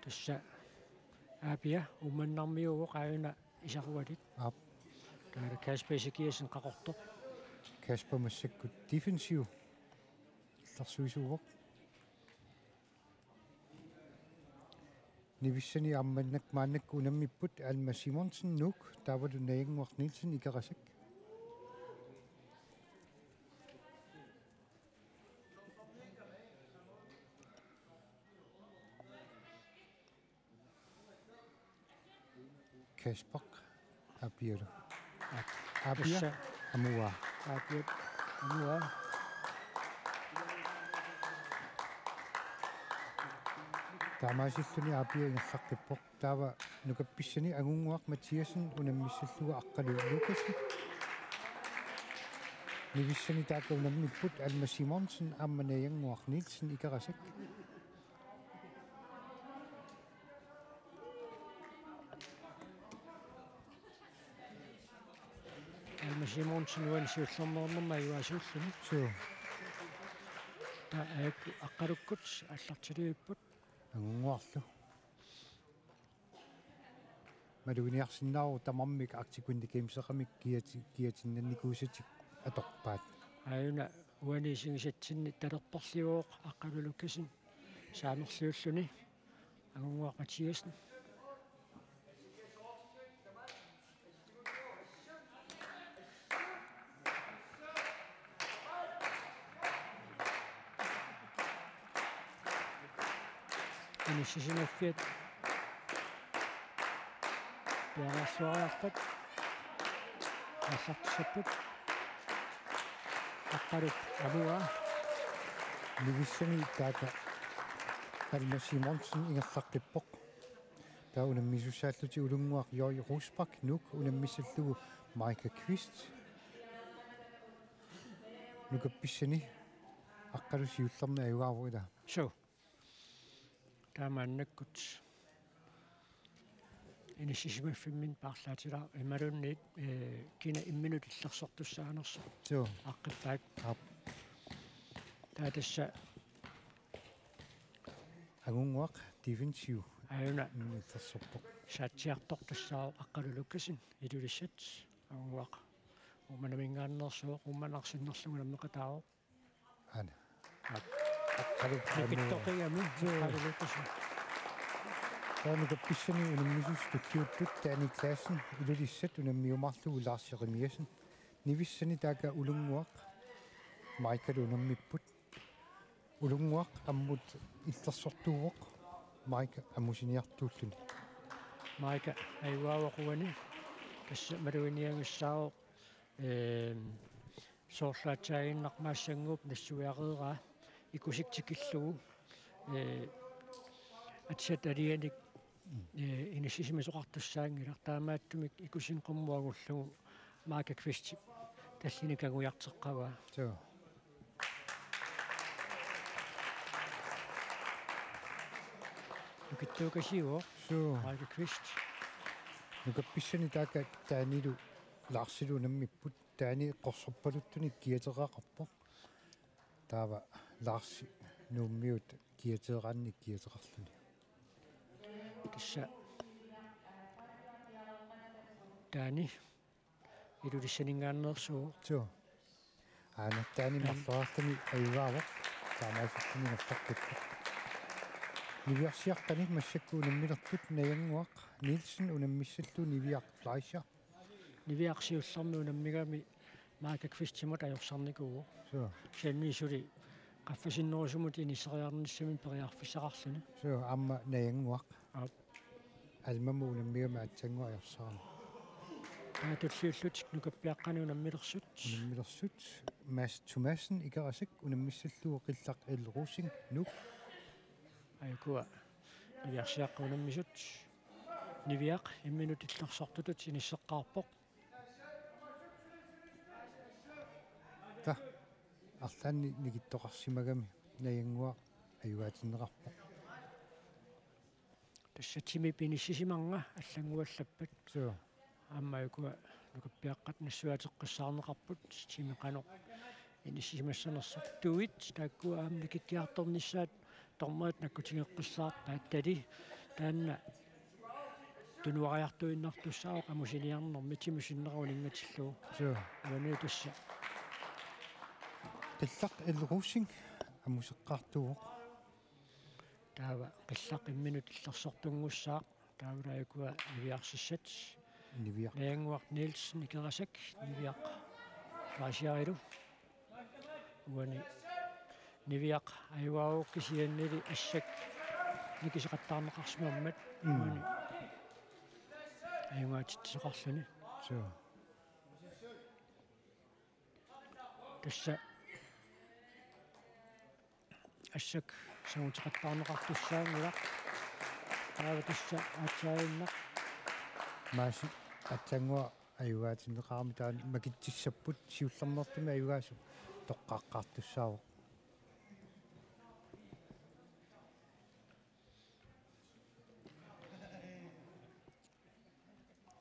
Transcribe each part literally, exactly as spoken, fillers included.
Tassa Aapia Uummannarmiuuvoq, aajuna Isarualit. Aap. Taanna Kasper Ezekiassen qaqortoq. Kasper massakkut defensiv illersuisuuvoq. Nivissani aamma maannakkut unammipput Alma Simonsen, Nuuk, taavalu Najannguaq Nielsen, Ikerasak. Kasper Aapialu. Aapia. Tassa. Amuaa. Aapia. Amuaa. Taamaasilluni Aapia ingerlaqqippoq. Taava nukappissani Angunnguaq Mathiassen unammissallugu Aqqalu Lukassen. Nivissani taakku unammipput Alma Simonsen aamma Najannguaq Nielsen, Ikerasak. Alma Simonsen uani siullermeernermi ajugaasuulluni. Suu. Taava Aqqalukkut aallartilivipput. Angunnguarlu. Maluginiarsinnaavoq tamarmik Arctic Winter Gameseqarmik kiati-, kiatinnannikuusatik atorpaat. Aajuna uani isigisatsinni talerperliuvoq Aqqalu Lukassen saamerliulluni Angunnguaq Mathiassen. Inissisimaffiat piareersuariarpat aallartissapput. Aqqalu Amuaa. Nivissani taakku Alma Simonsen ingerlaqqippoq. Taava unammisussaallutik Ulunnguaq Joy Rosbach, Nuuk, unammissallugu Maika Kvist. Nukappissani Aqqalu siullermik ajugaavoq, ilaa. Suu. Taamaannakkut inissisimaffimminni paarlaatilaar imaluunniit, ee, kina imminut illersortussaanersoq. Suu. Aaqqippaat. Aap. Taava tassa Angunnguaq defensiv. Aajuna. Mm, illersorpoq. Saatsiartortussaavoq Aqqalu Lukassen, Ilulissat. Angunnguaq Uummannaminngaanneersoq, Uummannaq sinnerlugu nammineqataavoq. Aana. Aap. Aqqalu. Nukittoqigami. Suu. Aqqalu Lukassen. Taava nukappissani unammisussat tulliuttut Danny Claassen, Ilulissat, unammiumaarlugu Lars Jeremiassen. Nivissani taakku Ulunnguaq Maikalu unammipput. Ulunnguaq ammut illersortuuvoq Maika ammusiniartuulluni. Maika ajugaavoq uani. Tassa maluginiagassaavoq, eem, soorlu aatsaaginnaq Maassanguup nassuiareeraa ikusik tikillugu, ee, atisat alianik, ee, inissisimasoqartussaanngilaq, taamaattumik ikusinnut qummuagullugu Maika Kvistip tallinik kangujarteqqavaa. Suu. Nukittookasiuvoq. Suu. Maika Kvist. Nukappissani taakku Danilu Larsilu unammipput. Dani qorsorpaluttunik kiateqaqarpoq. Taava Larsi Nuummiut kiateeraanni kiateqarluni. Tassa Dani Ilulissaninngaanneersuuvoq. Suu. Aana Dani. Dani. Marloriarluni ajugaavoq. Taamaasilluni ingerlaqqippoq. Niviarsiaqqani massakkut unammilertut Najannguaq Nielsen unammissallugu Niviaq Fleischer. Niviaq siullermik unammigami Maika Kvistimut ajorsarnikuuvoq. Suu. Kisianni suli qaffasinnerusumut inissereernissaminut periarfissaqarluni. Suu, aamma Najannguaq. Aap. Almamut unammigami aatsaannguaq ajorsarami. Taava tulliullutik nukappiaqqani unammilersut. Unammilersut Mads Thomassen, Ikerasak, unammissallugu Qillaq L. Rosing, Nuuk. Aajukua Niviarsiaqqat unammisut. Niviaq imminut illersortutut inisseqqaarpoq. Taava arlaannik nikittoqarsimagami Najannguaq ajugaatinneqarpoq. Tassa timip inissisimanngilaq allannguallappat. Suu. Aamma aajukua nukappiaqqat nassuiaateqqissaarneqarput timi qanoq inissisimassanersoq. Tuit taakkua aamma nikikkiartornissaat dommerit nakkutigeqqissaarpaat, tali taanna tunuariartuinnartussaavoq amusiniarnermi, timip sinnera uninngatillugu. Suu. Uani tassa. Qillaq L. Rosing amuseqqaartuuvoq. Taava Qillaq imminut illersortunngussaaq. Taava ukua niviarsissat. Niviaq. Najannguaq Nielsen Ikerasak, Niviaq Fleischer-ilu. Uani Niviaq ajugaavoq kisiannili Assak nikiseqattaarneqarsimammat. Mm. Uani ajugaatitsisoqarluni. Suu. Tassa Assak sanguteqattaarneqartussaanngilaq. Taava tassa aatsaaginnaq. Maasi aatsaannguaq ajugaatinneqarami taanna makitsissapput, siullermeertumik ajugaasup toqqaqqaartussaavoq.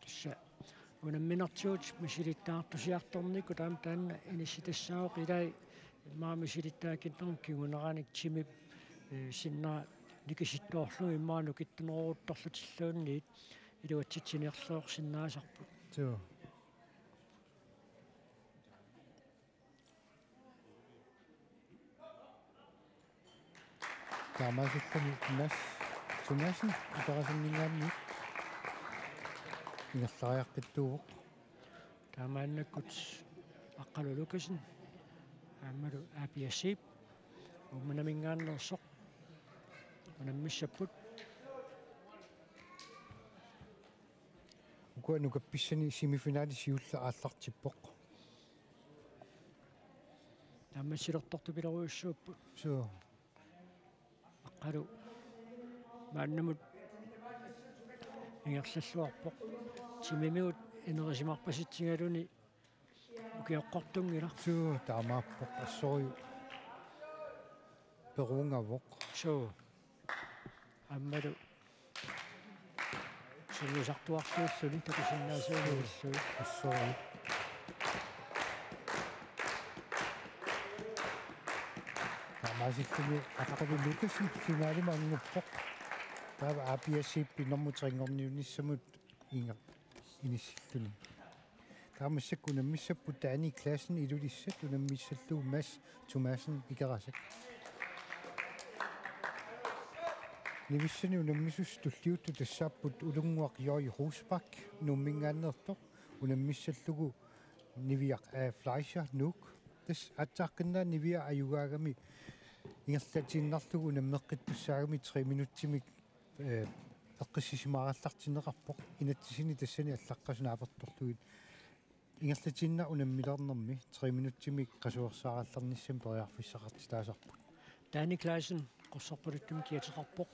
Tassa unamminertigut misilittaartusiartornikkut taama taanna inissitassaavoq, ilai immaqa misilittaakinnermut kinguneranik timip, eh, sinnera nikisittoorlugu immaqa nukittuneroruttorlutilluunniit iluatsitsiniarluarsinnaasarput. Suu. Taamaasilluni Mads Thomassen Ikerasanninngaanniit ingerlariaqqittuuvoq. Taamaannakkut Aqqalu Lukassen aammalu A P S-ip Uummannaminngaanneersoq unammissapput. Ukua nukappissani semifinali siulleq aallartippoq. Taamaasilluartortupilorujussuupput. Suu. Aqqalu maannamut ingerlalluarpoq. Timimigut inerisimarpasitsigaluni ukioqqortunngilaq. Suu, taamaappoq, assorujuk peruungavoq. Suu. Aammalu sungiusartuarluulluni takusinnaasuulluni. Assut. Taamaasilluni Aqqalu Lukassen finalimut anguppoq. Taava A P S-ip nummer tre-nngorniunnissamut inga-, inissilluni. Taava massakkut unammissapput Dani Clausen Ilulissat unammissallugu Mads Thomassen Ikerasak. Nivissani unammisussat tulliuttut tassaapput Ulunnguaq J. Rosbach Nuumminngaanneersoq unammissallugu Niviaq A. Fleischer Nuuk. Tassa aatsaaqqinnaaq Niviaq ajugaagami ingerlatiinnarlugu unammeqqittussaagami tre minutsimik eh, eqqissisimaarallartinneqarpoq inatsisini tassani allaqqasut naapertorlugit. Ingerlatiinnaq unammilernermi tre minutsimik qasuersaarallarnissamik periarfissaqartitaasarput. Dani Clausen Qorsorpaluttumik kiateqarpoq.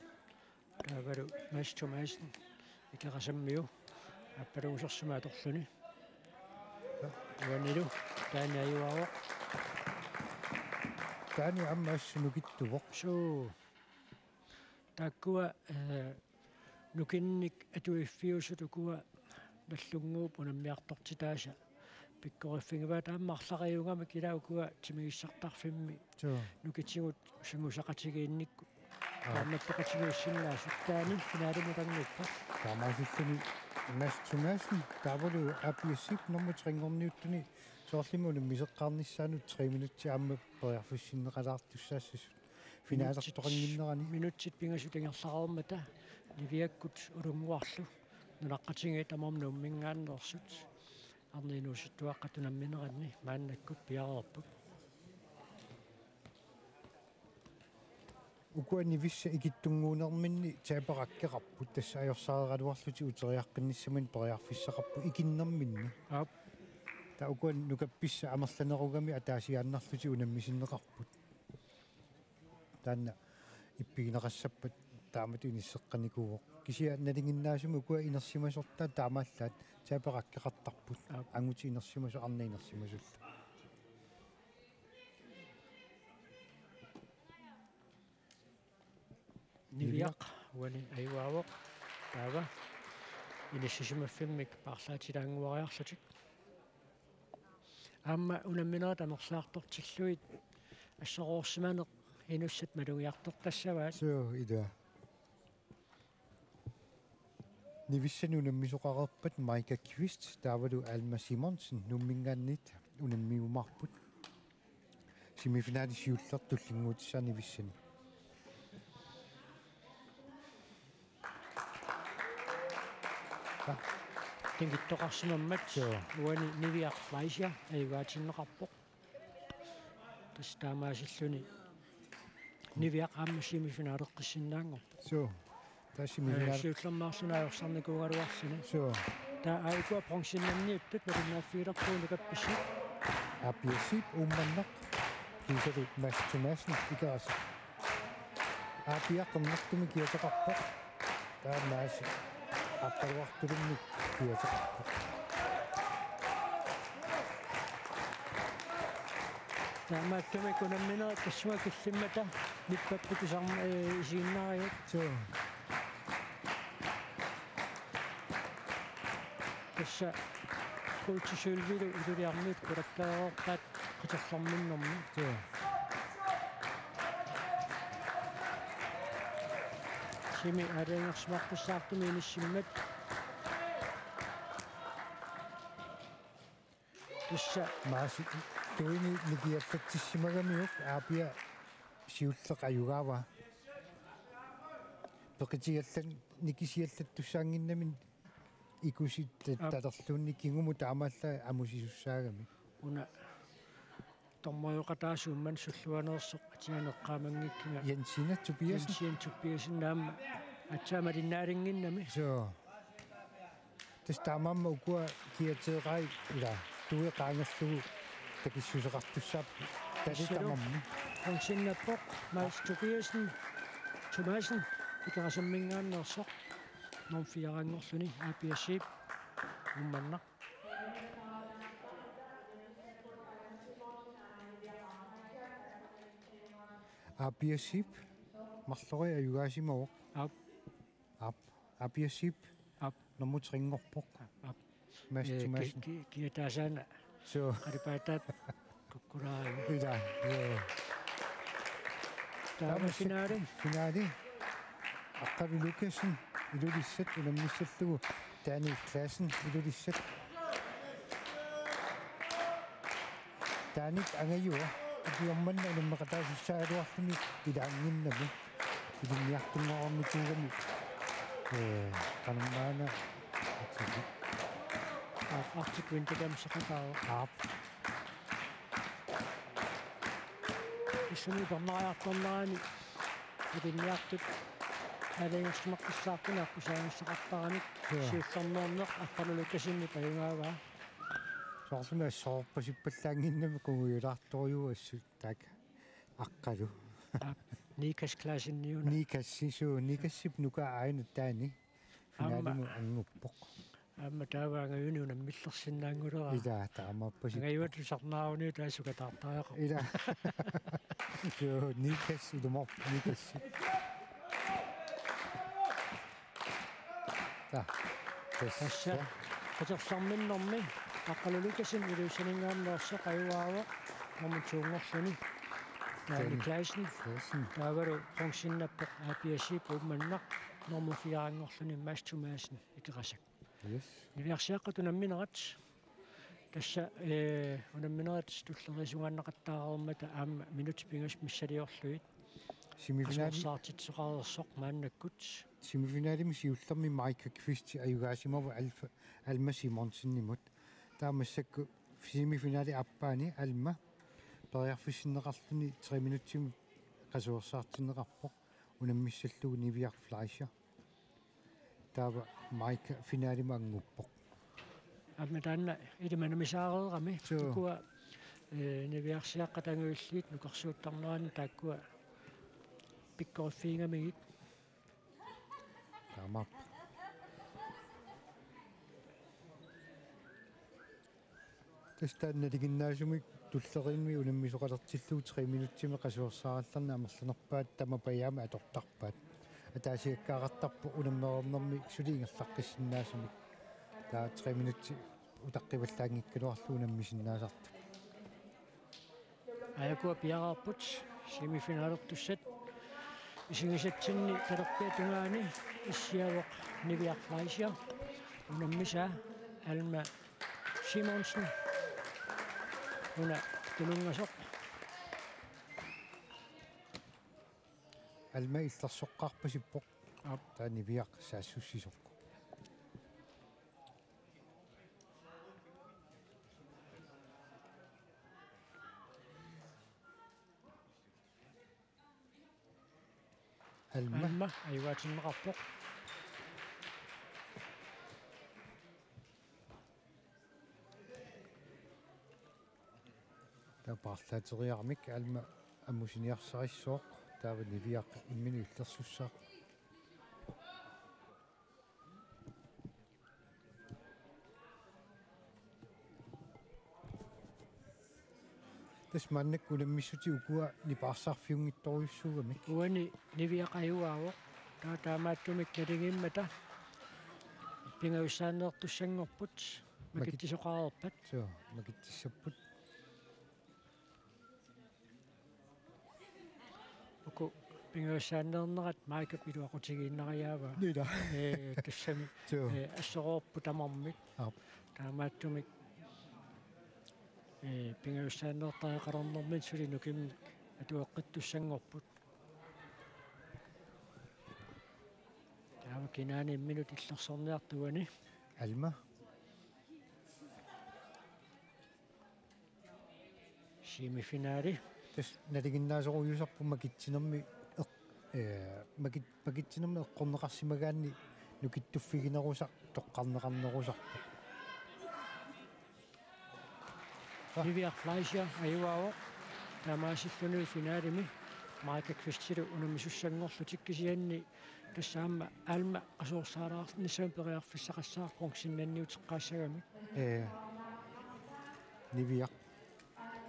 Taavalu Mads Thomassen Ikerasammiu aappalugusersumaartorluni. Uanilu Dani ajugaavoq. Dani aamma assut nukittuvoq. Suu. Taakkua, eh, nukinnik atuiffiusut ukua Nagdlunguup unammiartortitaasa pikkoriffigivaat, aamma arlariugamik ila ukua timigissartarfimmi. Suu. Nukitigut sungiusaqatigiinnikkut. Aa. Taamaattoqatigiissinnaasut. Dani finalimut anguppaa. Taamaasilluni Mads Thomassen taavalu A P S-ip nummer tre-nngorniuttuni soorlumi unammiseqqaarnissaanut tre minutsit aamma periarfissinneqalaartussaassasut. Finalertoqannginnerani. Minutsit pingasut ingerlareermata Niviakkut Ulunnguarlu nunaqqatigiit tamarmik Nuumminngaanneersut arnat inuusuttuaqqat unammineranni maannakkut piareerput. Ukua Nivissat ikittunnguunerminni taberakkeqarput, tassa ajorsaareeraluarlutik uteriaqqinnissaminnik periarfissaqarput ikinnerminni. Aap. Taava ukua nukappissat amerlanerugami ataasiaannarlutik unammisinneqarput. Taanna ippigineqassappat taamatut inisseqqanikuuvoq. Kisianni nalinginnaasumik ukua inersimasortaat taamaallaat taberakkeqartarput. Aap. Angutit inersimasut arnat inersimasullu. Niviaq uani ajugaavoq. Taava inissisimaffimmik paarlaatilaannguariarlutik. Aamma unamminerit amerlaartortillugit asseroorsimaneq inussat malugiartortassavaat. Suu, ilaa. Nivissani unammisoqareerpat Maika Kvist taavalu Alma Simonsen Nuumminngaanniit unammiumaarput. Semifinali siulleq tullinnguutissaaq Nivissani. Tingittoqarsimammat. Suu. Uani Niviaq Fleischer ajugaatinneqarpoq. Tassa taamaasilluni Niviaq aamma semifinaleqqissinnaanngorpoq. Suu. Tassa semifinal. Ee, siullermeersunaarsornikuugaluarluni. Suu. Taava aajuku bronzennanniittut nalinnaaffigilerpugut nukappissi. Aapiasip Uummannaq kiisalu Mads Thomassen Ikerasak. Aapiaq qernertumik kiateqarpoq. Taamaasilluni Aqqaluartulummi kiateqarpoq. Taamaattumik unamminerit tassunga killimmata nippapput tusarm-, ee, isiginnaariat. Suu. Tassa Kuutsisylvilu Iluliarmiut qulakkeereerpaat qiterlerminnermi. Suu. Semi aalajangersimaqqissaartumik inissimmat. Tassa Maasi tuini nikiallatsissimagamiuk Aapia siulleq ajugaavaa. Peqitigallan nikisiallattussaannginnami ikusi ta-, Aap. Talerluunniit kingumut taamaallaat amusisussaagami. Una dommerioqataasuummat sulluaneersoq atianeq eqqaamanngikkuma. Jensina Tobiassen. Jensina Tobiassen aamma aatsaat malinnaalinnginnami. Suu. Tassa taamaammat ukua kiateeqai ila tui qaangerlugu takissuseqartussaapput. Tali Assut. Tamarmi. Bronzennappoq Mads Tobiassen, Thomassen, Ikerasamminngaanneersoq. Nummer fire-nngorluni, Aapiasip, Uummannaq. Aapiasip, marloriarlugit ajugaasimavoq. Aap. Aap. Aapiasip. Aap. Nummer tre-nngorpoq. Aap. Mads Ee, Thomassen. Ki-, ki-, kiataasaana. Suu. Qalipaataat kukkulaaravit. Ila, joo. Taava tamassi finale. Finale. Aqqalu Lukassen, Ilulissat, unammissallugu Daniel Clausen, Ilulissat. Taanna angajua, ukiormanna unammeqataasussaagaluarluni ilaannginnami. Ilinniartunngornikuugami. Ee, qanormaana. Aap, Arctic Winter Games-eqataavoq. Aap. Issami tornariartornerani ilinniartut aalajangersimaqqissaartunik aqqusaagissaqartarami. Joo. Siullermeerneq Aqqalu Lukassenip ajugaavaa. Soorlumi assorpasippallaannginnami qungujulaartorujuuvoq assut taakku Aqqalu. Aap, Nikas Clausen-iuna. Nikas, suu, Nikassip nukaa aajuna taanna. Aamma. Finalimut annguppoq. Aamma taava angajuni unammillersinnaannguleraat. Ila, taamaappasit. Angajua tusarnaaruni taava sukataartariaqarpoq. Ila. Joo, Nikas, ilumoorpoq, Nikas. Taa. Tassa. Tassa. Qiterlerminnermi Aqqalu Lukassen Ilulissaninngaanneersoq ajugaavoq nummer to-nngorluni. Daniel Daniel Clausen. Clausen. Taavalu bronzennappoq Aapiasip Uummannaq nummer fire-nngorluni Mads Thomassen Ikerasak. Yes. Niviarsiaqqat unamminerat. Tassa, ee, unamminerit tulleriisungaannaqattaareermata aamma minutsit pingasut missiliorlugit. Semifinali-. Qasuersaartitsisoqareersoq maannakkut. Semifinalimi siullermi Maika Kvist ajugaasimavoq Alf-, Alma Simonsenimut. Taava massakkut semifinali aappaani Alma periarfissinneqarluni tre minutsimik qasuersaartinneqarpoq unammissallugu Niviaq Fleischer. Taava Maika finalimut annguppoq. Aamma taanna ilimanamissaareerami. Suu. Ukua, ee, niviarsiaqqat angajulliit nukersuuttarnerani taakkua pikkoriffigigamigit. Taamaappoq. Tassa taanna nalinginnaasumik tulleriimmi unammisoqalertillugu tre minutsimik qasuersaarallarneq amerlanerpaat tamapajaami atortarpaat. Ataasiakkaartarpoq unammereernermi suli ingerlaqqissinnaasumik. Taava tre minutsit utaqqivallaanngikkaluarlugu unammisinnaasartut. Aajuku piareerput semifinalertussat. Isigisatsinni talerpiata tungaani issiavoq Niviaq Fleischer, unammisaa Alma Simonsen, una Tununngasoq. Alma illersoqqaarpasippoq. Aap. Taava Niviaq saassussisoq. Alma. Alma ajugaatsinneqarpoq. Taava paarlaateriaramik Alma ammut siniarsarissaaq, taava Niviaq imminut illersussaaq. Tassa maannakkut unammissutit ukua nipaarsarfiunngitsorujussuugamik. Uani Niviaq ajugaavoq. Taava taamaattumik nalingimmata pingajussaanneertussanngorput. Makit- Makitsisoqareerpat. Suu, makitsissapput. Uku pingajussaanneernerat Maikap iluaqutigiinnariaavaa. Ila. Ee, tassami. Suu. Ee, asseroorput tamarmik. Aap. Taamaattumik, ee, pingajussaanneertariaqalernermini suli nukimmik atueqqittussanngorput. Taava kinaana imminut illersorniartoq uani? Alma. Semifinali. Tassa nalinginnaasorujussuusarpoq makitsinermi eq-, ee, makit-, makitsinermi eqqorneqarsimagaanni nukittuffiginerusaq toqqarneqarnerusarpoq. Niviaq Fleischer ajugaavoq. Taamaasilluni finalimi Maika Kvistilu unammisussanngorlutik, kisianni tassa aamma Alma qasuersaalaarnissamut periarfissaqassaaq bronzennanniuteqqaassagamik. Ee, Niviaq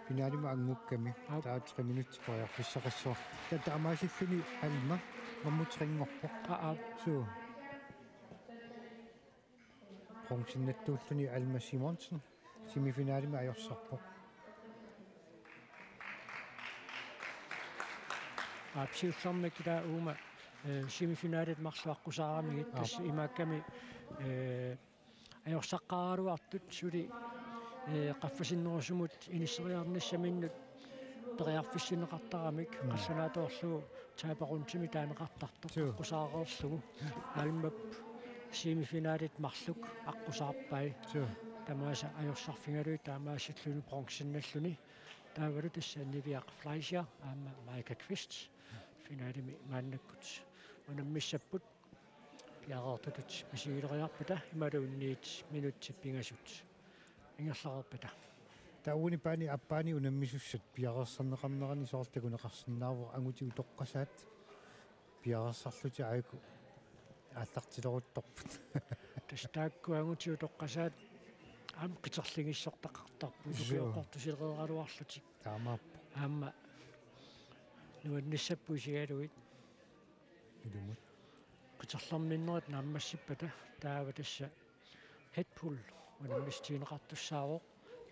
finalimi anngukkami. Aap. Taava tre minutsit periarfissaqassaaq. Taava taamaasilluni Alma mammuteqanngorpoq. Aa, aap. Suu. Bronzennattuulluni Alma Simonsen semifinalimi ajorsarpoq. Aap, siullermik ila uuma, ee, semifinalit marluk aqqusaaramigit. Aap. Tassa imaakkami, ee, ajorsaqqaaraluartut suli, ee, qaffasinnerusumut inisseriarnissaminnut periarfissinneqartaramik. Mm. Qallunaatuarlugu taberundimi taaneqartartoq. Suu. Aqqusaareerlugu. Almap semifinalit marluk aqqusaarpai. Suu. Tamaasa ajorsarfigalugit taamaasilluni bronzennalluni. Taavalu tassa Niviaq Fleischer aamma Maika Kvist finalimi maannakkut unammissapput. Piareertutut misigileriarpata imaluunniit minutsit pingasut ingerlareerpata. Taava uani paani aappaani unammisussat piareersarneqarnerani soorlu takuneqarsinnaavoq angutit utoqqasaat piareersarlutik aajuku aallartileruttorput. Tassa taakku angutit utoqqasaat aamma qiterligissortaqartarput. Suu. Ukioqqortusilereeraluarlutik. Taamaappoq. Aamma nuannissapput isigalugit. Ilumut. Qiterlerminnerit naammassippata taava tassa Red Bull unammissutigineqartussaavoq,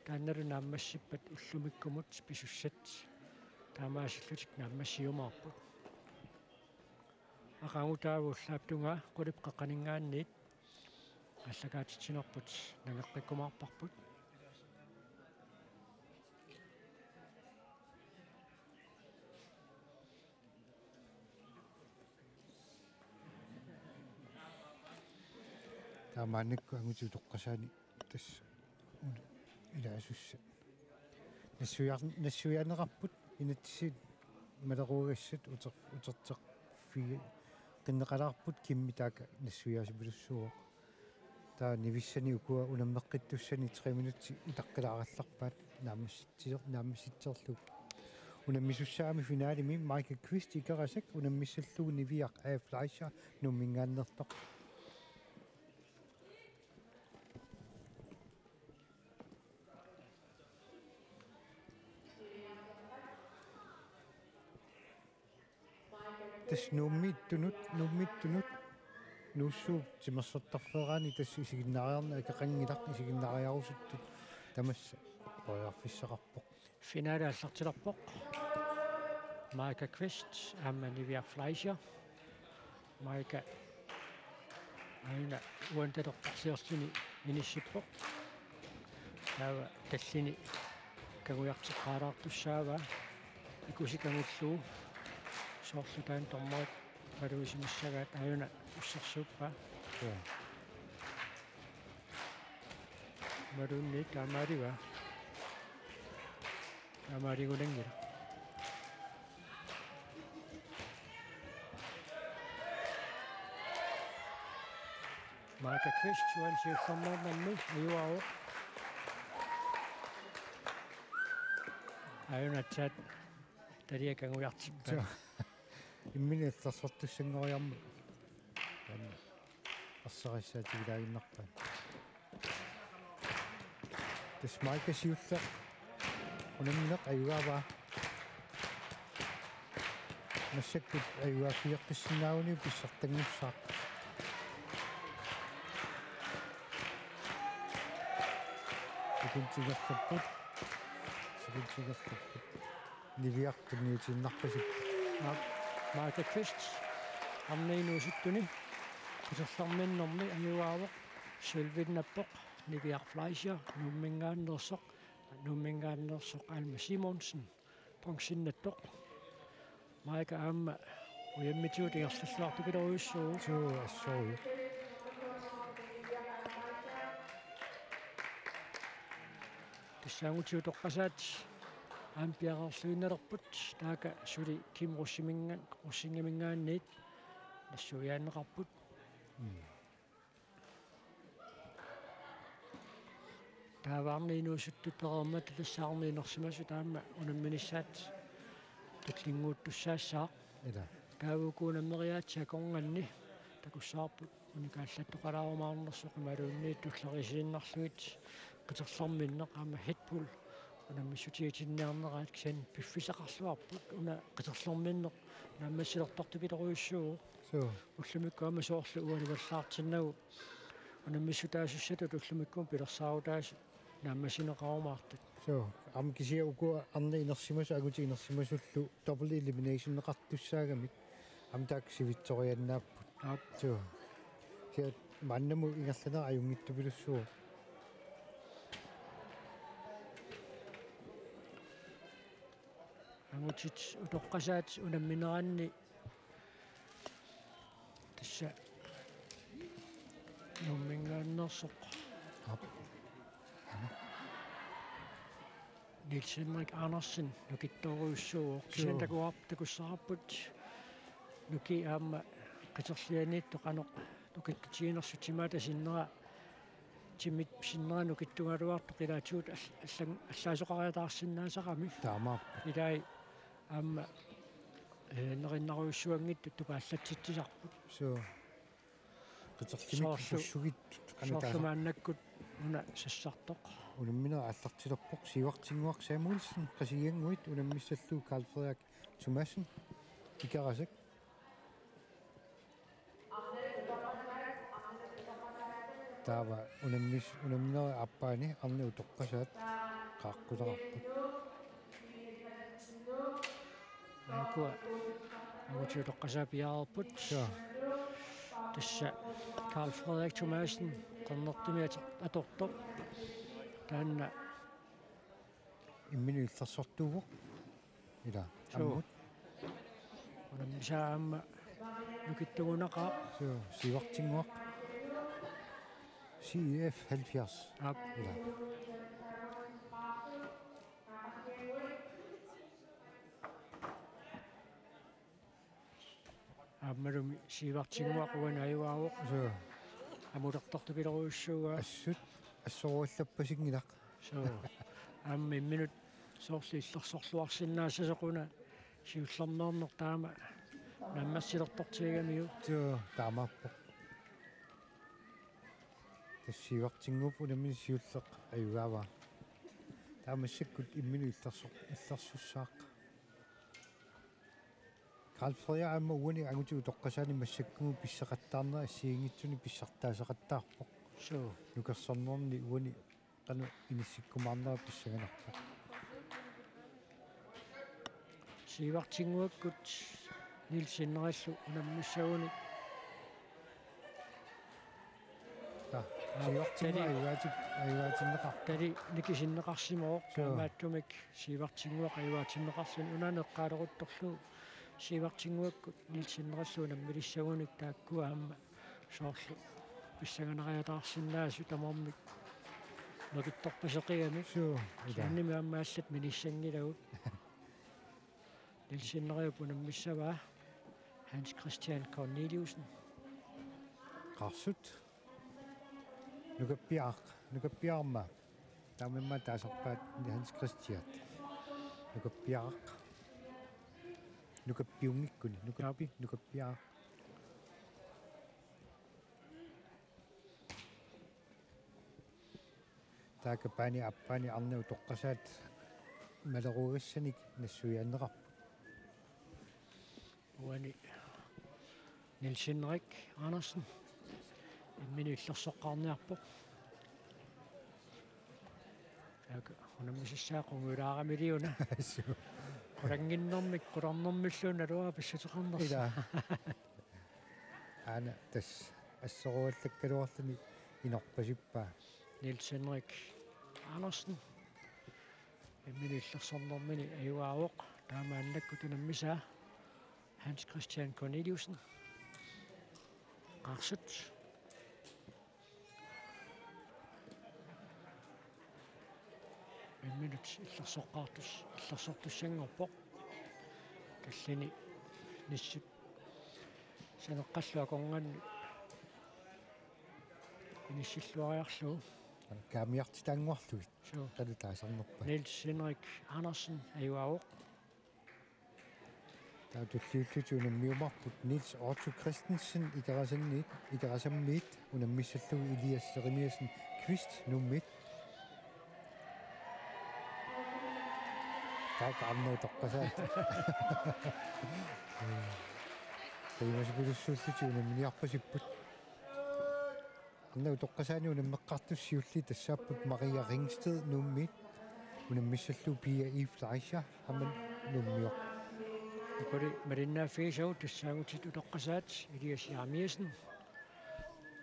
taannalu naammassippat ullumikkumut pisussat taamaasillutik naammassiumaarput. Aqagu taava ullaap tungaa qulip qeqqaninngaanniit aallakaatitsinerput nangeqqikkumaarparput. Taava maannakkut angutit utoqqasaanni tassa una ilaasussat. Nassuiar-, nassuiaaneqarput inatsisit maleruagassat uter-, uterterfigi-, qinneqalaarput, Kimmi taakku nassuiaasipilussuuvoq. Taava nivissani ukua unammeqqittussani tre minutsit utaqqilaarallarpaat naammassitsi-, naammassitserlugu. Unammisussaagami finalimi Maika Kvist Ikerasak unammissallugu Niviaq A. Fleischer Nuumminngaanneersoq. Tassa Nuummiittunut, Nuummiittunut Nuussuup timersortarfeeraanni tassa isiginnaariarneq akeqanngilaq, isiginnaariarusuttut tamassa periarfissaqarpoq. Finale aallartilerpoq. Maika Kvist aamma Niviaq Fleischer. Maika aajuna uani talertarsiorluni inissippoq. Taava tallini kangujarteqqaalaartussaavaa. Ikusi kangullugu soorlu taanna dommerit malugisimissagaat aajuna ussersuuppaa. Ja. Imaluunniit taamaalivaa. Taamaaligunanngilaq. Maika Kvist uani siullermeernermi ajugaavoq. Aajuna aatsaat taliat kangujartippaa. Joo. Imminut illersortussanngoriarmat. Taanna ersarissaatigilaannarpaat. Tassa Maika siulleq unammineq ajugaavaa. Massakkut ajugaaffigeqqissinnaaguniuk pissartanngussaaq. Sekundit ingerlapput. Sekundit ingerlapput. Niviaq tunniutiinnarpasippoq. Maika Kvist arnat inuusuttuni qiterlerminnermi ajugaavoq, sølvinnappoq Niviaq Fleischer Nuumminngaanneersoq, Nuumminngaanneersoq Alma Simonsen bronzennattoq. Maika aamma ujammitigut ingerlalluartupilorujussuu. Suu, assut. Tassa angutit utoqqasaat aamma piareerluinnalerput, taakku suli Kim Rosingiminnga-, Rosingiminngaanniit nassuiaanneqarput. Mm. Taava arnat inuusuttut pereermata tassa arnat inersimasut aamma unamminissaat tullinnguuttussaassaaq. Ila. Taava uku unammeriaatsit akornanni takussavarput unikaallattoqalaarumaarnersoq imaluunniit tulleriisiinnarlugit qiterlerminneq aamma headball unammissutigitinniarneraat, kisianni piffissaqarluarput una qiterlerminneq naammassilertortupilorujussuu. Suu. Ullumikkut aamma soorlu uani vallaartinnagu unammissutaasussatut ullumikkut pilersaarutaasut naammassineqarumaartut. Suu, aamma kisianni uku arnat inersimasut, angutit inersimasullu double eliminationeqartussaagamik aamma taakku sivitsoriannaapput. Aap. Suu. Kisianni maannamut ingerlaneq ajunngitsupilussuuvoq. Angutit utoqqasaat unammineranni tassa Nuumminngaanneersoq. Aap. Niels Henrik Andersen nukittoorujussuuvoq. Suu. Kisianni takuar-, takussavarput nukiit aamma qiterlianiittoq qanoq nukittutiginersut, timaata sinnera, timip sinnera nukittugaluartoq ilaatigut all-, allan-, allaasoqariataarsinnaasarami. Taamaappoq. Ilai aamma, eh, nerinnarujussuanngitsut tupaallatsitsisarput. Suu. Qiterlimi soorlu, qussugittut soorlu qanutaasa. Maannakkut una sassartoq. Unammineq aallartilerpoq, Sivartinnguaq Samuelsen Qasigiannguit unammissallugu Karl Frederik Thomassen Ikerasak. Taava unammis-, unamminerit aappaanni arnat utoqqasaat qaaqqulerarput. Ukua angutit utoqqasaat piareerput. Joo. Tassa Karl Frederik Thomassen qernertumik ator-, atortoq. Taanna imminut illersortuuvoq. Ila. Suu. Ammut. Unammisaa aamma nukittugunaqaaq. Suu, Sivartinnguaq. C E F halvfjerds. Aap. Ila. Aammalumi Sivartinnguaq uani ajugaavoq. Suu. Amulertortupilorujussuuaa. Assut assoruallappasinngilaq. Suu. Aamma imminut soorlu illersorluarsinnaassasoq una siullermeerneq taama naammassilertortigigamiuk. Suu, taamaappoq. Tassa Sivartinnguup unammineq siulleq ajugaavaa. Taava massakkut imminut illersor-, illersussaaq. Karl Frederik aamma uani angutit utoqqasaanni massakkumut pisseqattaarneq assigiinngitsunik pissartaaseqattaarpoq. Suu. Nukersornerni uani qanoq inissikkumaarnera pissanganarpoq. Siivartinnguakkut Niels Henrikillu unammissagunik. Ja, Siivartinnguaq tali- ajugaati-, ajugaatinneqarpoq. Tali nikisinneqarsimavoq. Suu. Taamaattumik Siivartinnguaq ajugaatinneqarluni, una eqqaaleruttorlugu Siivartinnguakkut Niels Henrikillu unammilissagunik, taakkua aamma soorlu pissanganariataarsinnaasut tamarmik nukittorpaseqigami. Suu, ila. Kisiannimi aamma allat minissanngilagut. Niels Henriup unammissavaa Hans Christian Corneliussen. Qarsut. Nukappiaq, nukappiarama. Taamaammat taasarpaat Hans Christian. Nukappiaq. Nukappiunngikkuni, nukappi-, nukappiaq. Taakku paani aappaani arnat utoqqasaat maleruagassanik nassuiaanneqarput. Uani Niels Henrik Andersen imminut illersoqqaarniarpoq. Taakku unammisassaat qungujulaaramiliuna. Suu. Qulannginnermik, qularnermilluunniit naluara pissuteqarnersoq. Ila. Aana tassa assoruallakkaluarluni inorpasippaa. Niels Henrik Andersen imminut illersornermini ajugaavoq, taava maannakkut unammisaa Hans Christian Corneliussen. Qarsut. Imminut illersoqqaartus-, illersortussanngorpoq. Tallini nissut saneqqallu akornanni inissilluariarlugu. Kaamiartitaannguarlugit. Suu. Qali taasarnerpaat. Niels Henrik Andersen ajugaavoq. Taava tulliullutik unammiumaarput Niels Otto Christensen Ikerasanniit, Ikerasammiit, unammissallugu Elias Jeremiassen Kvist Nuummiit. Taakku arnat utoqqasaat. Qiimasupilussuullutik unamminiarpasipput. Arnat utoqqasaani unammeqqaartut siulliit tassaapput Maria Ringsted Nuummiit, unammissallugu Pia E. Fleischer, aamma Nuummioq. Ukuli malinnaaffigisagut tassaagutit utoqqasaat Elias Jeremiassen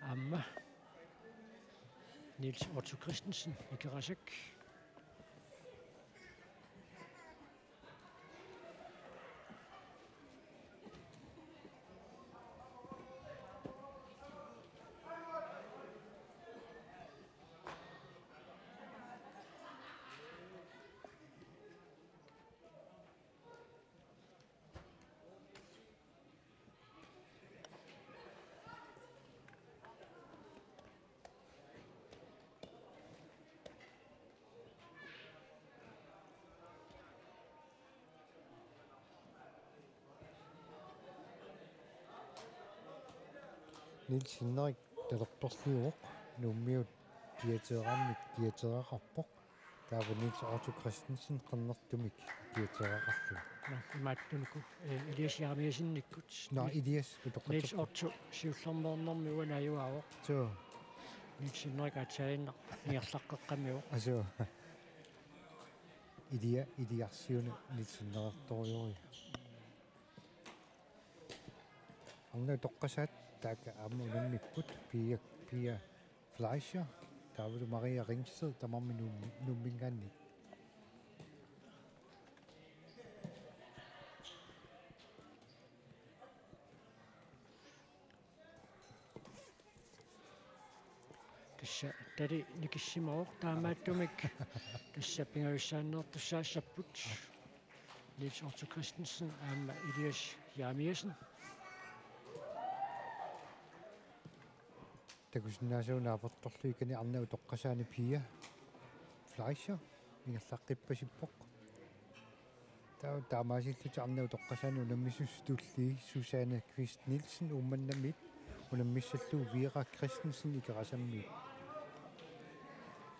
aamma Niels Otto Christensen Ikerasak. Niels Henrik talerperliuvoq, Nuummiut kiateeraannik kiateeraqarpoq. Taava Niels Otto Christensen qernertumik kiateeraqarlugu. Naa, imaattunuku, eh, Elias Jeremiassenikkut. Naa, Elias utoqqatserpoq. Niels Otto siullermeernermi uani ajugaavoq. Suu. Niels Henrik aatsaannaq ingerlaqqeqqammivoq. Asuu. Ilia, iliarsiuna Niels Henriktorujoruja. Arnat utoqqasaat taakku aamma unammipput, Pia, Pia Fleischer, taavalu Maria Ringsted tamarmik Nuum-, Nuumminngaanniit. Tassa tali nikissimavoq, taamaattumik tassa pingajussaanneertussaassapput. Niels Otto Christensen aamma Elias Jeremiassen. Takusinnaasagut naapertorlugit, ikani arnat utoqqasaani Pia Fleischer ingerlaqqippasippoq. Taava taamaasillutik arnat utoqqasaani unammisussat tullii Susanne Kvist Nielsen Uummannamiit, unammissallugu Vera Christensen Ikerasammiit.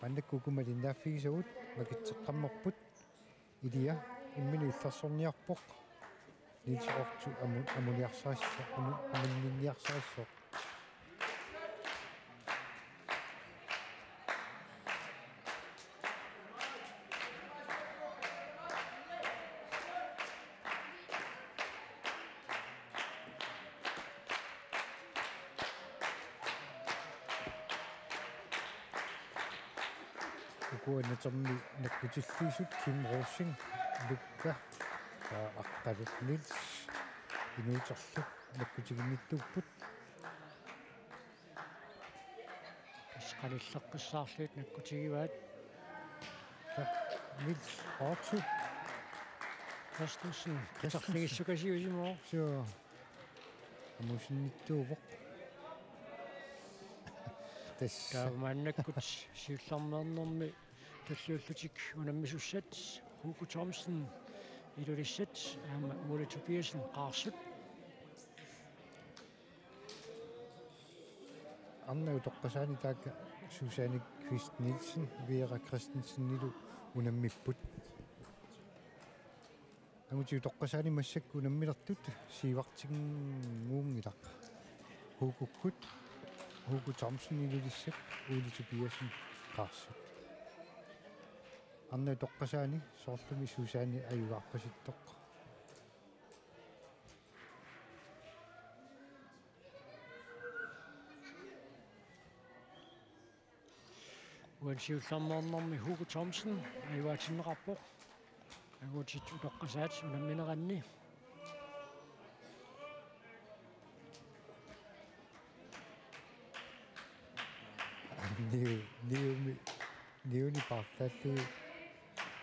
Maannakkut uku malinnaaffigisagut makitseqqammerput. Ilia imminut illersorniarpoq. Niels Otto amu-, amuniarsarissoq, amu-, amunninniarsarissoq. Uku anatermi nakkutilliisut Kim Rosing, Lukka, aa, Aqqaluk Niels, inuuterlu nakkutiginnittuupput. Tassa qanilleqqissaarlugit nakkutigivaat. Niels Otto Christensen. Christensen. Qiterlugissukasiusimavoq. Suu. Amusinnittuuvoq. Tassa. Taava maannakkut siullermeernermi tulliullutik unammisussat Hugo Thomsen, Ilulissat, aamma Ole Tobiassen, Qaarsut. Arnat utoqqasaani taakku Susanne Kvist Nielsen, Vera Christensenilu unammipput. Angutit utoqqasaani massakkut unammilertut Sivert Tinguunngilaq. Hugokkut, Hugo Thomsen Ilulissat, Ole Tobiassen Qaarsut. Arnat utoqqasaani soorlumi Susanne ajugaarpasittoq. Uani siullermeernermi Hugo Thomsen ajugaatinneqarpoq. Angutit utoqqasaat unammineranni. Niu-, niumi-, niuni paarlaallugit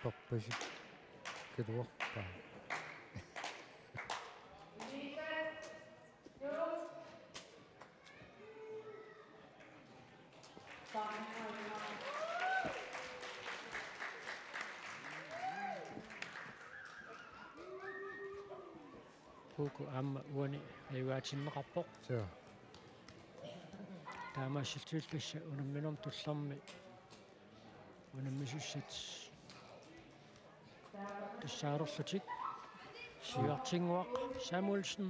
pappasikkaluarpaa. Hugo aamma uani ajugaatinneqarpoq. Suu. Taamaasilluni tassa unamminermi tullermi unammisussat tassaalerlutik Sivert Tinguaq Samuelsen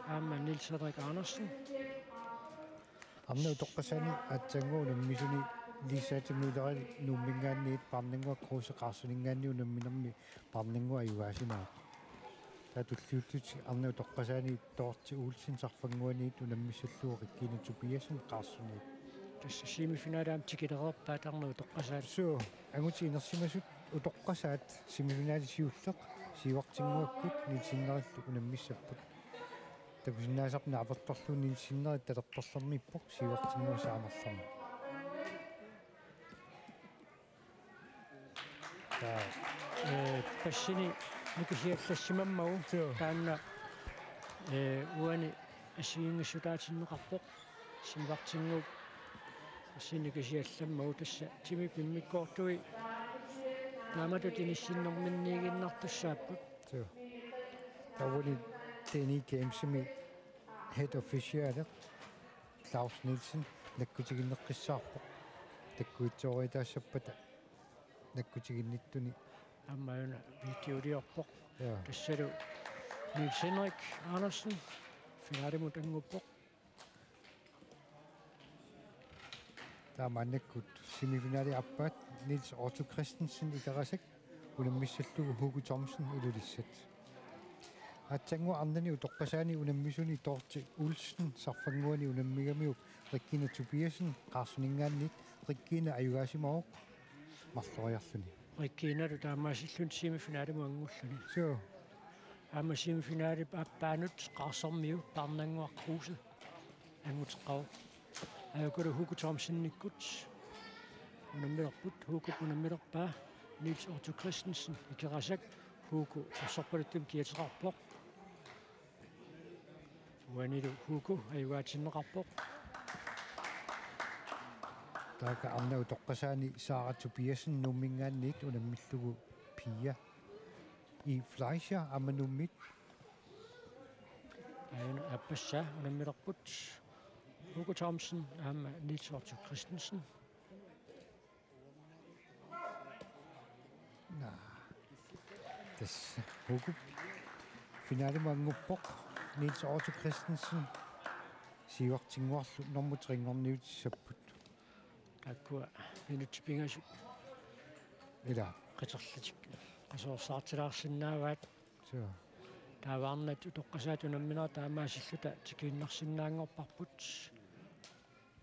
aamma Niels Henrik Andersen. Arnat utoqqasaani aatsaannguaq unammisuni Lisa Møllerip Nuumminngaanniit Paarnannguaq Kruse Qaarsuninngaanniit unamminermi Paarnannguaq ajugaasimavoq. Taava tulliullutik arnat utoqqasaani Dorthe Olsen Sarfannguaniit unammissallugu Regina Tobiassen Qaarsuniit. Tassa semifinale aamma tikilereerpaat arnat utoqqasaat. Suu, angutit inersimasut utoqqasaat semifinale siulleq Sivert Tinguakkut Niels Henrikillu unammissapput. Takusinnaasarput naapertorlugu Niels Henrik talerperlermiippoq Sivert Tinguaq saamerlermi. Taa. Ee, passini nikisiallassimammagu. Suu. Taanna, ee, uani assigiinngissutaatinneqarpoq. Sivert Tinguup passini nikisiallammagu tassa timip immikkoortui taamatut inissinnerminniiginnartussaapput. Suu. Taava uani Dani Gamesimi head officiali Claus Nielsen nakkutiginneqqissaarpoq. Takkuitsooriataassappata nakkutiginnittuni. Aamma una videoliorpoq. Jaa. Tassalu Niels Henrik Andersen finalimut annguppoq. Taava maannakkut semifinali aappaat Niels Otto Christensen Ikerasak unammissallugu Hugo Thomsen Ilulissat. Aatsaannguaq arnani utoqqasaani unammisuni Dorthe Olsen Sarfannguani unammigamiuk Regina Tobiassen Qaarsuninngaanniit. Regina ajugaasimavoq marloriarluni. Reginalu taamaasilluni semifinalimut anngulluni. Suu. Aamma semifinalip aappaanut Qaarsormiu Paarnannguaq Kruse anguteqqavoq. Aajukulu Hugo Thomsenikkut unammilerput, Hugop unammilerpaa Niels Otto Christensen Ikerasak, Hugo assorpaluttumik kiateqarpoq. Uanilu Hugo ajugaatinneqarpoq. Taakku arnat utoqqasaani Sara Tobiassen Nuumminngaanniit unammillugu Pia I. Fleischer aamma Nuummiit. Aajuna aappassaa unammilerput Hugo Thomsen aamma Niels Otto Christensen. Naa. Tassa Hugo finalimut annguppoq, Niels Otto Christensen Sivert Tinguarlu normu tre-nngorniutissapput. Taakkua minutsipingasut. Ila. Qiterlutik qasuersaartilaarsinnaavaat. Suu. Taava arnat utoqqasaat unamminerat taamaasilluta tikiinnarsinnaanngorparput.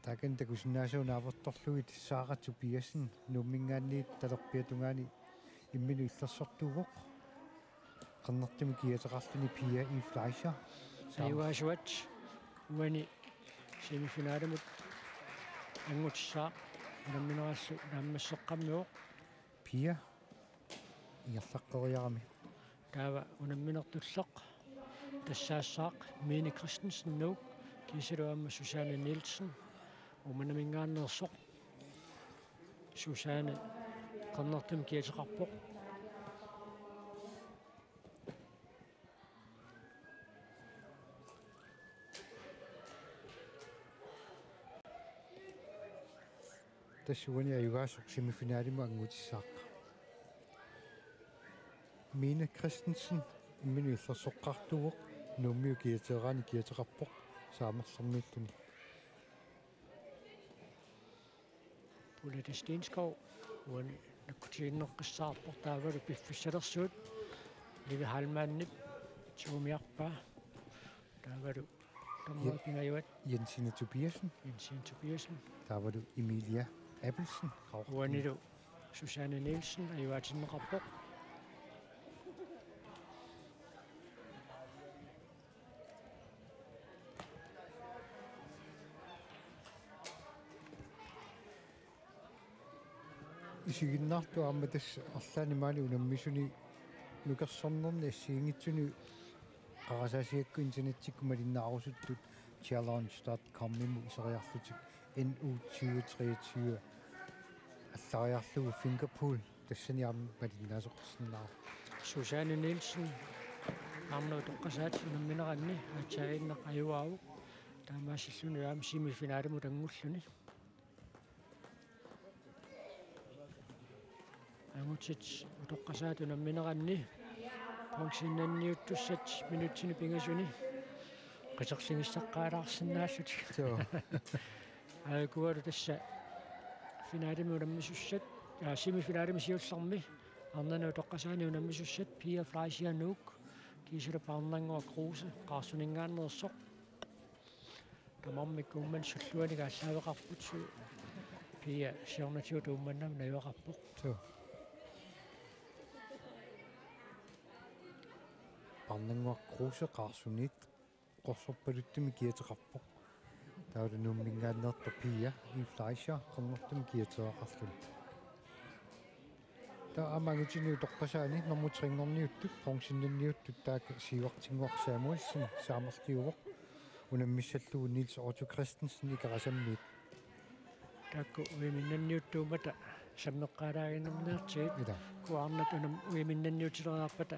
Taakani takusinnaasut naapertorlugit Sara Tobiassen Nuumminngaanniit talerpiata tungaani imminut illersortuuvoq. Qernertumik kiateqarluni Pia E. Fleischer. Saam- Ajugaasuat uani semifinalimut anngutissaaq unamminerallu naammasseqqammivoq. Pia ingerlaqqeriarami. Taava unamminertulleq tassaassaaq Mine Christensen Nuuk, kiisalu aamma Susanne Nielsen Uummannaminngaanneersoq. Susanne qernertumik kiateqarpoq. Tassa uani ajugaasoq semifinalimut anngutissaaq. Mine Christensen imminut illersoqqaartuuvoq, Nuummiut kiateeraanni kiateqarpoq saamerlermiulluni. Pulette Stenskov uani nakkutiginneqqissaarpoq, taavalu piffissalersuut Nivi Heilmannip tuumiarpaa. Taavalu dommerit pingajuat Jensine Tobiassen. Jensine Tobiassen. Taavalu Emilia Abelsen. Uanilu Susanne Nielsen ajugaatinneqarpoq. Isiginnaartut aamma tassa arlaanni maani unammisuni nukersornerni assigiinngitsuni qarasaasiakkut internettikkut malinnaarusuttut challenge dot com-imut iseriarlutik N U tyve treogtyve allariarlugu fingerpool tassani aamma malinnaasoqarsinnaavoq. Susanne Nielsen Arnat Utoqqasaat unammineranni aatsaannguaq ajugaavoq, taamaasilluni aamma semifinalimut anngulluni. Angutit Utoqqasaat unammineranni bronzennanniuttussat minutsini pingasuni qiterligissaqqaalaarsinnaallutik. Joo. Aajuku tassa finalimi unammisussat, aa, semifinalimi siullermi arnanut utoqqasaani unammisussat Pia Fleischer Nuuk, kiisalu Parnannguaq Kruse Qaarsuninngaanneersoq. Tamarmik Uummannap sulluanik aallaaveqarput, Pia siornatigut Uummannamut najugaqarpoq. Joo. Parnannguaq Kruse Qaarsunit qorsorpaluttumik kiateqarpoq. Taavalu Nuumminngaanneersoq Pia E. Fleischer qernertumik kiatereqarluni. Taava aamma angutini utoqqasaani nummer tre-nngorniuttut, bronzennanniuttut, taakku Sivertinnguaq Samuelsen saamerliuvoq unammissallugu Niels Otto Christensen Ikerasammiit. Taakku uiminnanniuttuummata sammeqqaalaaginnarniartigit. Ila. Kuaarnat unam-, uiminnanniutileriarpata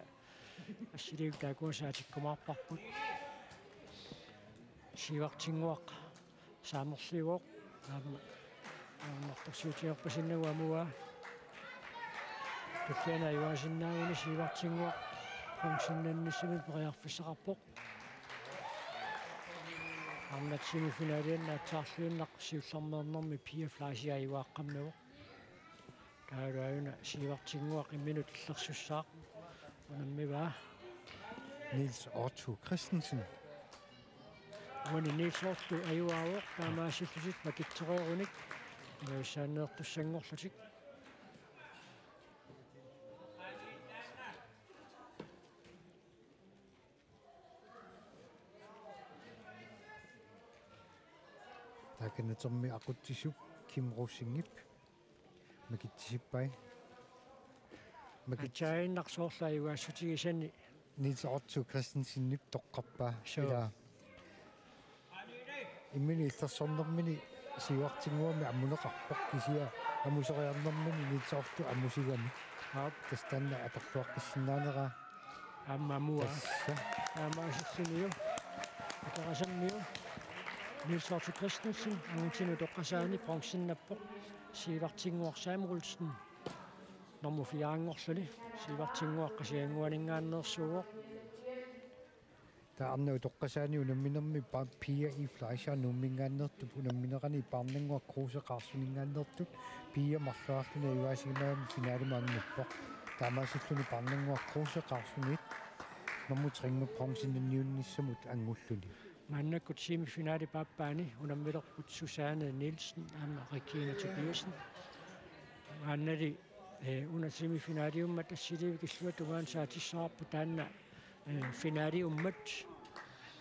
assiliivik taakkua saatikkumaarparput. Sivertinnguaq saamerliuvoq. Aamma ajornartorsiutigerpasinnagu amuaa. Tulliani ajugaasinnaaguni Sivertinnguaq bronzennannissamut periarfissaqarpoq. Arnat semifinaliani aatsaarluinnaq siullermeernermi Pia Fleischer ajugaaqqammivoq. Taavalu aajuna Sivertinnguaq imminut illersussaaq, unammivaa Niels Otto Christensen. Uani Niels Otto ajugaavoq, taamaasillutik makitsereerunik unammissaanneertussanngorlutik. Taakanatermi aqutsisup Kim Rosingip makitsisippai. Makit- Aatsaannguaq soorlu ajugaassutigisani Niels Otto Christensenip toqqarpaa. Suu. Ila. Imminut illersornermini Sivertinnguamik ammuneqarpoq, kisianni amuseriarnermini Niels Otto amusigami. Aap. Tassa taanna atorluaqqissinnaanera. Aamma amuaa. Tassa. Aamma asissiniu. Ikerasammiu. Niels Otto Christensen, angutini utoqqasaani bronzennappoq. Sivertinnguaq Samuelsen. Nummer fire-nngorluni. Sivertinnguaq Qasigiannguaninngaanneersuuvoq. Taava arnat utoqqasaani unamminermi pa-, Pia E. Fleischer Nuumminngaanneersup unamminerani Parnannguaq Kruse Qaarsuninngaanneersut, Pia marluarluni ajugaasimagamik finalimut anguppoq. Taamaasilluni Parnannguaq Kruse Qaarsuniit nummer tre-mmut bronzennanniunnissamut angulluni. Maannakkut semifinale paappaani unammilerput Susanne Nielsen aamma Regina Tobiassen. Maannali, eh, una semifinaliummat assiliivikkillugu tungaanut saatissavarput taanna, eh, finaliummat.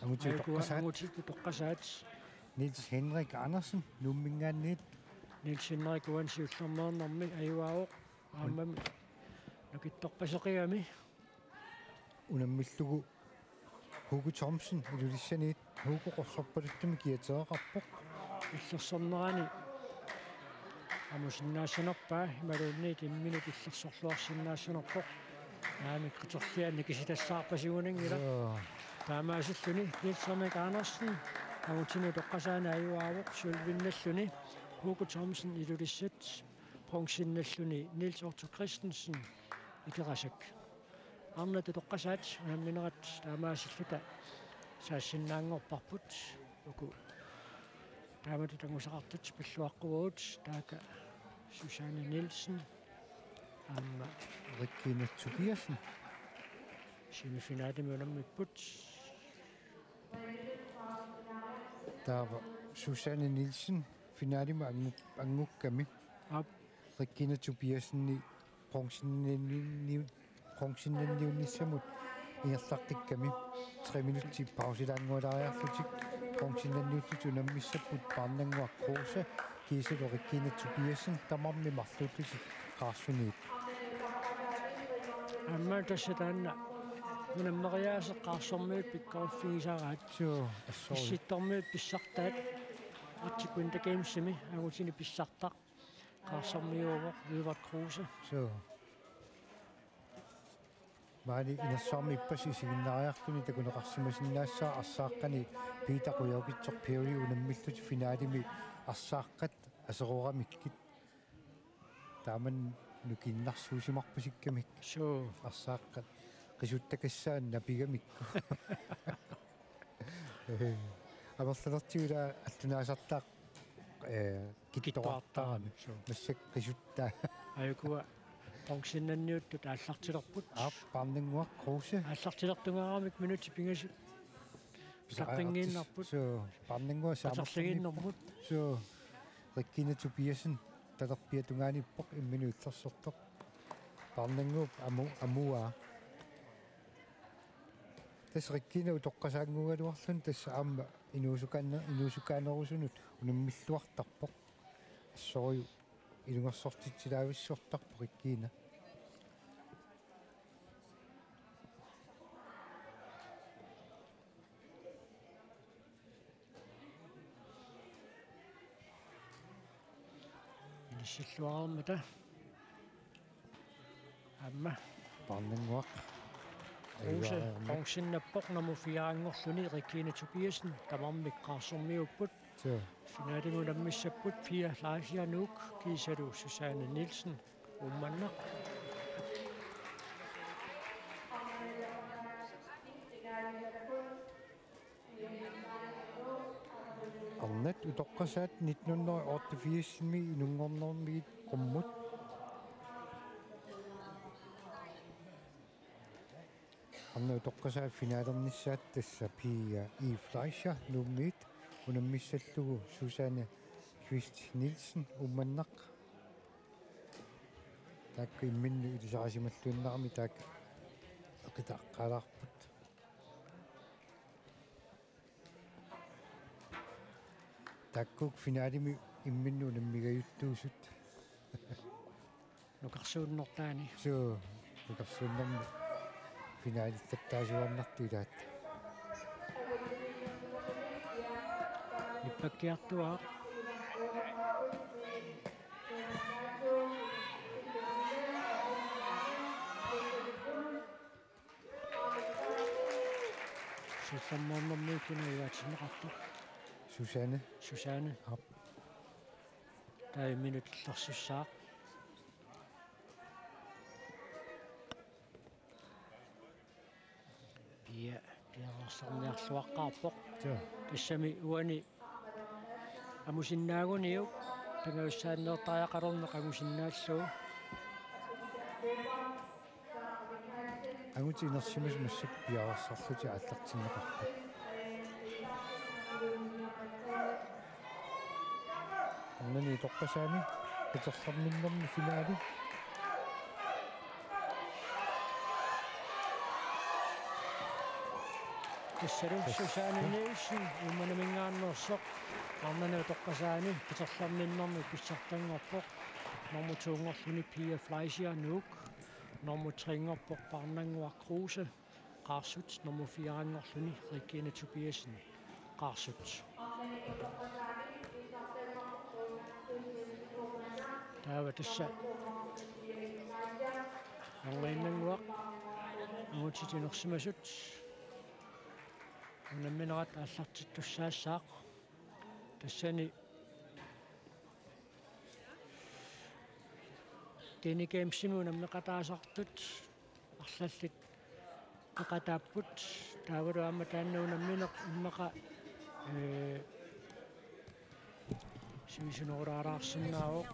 Angutit utoqqasaat. Angutit utoqqasaat. Niels Henrik Andersen, Nuumminngaanniit. Niels Henrik uani siullermeernermi ajugaavoq. Aammami nukittorpaseqigami. Unammillugu Hugo Thomsen Ilulissaniit, Hugo qorsorpaluttumik kiatereqarpoq. Illersornerani amusinnaassanerpaa imaluunniit imminut illersorluarsinnaassanerpoq. Naamik, qiterlianik kisitassaarpasigunanngilaq. Joo. Taamaasilluni Niels Henrik Andersen angutini utoqqasaani ajugaavoq, sølvinnalluni Hugo Thomsen Ilulissat, bronzennalluni Niels Otto Christensen Ikerasak. Arnat utoqqasaat unamminerat taamaasilluta saassinnaanngorparput. Uku taamatut angusaqartut pilluaqquagut, taakku Susanne Nielsen aamma Regina Tobiassen semifinalemi unammipput. Taava Susanne Nielsen finalemi angu-, angukkami. Aap. Regina Tobiassen bronzennanniunni-, bronzennanniunnissamut ingerlaqqikkami, tre minutsit pausilaanngualaariarlutik bronzennanniullutik unammissapput Paarnannguaq Kruse kiisalu Regina Tobiassen, tamarmik marluullutik qaarsuniit. Aamma tassa taanna unammeriaaseq qaarsormiut pikkoriffigisaraat. Suu, assori. Issittormiut pissartaat. Arctic Winter Gamesimi angutini pissartaq qaarsormiuuvoq Edvard Kruse. Suu. Maani inersuarmi ippassaq isiginnaariartuni takuneqarsimasinnaassaaq arsaaqqani Peter Qujagukitsoq Perry unammillutik finalemi arsaaqqat aseroramikkit. Taamani nukiinnarsuusimarpasikkamik. Suu. Arsaaqqat qisuttakassaat napigamikku. Amerlanertigut ila attunaasartaaq, eh, kittoqartarami. Kittoqartarami. Suu. Massakkut qisuttaa. Aajukua bronzennanniuttut aallartilerput. Aap, Paarnannguaq Kruse. Aallartilertugaaramik minutsit pingasut. Pisaqqinngiinnarput. Suu, Paarnannguaq saamerlanngiinnarput. Atorligiinnarput. Suu, Regina Tobiassen talerpiata tungaaniippoq imminut illersortoq. Paarnannguup amu-, amuaa. Tassa Regina utoqqasaannguugaluarluni tassa aamma inuusukaanne-, inuusukaanerusunut unammilluartarpoq. Assorujuk ilungersortitsilaavissortarpoq Regina. Inissilluarmata. Aamma. Paarnannguaq. Kruse, ajugaarmat. Bronzennappoq nummer fire-nngorluni Regina Tobiassen, tamarmik qaarsormiuupput. Suu. Finalemi unammissapput Pia Fleischer Nuuk kiisalu Susanne Nielsen Uummannaq. Arnat utoqqasaat nitten hundrede og otteogfirsimi inunngornermigit qummut. Arnat utoqqasaat finalernissaat tassa Pia E. Fleischer Nuummiit unammissallugu Susanne Kvist Nielsen Uummannaq. Taakku imminnut ilisarisimalluinnarmik taakku eqitaaqqaalaarput. Taakku finalemi imminnut unammigajuttuusut. Nukarsuunnertaani. Suu, nukarsuunnermi finalittattaasuaannartut ilaat. Nippakkiartuaaq. Siullermeernermiut iluatsinneqartoq. Susanne. Susanne. Aap. Taava imminut illersussaaq. Pia, piareersarniarluaqqaarpoq. Joo. Tassami uani amusinnaaguniuk tungavissaanneertariaqalerneq angusinnaallugu. Angutit inersimasut massakkut piareersarlutik aallartinneqarput. Arnani utoqqasaani qiterlerminnermi finaali. Tassalu Susanne Nielsen Uummannaminngaanneersoq arnani utoqqasaani qiterlerminnermi pissartanngorpoq. Nummer to-nngorluni Pia Fleischer, Nuuk. Nummer tre-nngorpoq Parnannguaq Kruse, Qaarsut. Nummer fire-nngorluni Regine Tobiassen, Qaarsut. Taava tassa Angiinnannguaq angutit inersimasut unamminerat aallartittussaassaaq. Tassani Danish Gamesimi unammeqataasartut arlallit peqataapput, taavalu aamma taanna unammineq immaqa, ee, sivisunerulaarsinnaavoq.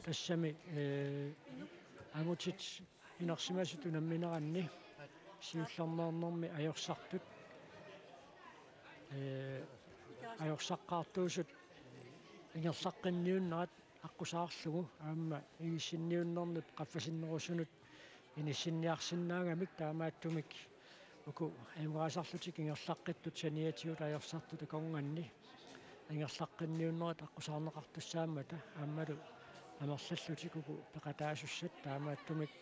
Tassami, ee, angutit inersimasut unammineranni siullermeernermi ajorsartut, ee, ajorsaqqaartuusut ingerlaqqinniunnerat aqqusaarlugu aamma inissinniunnernut qaffasinnerusunut inissinniarsinnaagamik, taamaattumik uku ajugaasarlutik ingerlaqqittut saniatigut ajorsartut akornanni ingerlaqqinniunnerat aqqusaarneqartussaammata aammalu amerlallutik uku peqataasussat, taamaattumik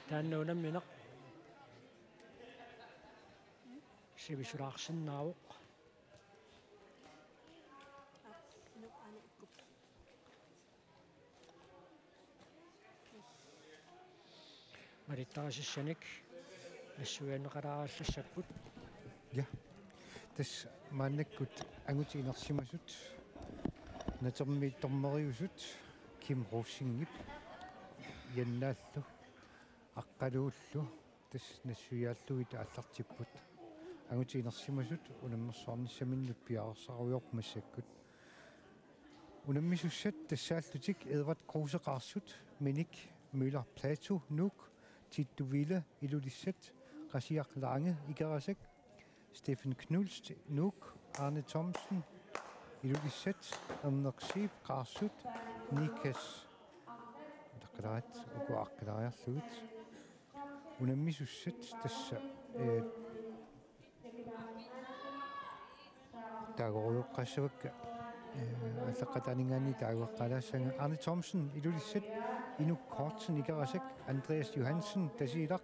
taanna unammineq sivisulaarsinnaavoq. Malittarisassanik nassuiaanneqalaarallassapput. Ja. Tassa maannakkut angutit inersimasut, natermi dommeriusut Kim Rosingip, Jannaallu Aqqaluullu tassa nassuiaallugit aallartipput. Angutit inersimasut unammersuarnissaminnut piareersaraluarput massakkut. Unammisussat tassaallutik Edvard Kruse, Qaarsut, Minik Møller Platou, Nuuk, Tittu Wille, Ilulissat, Qasiaq Lange, Ikerasak, Steffen Knudsen, Nuuk, Arne Thomsen, Ilulissat, Erneq Zeeb, Qaarsut, Nikas, taqqalaat uku aqqilaariarlugit. Unammisussat tassa, ee, taagorujoqqaassavakka, ee, aallaqqataaninngaanniit taagoqqaalaassaanga. Arne Thomsen, Ilulissat, Inuk Kortsen, Ikerasak, Andreas Johansen, Tasiilaq,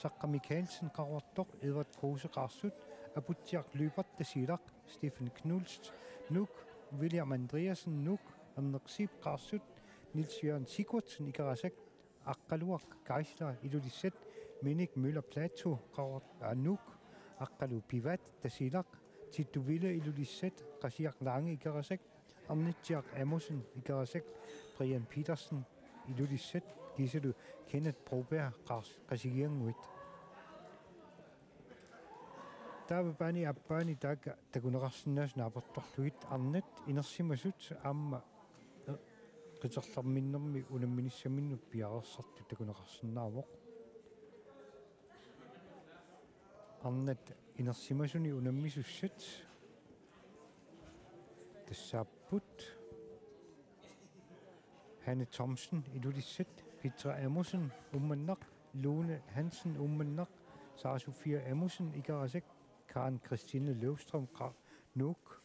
Saqqaq Mikaelsen, Qaqortoq, Edvard Kruse, Qaarsut, Aputsiaq Lyberth, Tasiilaq, Steffen Knudsen, Nuuk, William Andreasen, Nuuk, Erneq Zeeb, Qaarsut, Niels Jørgen Sigurdsen, Ikerasak, Aqqaluaq Geisler, Ilulissat, Minik Møller Platou, Qaqor-, aa, Nuuk, Aqqalu Pivaat, Tasiilaq, Tittu Wille, Ilulissat, Qasiaq Lange, Ikerasak, Arnitsiaq Amussen, Ikerasak, Brian Petersen, Ilulissat, kiisalu Kenneth Broberg, Qars-, Qasigiannguit. Taava paani aappaani taakku takuneqarsinnaasut naapertorlugit arnat inersimasut aamma, ee, qiterlerminnermi unamminissaminnut piareersartut takuneqarsinnaavoq. Arnat inersimasuni unammisussat tassaapput Hanne Thomsen, Ilulissat, Petra Amussen, Uummannaq, Lone Hansen, Uummannaq, Sara Sofia Amussen, Ikerasak, Karen Christine Løvstrøm, Qa-, Nuuk,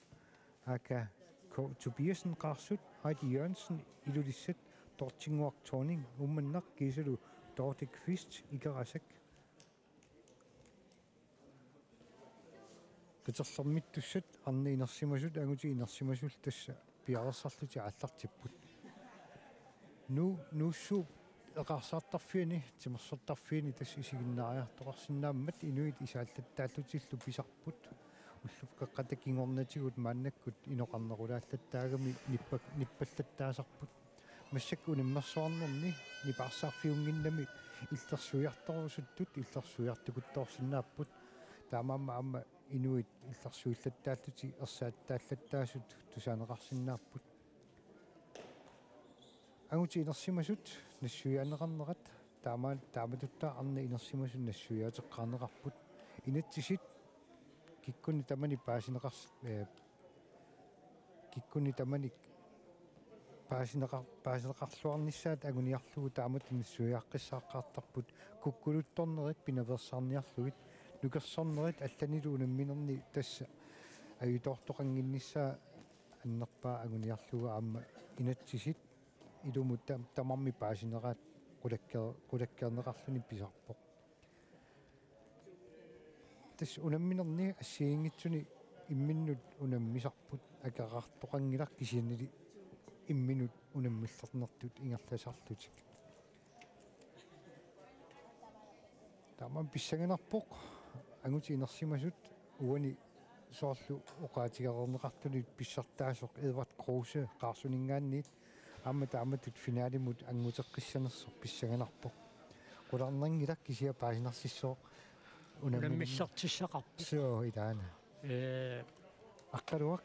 Aka K. Tobiassen, Qaarsut, Heidi Jørgensen, Ilulissat, Dorthe-Ngoaq Thorning, Uummannaq, kiisalu Dorthe Kvist, Ikerasak. Qiterlermittussat arnat inersimasut angutit inersimasullu tassa piareersarlutik aallartipput. Nu-, Nuussuup eqaarsaartarfiani, timersortarfiani tassa isiginnaariartoqarsinnaammat inuit isaallattaallutillu pisarput. Ullut qeqqata kingornatigut maannakkut inoqarnerulaallattaagami nippa-, nippallattaasarput. Massakkut unammersuarnerni nipaarsaarfiunnginnami illersuiartorusuttut illersuiartukuttoorsinnaapput. Taamaammat aamma inuit illersuillattaallutik ersaattaallattaasut tusaaneqarsinnaapput. Angutit inersimasut nassuiaanneqarnerat taama-, taamatut arnat inersimasut nassuiaateqqaarneqarput. Inatsisit kikkunnit tamanit paasineqars-, eh, kikkunnit tamanit paasineqar-, paasineqarluarnissaat anguniarlugu taamatut suiaqqissaartarput kukkuluttornerit pinaveersaarniarlugit nukersornerit allanilu unamminerni tassa ajutoortoqannginnissaa annerpaaq anguniarlugu aamma inatsisit ilumut tam-, tamarmik paasineraat qulakkeer-, qulakkeerneqarluni pisarpoq. Tassa unamminerni assigiinngitsuni imminnut unammisarput akerartoqanngilaq kisiannili imminut unammillernertut ingerlasarlutik. Taamaammat pissanganarpoq angutit inersimasut uani soorlu oqaatigereerneqartunut pissartaasoq Edvard Kruse Qaarsuninngaanniit aamma taamatut finalimut anguteqqissanersoq pissanganarpoq. Qularnanngilaq kisianni paasinarsissooq unammin-, unammillertissaqarpoq. Suu ilaana. Ee. Aqqaluaq.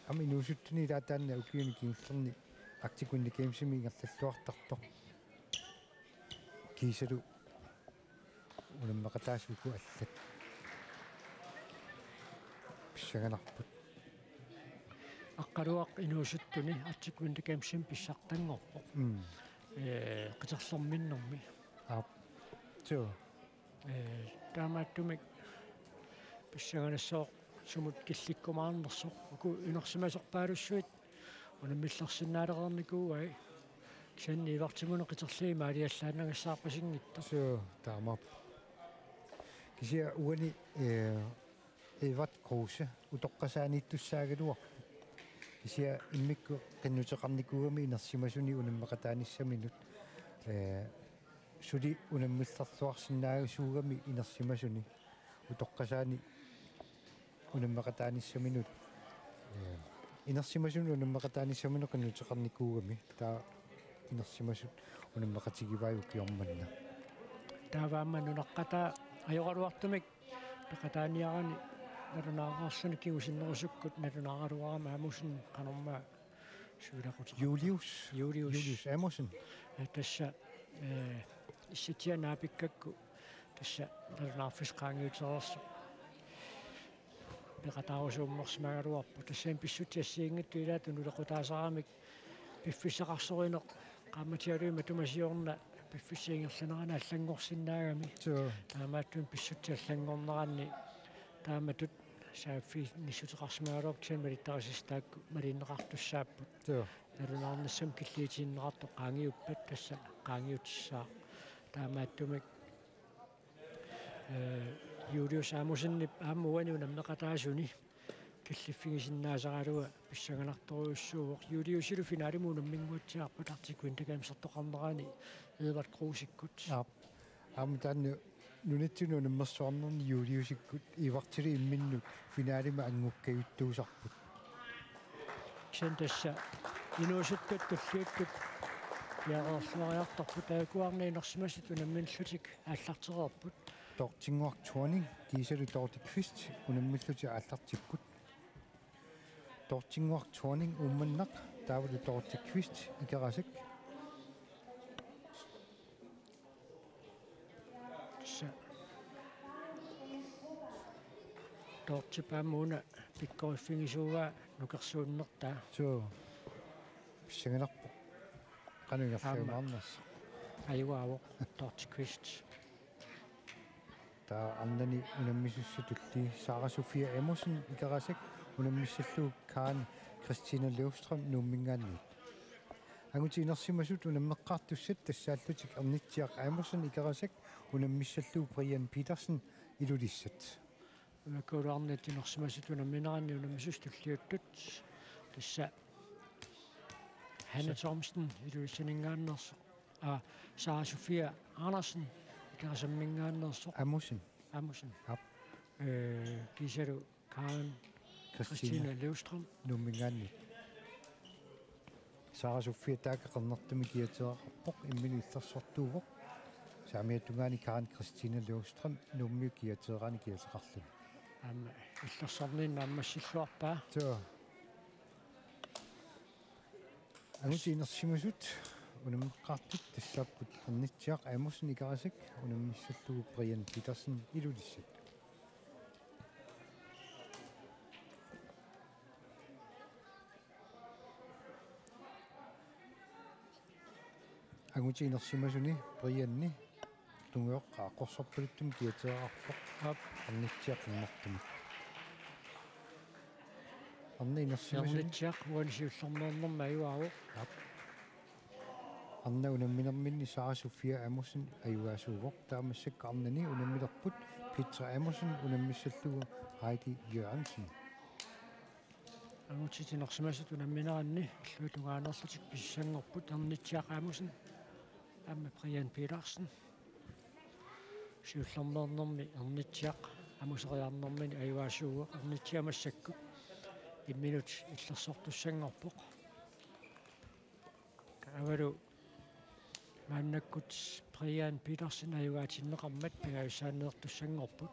Aamma inuusuttuni ilaa taanna ukiuni kingullerni Arctic Winter Gamesimi ingerlalluartartoq. Kiisalu unammeqataasut uku allat pissanganarput. Aqqaluaq inuusuttuni Arctic Winter Gamesimi pissartanngorpoq. Mm. Ee, qiterlerminnermi. Aap. Suu. Ee, taamaattumik pissanganassaaq sumut killikkumaarnersoq. Uku inersimasorpaalussuit unammillersinnaalereernikuuai. Kisianni Edvardimut qiterliit imaaliallaannagassaarpasinngitsoq. Suu, taamaappoq. Kisianni uani, ee, Edvard Kruse utoqqasaaniittussaagaluarpoq. Kisianni immikkut qinnuteqarnikuugami inersimasuni unammeqataanissaminut, ee, suli unammillerluarsinnaasuugami inersimasuni utoqqasaani unammeqataanissaminut, ee, inersimasuni unammeqataanissaminut qinnuteqarnikuugami taava inersimasut unammeqatigivaat ukioq manna. Taava aamma nunaqqataa ajoraluartumik peqataaniarani nalunaareersuni kingusinnerusukkut nalunaaraluarami Amussen qanormaa suilaquteqarpa. Julius. Julius. Julius Amussen. Ee, tassa, ee, issatsiaq naapikkakku tassa nalunaarfissaq qaangiutereersoq peqataarusuummersimagaluarpoq. Tassami pissutsit assigiinngitsut ilaat unulequtaasaramik piffissaqarsorineq qaammatialuit matuma siorna piffissap ingerlanerani allanngorsinnaagami. Suu. Taamaattumik pissutsit allanngorneranni taamatut saaffiginnissuteqarsimagaluarpoq kisianni malittarisassaat taakku malinneqartussaapput. Suu. Nalunaarnissamut killiutigineqartoq qaangiuppat tassa qaangiutissaaq. Taamaattumik, ee, Julius Amossenip aamma uani unammeqataasuni killiffigisinnaasaraluaq pissanganartorujussuuvoq. Juliusilu finalimut unamminnguatsiarpat Arctic Winter Gamesertoqarnerani Edvard Krusekkut. Aap. Aamma taanna nunatsinni unammersuarnerni Juliusikkut Edvardilu imminnut finalimut angukkajuttuusarput. Kisianni tassa inuusuttut tulliuttut piareerluariartorput taakkuarna inersimasut unamminillutik aallartereerput. Dorthe Ngoc Thorning kiisalu Dorthe Kvist unammillutik aallartipput. Dorthe Ngoc Thorning Uummannaq taavalu Dorthe Kvist Ikerasak. Tassa. Dorthep aamma una pikkoriffigisuugaa nukersuunnertaa. Suu. Pissanganarpoq. Qanoq ingerlajumaarnersoq. Aamma. Ajugaavoq Dorthe Kvist. Taava arnani unammisussat tulliit Sara Sofia Amossenip Ikerasak unammissallugu Karen Christina Løvstrøm Nuumminngaanniit. Angutit inersimasut unammeqqaartussat tassaallutik Ernitsiaq Amossenip Ikerasak unammissallugu Brian Petersen Ilulissat. Imakkuugaluarniit inersimasut unammineranni unammisussat tulliuttut tassa Hanne Sa- Thomsen Ilulissaninngaanneersoq. Aa, Sara Sofia Andersen Ikerasamminngaanneersoq. Amossenip. Amossenip. Aap. Ee, kiisalu Karen Christina. Christina Løvstrøm. Nuumminngaanniit. Sara Sofia taakku qernertumik kiatereqarpoq, imminut illersortuuvoq. Saamiata tungaani Karen Christina Løvstrøm Nuummiut kiateeraanik kiateqarluni. Aamma illersorniinnaq naammassilluarpaa. Suu. Angutit inersimasut unammeqqaartut tassaapput Ernitsiaq Amossenip Ikerasak unammissallugu Brian Petersen Ilulissat. Angutit inersimasuni Brianni tungujortoq aqquserpaluttumik kiatereerarpoq. Aap. Arnitsiaq qinnertumik. Arnat inersimasuni. Arnitsiaq uani siullermeernermi ajugaavoq. Aap. Arnat unamminerminni Sara Sofia Amundsen ajugaasuuvoq. Taava massakkut arnani unammilerput Petra Amundsen unammissallugu Heidi Jørgensen. Angutit inersimasut unammineranni illuatungaaneerlutik pissanngorput. Arnitsiaq Amundsen aamma Brian Petersen. Siullermeernermi Arnitsiaq amuseriarnermini ajugaasuuvoq. Arnitsiaq massakkut imminut illersortussanngorpoq. Taavalu maannakkut Brian Petersen ajugaatinneqarmat pingajussaanneertussanngorput.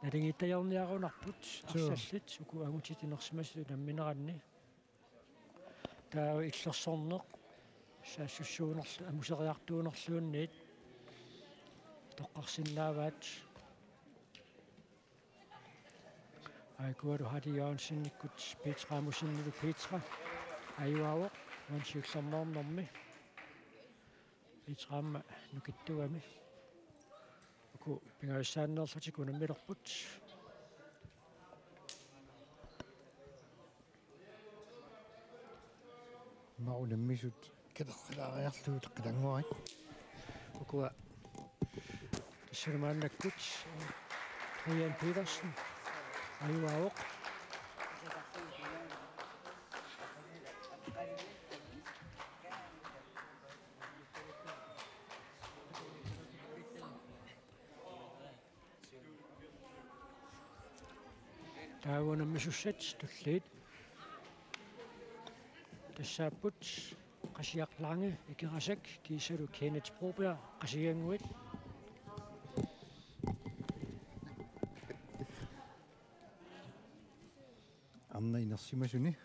Naligiittajaarniarunarput. Suu. Arlallit uku angutit inersimasut unammineranni. Taava illersorneq saassussuunerlu amuseriartuunerluunniit toqqarsinnaavaat. Aikualu Heidi Jørgensenikkut Petra Amundsenilu. Petra ajugaavoq uani siullermeernermi. Petra aamma nukittugami. Uku pingajussaanneerlutik unammilerput. Aamma unammisut katersilaariarlugu taqqilannguarit. Ukua tassalu maannakkut Brian Petersen ajugaavoq. Taava unammisussat tulliit tassaapput Qasiaq Lange, Ikerasak, kiisalu Kenneth Broberg, Qasigiannguit. Arnat inersimasuni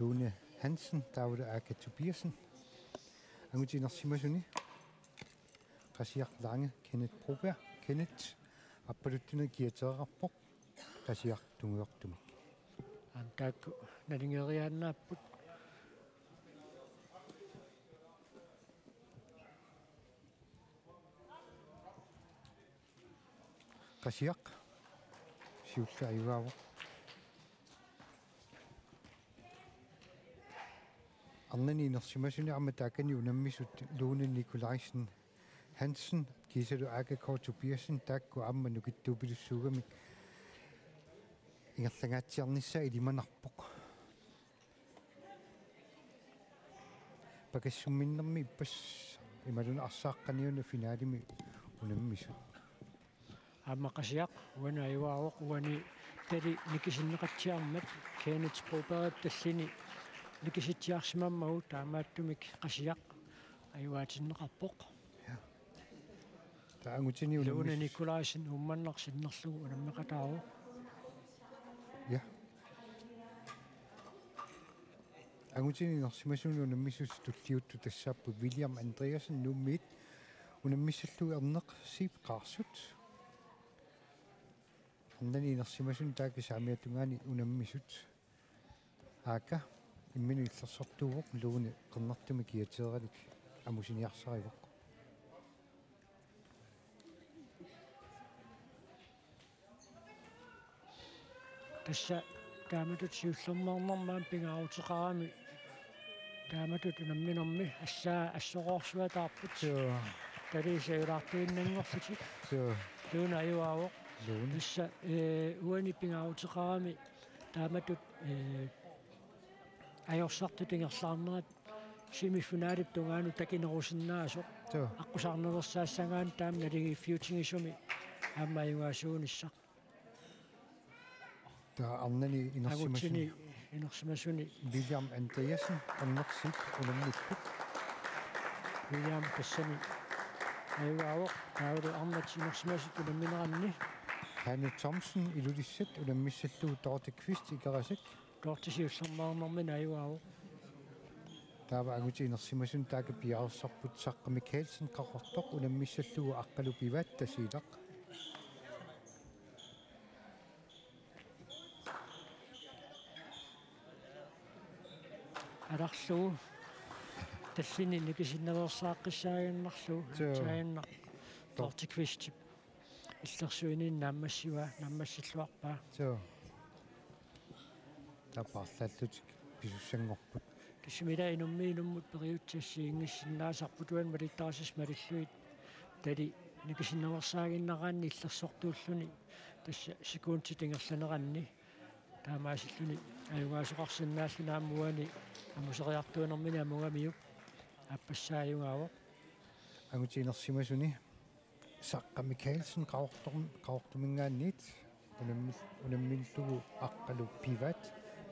Lone Hansen taavalu Aaka Tobiassen. Angutit inersimasuni Qasiaq Lange, Kenneth Broberg. Kenneth appaluttunik kiatereerarpoq Qasiaq tungujortumik. Aamma taakku naligiiaannaapput. Qasiaq siulleq ajugaavoq. Arnani inersimasuni aamma taakkani unammisut Lone Nikolajsen Hansen kiisalu Aaka K. Tobiassen taakku aamma nukittuupilussuugamik ingerlangaatsiarnissaa ilimanarpoq. Pakassumminnermi ippassaq imaluunniit arsaaqqaniuna finalemi unammisut. Aamma Qasiaq uani ajugaavoq, uani tali nikisinneqatsiarmat Kenneth Brobergip tallini nikisitsiarsimammagu, taamaattumik Qasiaq ajugaatinneqarpoq. Ja. Taava angutini Lone unammis- Nikolajsen Uummannaq sinnerlugu unammeqataavoq. Ja. Angutini inersimasuni unammisut tulliuttut tassaapput William Andreasen Nuummiit unammissallugu Erneq Zeeb Qaarsut. Arnani inersimasuni taakku saamiata tungaani unammisut. Aaka imminut illersortuuvoq, Lone qernertumik kiateeralik amusiniarsarivoq. Tassa taamatut siullermeernermi aamma pingaaruteqarami taamatut unamminermi, assaa assoroorsuataarput. Suu. Tali siulaartuinnanngorlutik. Suu. Lone ajugaavoq. Lone. Tassa, ee, uani pingaaruteqarami taamatut, ee, ajorsartut ingerlaarnerat semifinalip tungaanut takinerusinnaasoq. Suu. Aqqusaarnereersaassagaanni taama naligiiffiutigisumi aamma ajugaasuunissaq. Taava arnani inersimasuni. Angutini inersimasuni William Andreasen, Erneq Zeeb unammipput. William tassani ajugaavoq, taavalu arnat inersimasut unammineranni. Hanne Thomsen, Ilulissat, unammissallugu Dorte Kvist, Ikerasak. Dorte siullermeernermini ajugaavoq. Taava angutit inersimasuni taakku piareersarput, Saqqa Mikaelsen, Qaqortoq, unammissallugu Aqqalu Pivaat, Tasiilaq. Alarlugu Allini nikisinnaveersaaqqissaaginnarlugu. Suu. Aatsaannaq Dorthe Kvistip illersuiniinni naammassivaa, naammassilluarpaa. Suu. Taava paarlaallutik pisussanngorput. Tassami ila inummiit inummut periutsit assigiinngissinnaasarput, uani malittarisassat malillugit. Tali nikisinnaveersaaginnaraanni illersortuulluni, tassa sekundit ingerlaneranni. Taamaasilluni ajugaasoqarsinnaalluni aamma uani amuseriartuunermini amugamiuk aappassaa ajugaavoq. Angutit inersimasuni Saqqa Mikaelsen Qaqortorm-, Qaqortuminngaanniit unammil-, unammillugu Aqqalu Pivaat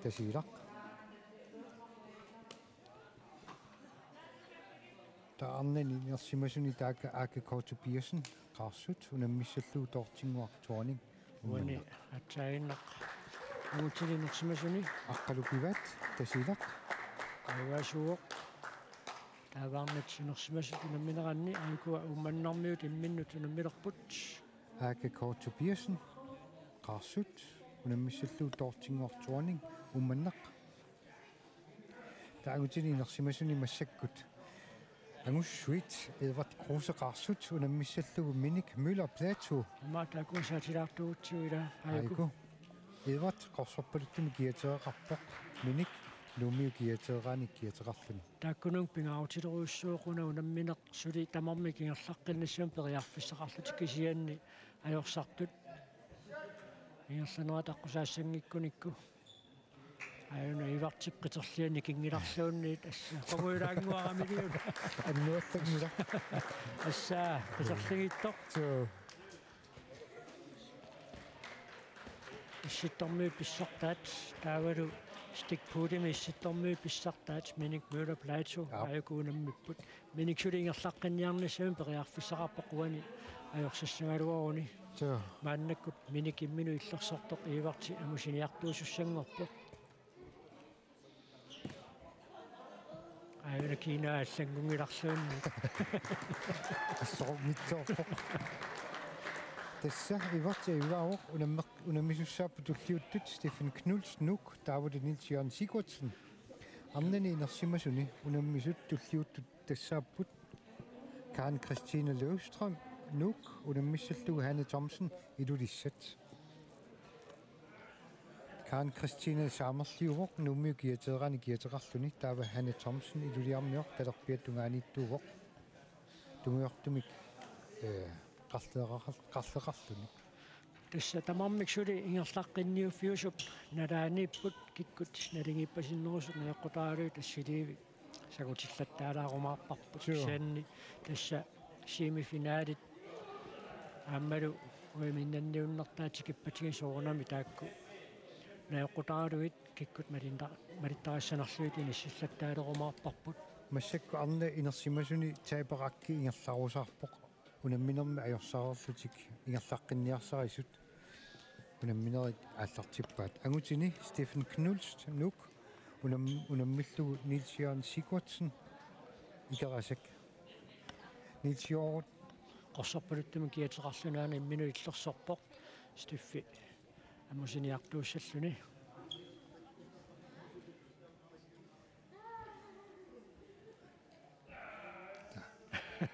Tasiilaq. Taava arnani inersimasuni taakku Aake K. Tobiassen Qaarsut unammissallugu Dorthe-nnguaq Thorning. Uani Uummannaq. Aatsaannaq angutini inersimasuni Aqqalu Pivaat Tasiilaq. Ajugaasuuvoq. Taava arnat inersimasut unammineranni aajuku Uummannarmiut imminnut unammilerput. Aake K. Tobiassen Qaarsut unammissallugu Dorthe-nnguaq Thorning Uummannaq. Taava angutini inersimasuni massakkut angussuit Edvard Kruse Qaarsut unammissallugu Minik Møller Platou. Aamma taakku saatilaartuugutsigu ila aajuku. Aajuku. Edvard qorsorpaluttumik kiatereqarpoq, Minik Nuummiut kiateeraanni kiateqarluni. Taakkununnga pingaarutilerujussuuvoq una unammineq suli tamarmik ingerlaqqinnissamik periarfissaqarlutik, kisianni ajorsartut ingerlanerat aqqusaassanngikkunikku. Aajuna Edvardip qiterliani kingilarluunniit tassa qungujulaannguaramiliuna. Annuallanngilaq. Tassa qiterligiittoq. Suu. Issittormiut pissartaat, taavalu stikpulimi issittormiut pissartaat, Minik Møller Platou. Aap. Aajuku unammipput. Minik suli ingerlaqqinniarnissamik periarfissaqarpoq uani ajorsassagaluaruni. Suu. Maannakkut Minik imminut illersortoq Edvardi amusiniartuusussanngorpoq. Aajuna kiinaa allanngunngilarluunniit. Assorujussuarpoq. Tassa Edvard ajugaavoq, unammeq-, unammisussaapput tulliuttut Steffen Knudsen Nuuk taavalu Niels Jørgen Sigurdsen. Arnani inersimasuni unammisut tulliuttut tassaapput Karen Christine Løvstrøm Nuuk unammissallugu Hanne Thomsen Ilulissat. Karen Christine saamerliuvoq Nuummiut kiateeraanni kiateqarluni, taava Hanne Thomsen Ilulissarmioq talerpiata tungaaniittuuvoq. Tungujortumik, ee, qarleqaqar-, qarleqarluni. Tassa tamarmik suli ingerlaqqinniuffiusup nalaaniipput, kikkut naligiippasinnerusut najoqqutaraluit assiliivik saqutillattaalaarumaarparput. Suu. Kisianni tassa semifinalit aammalu uiminnanniunnertaa tikippatiga soorunami taakku najoqqutaralugit kikkut malinta-, malittarissanerlugit inissillattaalerumaarparput. Massakkut arnat inersimasuni Taberakki ingerlarusaarpoq. Unamminermi ajorsarlutik ingerlaqqinniarsarisut unamminerit aallartippaat. Angutini Steffen Knudsen Nuuk unam-, unammillugu Niels Jørgen Sigurdsen Ikerasak. Niels Jørgen. Qorsorpaluttumik kiateqarluni aana imminut illersorpoq. Steffi amusiniartuussalluni.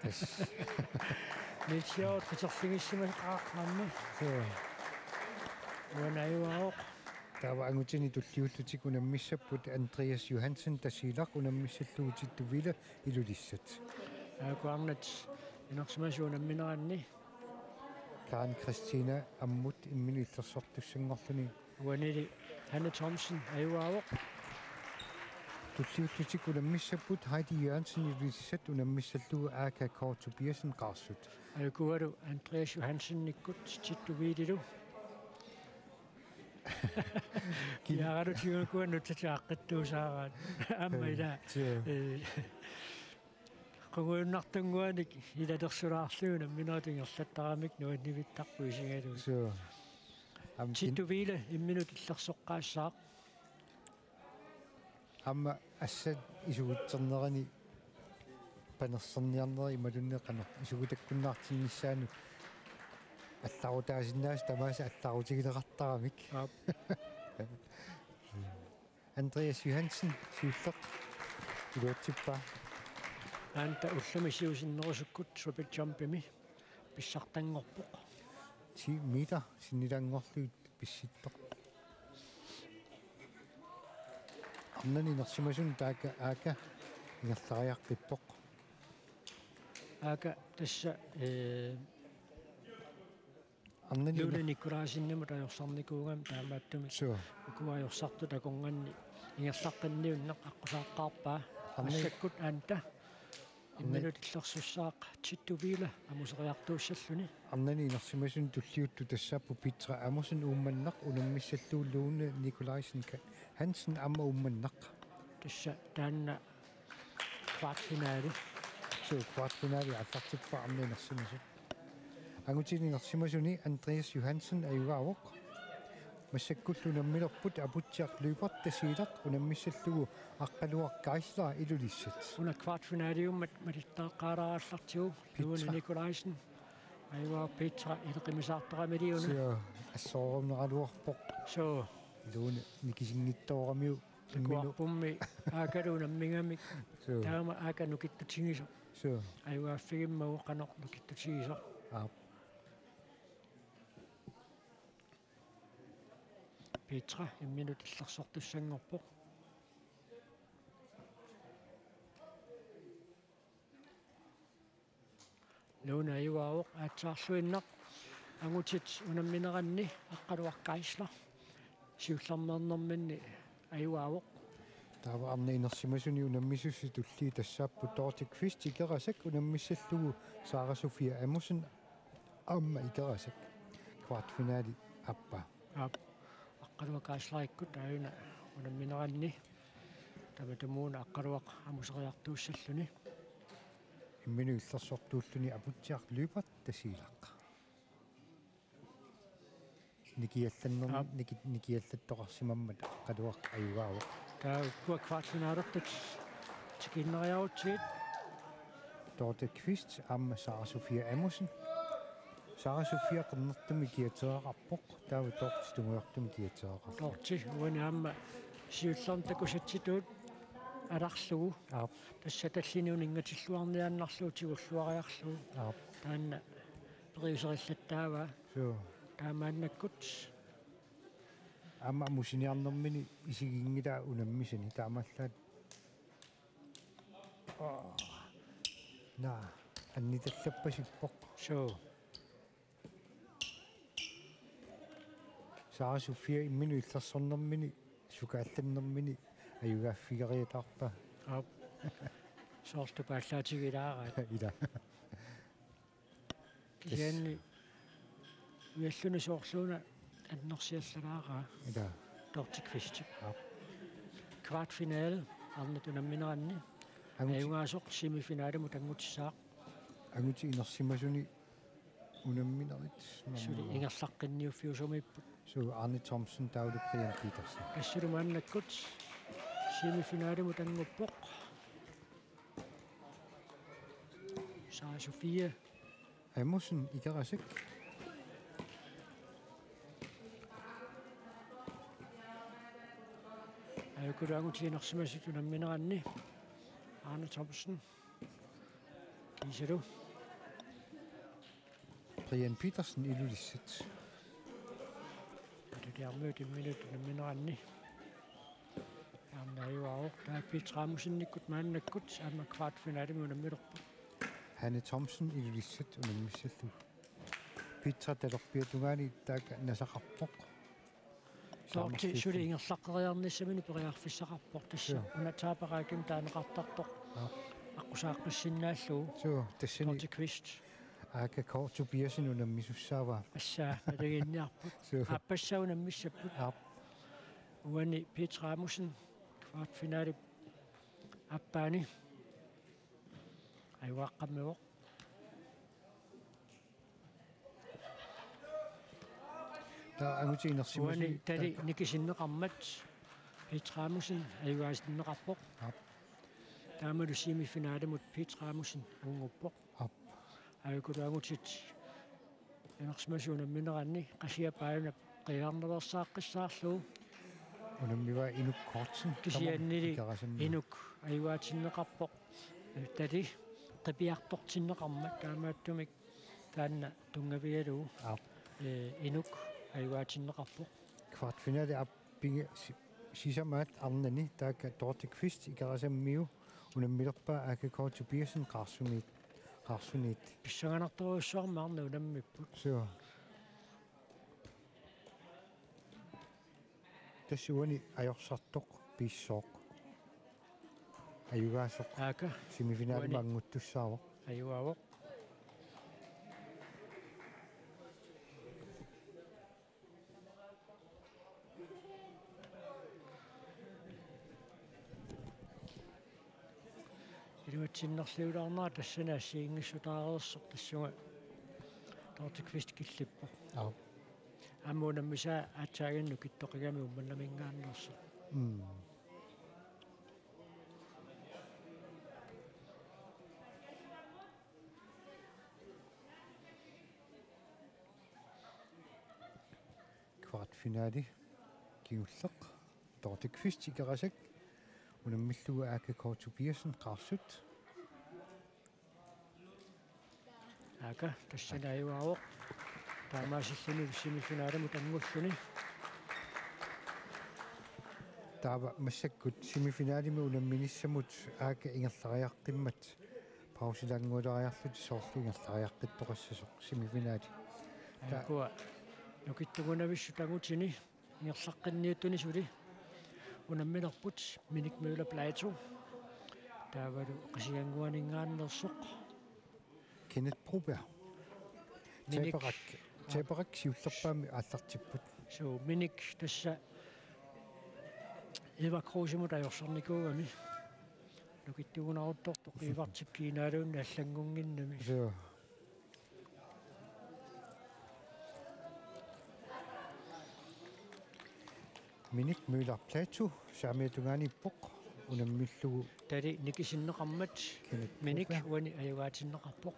Tassa. Niels Jørgen qiterligissimasaqaaq aamma. Suu. Uani ajugaavoq. Taava angutini tulliullutik unammissapput Andreas Johansen Tasiilaq unammissallugu Tittu Wille Ilulissat. Aajuku arnat inersimasut unammineranni. Karen Christine ammut imminut illersortussanngorluni. Uanili Hanne Thomsen ajugaavoq. Tulliullutik unammissapput Heidi Jørgensen Ilulissat unammissallugu Aake K. Tobiassen Qaarsut. Aajukualu Andreas Johansenikkut Tittu Willilu. Kim- Jaaralutiukuan nutsataaqqittuusaaraat. Aamma ila. Suu. Ee, qungujunnartunnguanik ilalersuulaarlugu unamminerit ingerlattaramik nuannivittarput isigalugu. Suu. Aamma kin- Tittu Wille imminut illersoqqaassaaq. Aamma assat isugutsernerani panerserniarneri imaluunniit qanoq isugutakkunnaartinnissaanut allarutaasinnaasut tamaasa allarutigineqartaramik. Aap. Andreas Johansen siulleq iluatsippaa. Taanna ullumi siusinnerusukkut triple jumpimi pissartanngorpoq. Ti meter sinnilanngorlugit pissittoq. Arnani inersimasuni taakku Aaka ingerlariaqqippoq. Aaka tassa, ee, Arnani Lone Nikolajsenimut ajorsarnikuugami taamaattumik. Suu. Ukua ajorsartut akornanni ingerlaqqinniunneq aqqusaaqqaarpaa. Arnani Massakkut Anda. Imminut illersussaaq Tittu Wille amuseriartuussalluni. Arnani inersimasuni tulliuttut tassaapput Petra Amundsen Uummannaq unammissallugu Lone Nikolajsen Ka-, Hansen aamma Uummannaq. Tassa taanna kvartfinale. Suu, kvartfinale aallartippoq arnani inersimasut. Angutini inersimasuni Andreas Johansen ajugaavoq. Massakkullu unamminerput Aputsiaq Lyberth Tasiilaq unammissallugu Aqqaluaq Geisler Ilulissat. Una kvartfinaliummat malittaaqqaalaarallartigu Petra. Lone Nikolajsen. Ajugaavoq Petra ileqimisaartoramiliuna. Suu, assoruneraluarpoq. Suu. Lone nikisinngitsooramiuk. Takuarpummi Aakalu unammigamik. Suu. Taama Aaka nukittutigisoq. Suu. Ajugaaffigimmagooq qanoq nukittutigisoq. Aap. Petra imminut illersortussanngorpoq. Lone ajugaavoq aatsaarluinnaq angutit unammineranni Aqqaluaq Geisler siullermeernerminni ajugaavoq. Taava arnani inersimasuni unammisussat tulliit tassaapput Dorthe Kvist Ikerasak unammissallugu Sara Sofia Amundsen aamma Ikerasak kvartfinale aappaa. Aap, Aqqaluaq Geislerikkut aajuna unammineranni tamatumuuna Aqqaluaq amuseriartuussalluni. Imminut illersortuulluni Aputsiaq Lyberth Tasiilaq. Nikiallanner-, Aap. niki-, nikiallattoqarsimammat Aqqaluaq ajugaavoq. Taava ukua kvartfinalertut tikiinnariarutsigit. Dorthe Kvist aamma Sara Sofia Amundsen. Sara Sofia qernertumik kiatereqarpoq. Taava Dorthe tungujortumik kiatereqarpoq. Dorthe uani aamma siullermik takusassitut alarlugu. Aap. Tassa tallini uninngatilluarniaannarlugu tigulluariarlugu. Aap. Taanna periuserillattaavaa. Suu. Taamaannakkut. Aamma amusiniarnermini isiginngilaa unammisani taamaallaat. Aa. Naa, annitallappasippoq. Suu. Sara Sofia imminut illersornermini, sukaallannermini, ajugaaffigeriataarpaa. Aap. Soorlu paallaatigilaaraa. Ila. Kisianni ualluni soorluuna annersiallalaaraa. Ila. Dorthe Kvist. Aap. Kvartfinale, arnat unammineranni. Anguti- Ajugaasoq semifinalimut anngutissaaq. Angutit inersimasuni unamminerit. Suli ingerlaqqinniuffiusumiipput. Suu, Arne Thomsen, taavalu Brian Petersen. Tassalu maannakkut semifinalimut annguppoq. Sara Sofia Amundsen Ikerasak. Aajukulu angutit inersimasut unammineranni. Arne Thomsen. Kiisalu. Brian Petersen Ilulissat. Atuliarmiut imminut unammineranni. Aamma ajugaavoq, taava Petra Amundsenikkut maannakkut aamma kvartfinalemi unammilerput. Hanne Thomsen Ilulissat unammissallugu. Petra talerpiata tungaani taakku nasaqarpoq. Dorthe suli ingerlaqqeriarnissamini periarfissaqarpoq tassa. Joo. Una taaperaakimi taaneqartartoq. Joo. Aqqusaaqqissinnaalluni. Joo, tassani. Dorthe Kvist. Aaka K. Tobiassen unammisussaavaa. Tassa, nalinginniarput. Joo. Aappassaa unammissapput. Aap. Uani Petra Amundsen, kvartfinale aappaani. Ajugaqqammivoq. Taava angutit inersimasut. Uani tali taakku nikisinneqarmat Petra Amundsen ajugaatinneqarpoq. Aap. Taamalu semifinalimut Petra Amundsen annguppoq. Aap. Aajukulu angutit inersimasut unammineranni Qasiap Aajunap qiiarnerveersaaqqissaarlugu. Unammivaa Inuk Kortsen. Kisiannili Ikerasanni. Inuk ajugaatinneqarpoq. Tali qipiartortinneqarmat taamaattumik taanna tunngavigalugu. Aap. Ee, Inuk ajugaatinneqarpoq. Kvartfinale aap pingi si-, sisamaat arnani taakku Dorthe Kvist Ikerasammiu unammilerpaa A G K Tobiassen Qaarsuniit, Qaarsuniit. Pissanganartorujussuarmik arnat unammipput. Suu. Tassa uani ajorsartoq piissooq. Ajugaasoq. Aaka. Semifinalimi uani annguttussaavoq. Ajugaavoq. Iluatsinnerliulaarnera tassani assigiinngissutaareersoq tassunga Dorthe Kvist killippoq. Aap. Aamma unammisaa aatsaannguaq nukittoqigami Uummannaminngaanneersoq. Mm. Kvartfinale kingulleq. Dorthe Kvist Ikerasak unammillugu A G K Tobiassen Qaarsut. Aaka, tassani ajugaavoq. Taamaasilluni semifinalimut anngulluni. Taava massakkut semifinalimi unamminissamut Aaka ingerlariaqqimmat. Pausilaannguuleriarlutik soorlu ingerlariaqqittoqassasoq semifinali. Ta- Aakua nukittugunavissut angutini ingerlaqqinniittuni suli unamminerput Minik Møller Platou. Taavalu Qasigiannguaninngaanneersoq. Kenneth Broberg. Minik. Taberak, Taberak siullerpaamik aallartipput. Suu, Minik tassa Eva Krusemut ajorsarnikuugami. Nukittugunaruttortoq Ivartip kiinaaluunniit allanngunnginnami. Suu. Minik Møller Platou saamiata tungaaniippoq unammillugu. Tali nikisinneqarmat Kenneth Minik Broberg. Uani ajugaatinneqarpoq.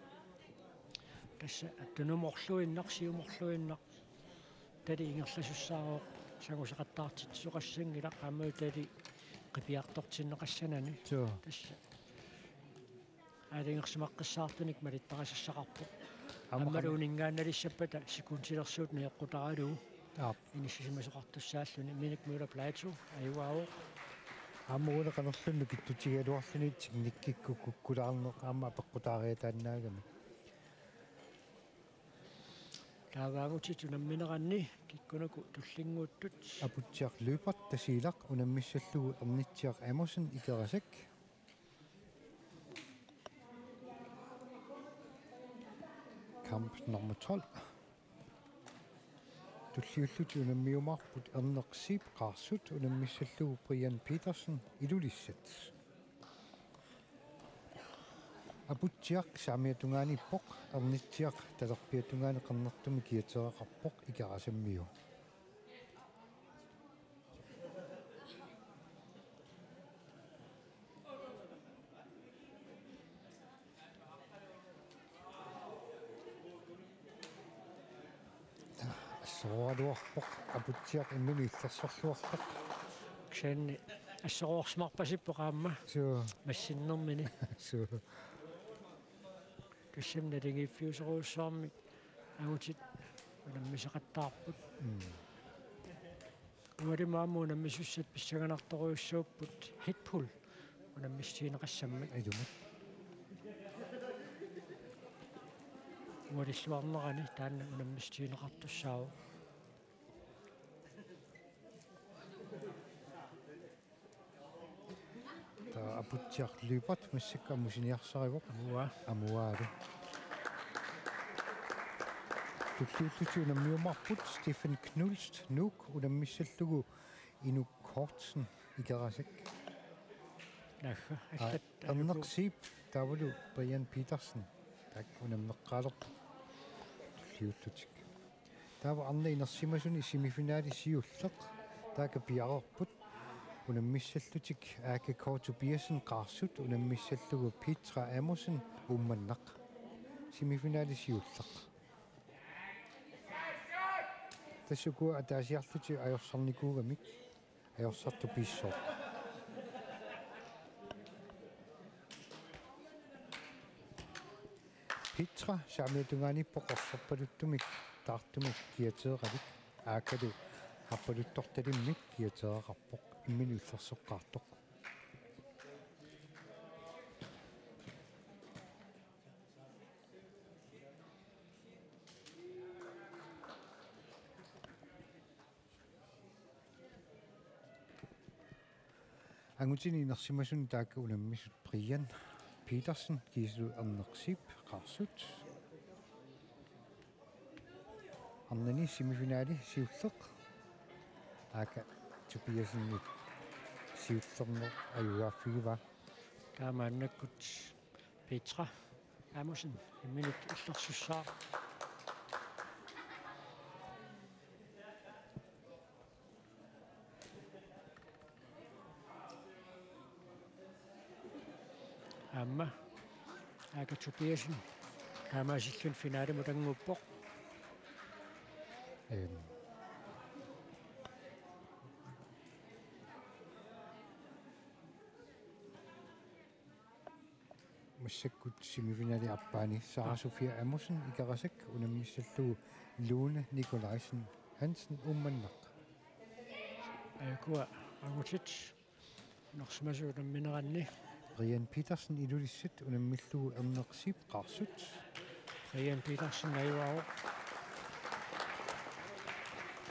Tassa tunumorluinnaq, siumorluinnaq. Tali ingerlasussaavoq sanguseqattaartitsisoqassanngilaq aamma tali qipiartortinneqassanani. Suu. Tassa aalajangersimaqqissaartunik malittarisassaqarpoq. Aamma aammalu qana- uninngaannalissappata sekundilersuut neeqqutaralugu. Aap. Inissisimasoqartussaalluni Minik Møller Platou ajugaavoq. Aamma uani qanorluunniit nukittutigigaluarluni teknikkikkut kukkulaarneq aamma apeqqutaariataannaagami. Taava angutit unammineranni kikkunuku tullinnguuttut. Aputsiaq Lyberth Tasiilaq unammissallugu Ernitsiaq Amundsen Ikerasak. Kamp nummer tolv. Tulliullutik unammiumaarput Erneq Zeeb Qaarsut unammissallugu Brian Petersen Ilulissat. Aputsiaq saamiata tungaaniippoq, Ernitsiaq talerpiata tungaani qernertumik kiatereqarpoq Ikerasammiu. Assororaluarpoq Aputsiaq imminut illersorluarpoq. Kisianni assoroorsimarpasippoq aamma. Suu. Massinnermini. Suu. Tassami naligiiffiusorujussuarmik angutit unammisaqattaarput. Mm. Ualimut aamma unammisussat pissanganartorujussuupput Red Bull unammissutigineqassammat. Ilumut. Ualilluarnerani taanna unammissutigineqartussaavoq. Taava Aputsiaq Lyberth massakkut amusiniarsarivoq. Uanga. Amuaalu. Tulliullutik unammiumaarput Stephen Knust Nuuk unammissallugu Inuk Kortsen Ikerasak. Nagga, aa, allat Erneq Zeeb taavalu Brian Petersen. Taakku unammeqqaalerput. Tulliullutik. Taava arnat inersimasuni semifinali siulleq taakku piareerput. Unammissallutik A G K Tobiassen Qaarsut unammissallugu Petra Amundsen Uummannaq. Semifinali siulleq. Tassa ukua ataasiarlutik ajorsarnikuugamik. Ajorsartoq piissooq. Petra saamiata tungaaniippoq qorsorpaluttumik taartumik kiateeralik, Aakalu harpaluttortalimmik kiateeraqarpoq, imminut illersoqqaartoq. Angutini inersimasuni taakku unammisut Brian Petersen kiisalu Erneq Zeeb Qarsut. Arnani semifinali siulleq. Aaka Tobiassenip siullerneq ajugaaffigivaa. Taamaannakkut Petra Amundsen imminut illersussaaq. Aamma Aaka Tobiassen taamaasilluni finalimut annguppoq. Ehm. Massakkut semifinali aappaani Sara Sofia Amundsen Ikerasak unammissallugu Lone Nikolajsen Hansen Uummannaq. Aakua angutit inersimasut unammineranni. Brian Petersen Ilulissat unammillugu Erneq Zeeb Qarsut. Brian Petersen ajugaavoq.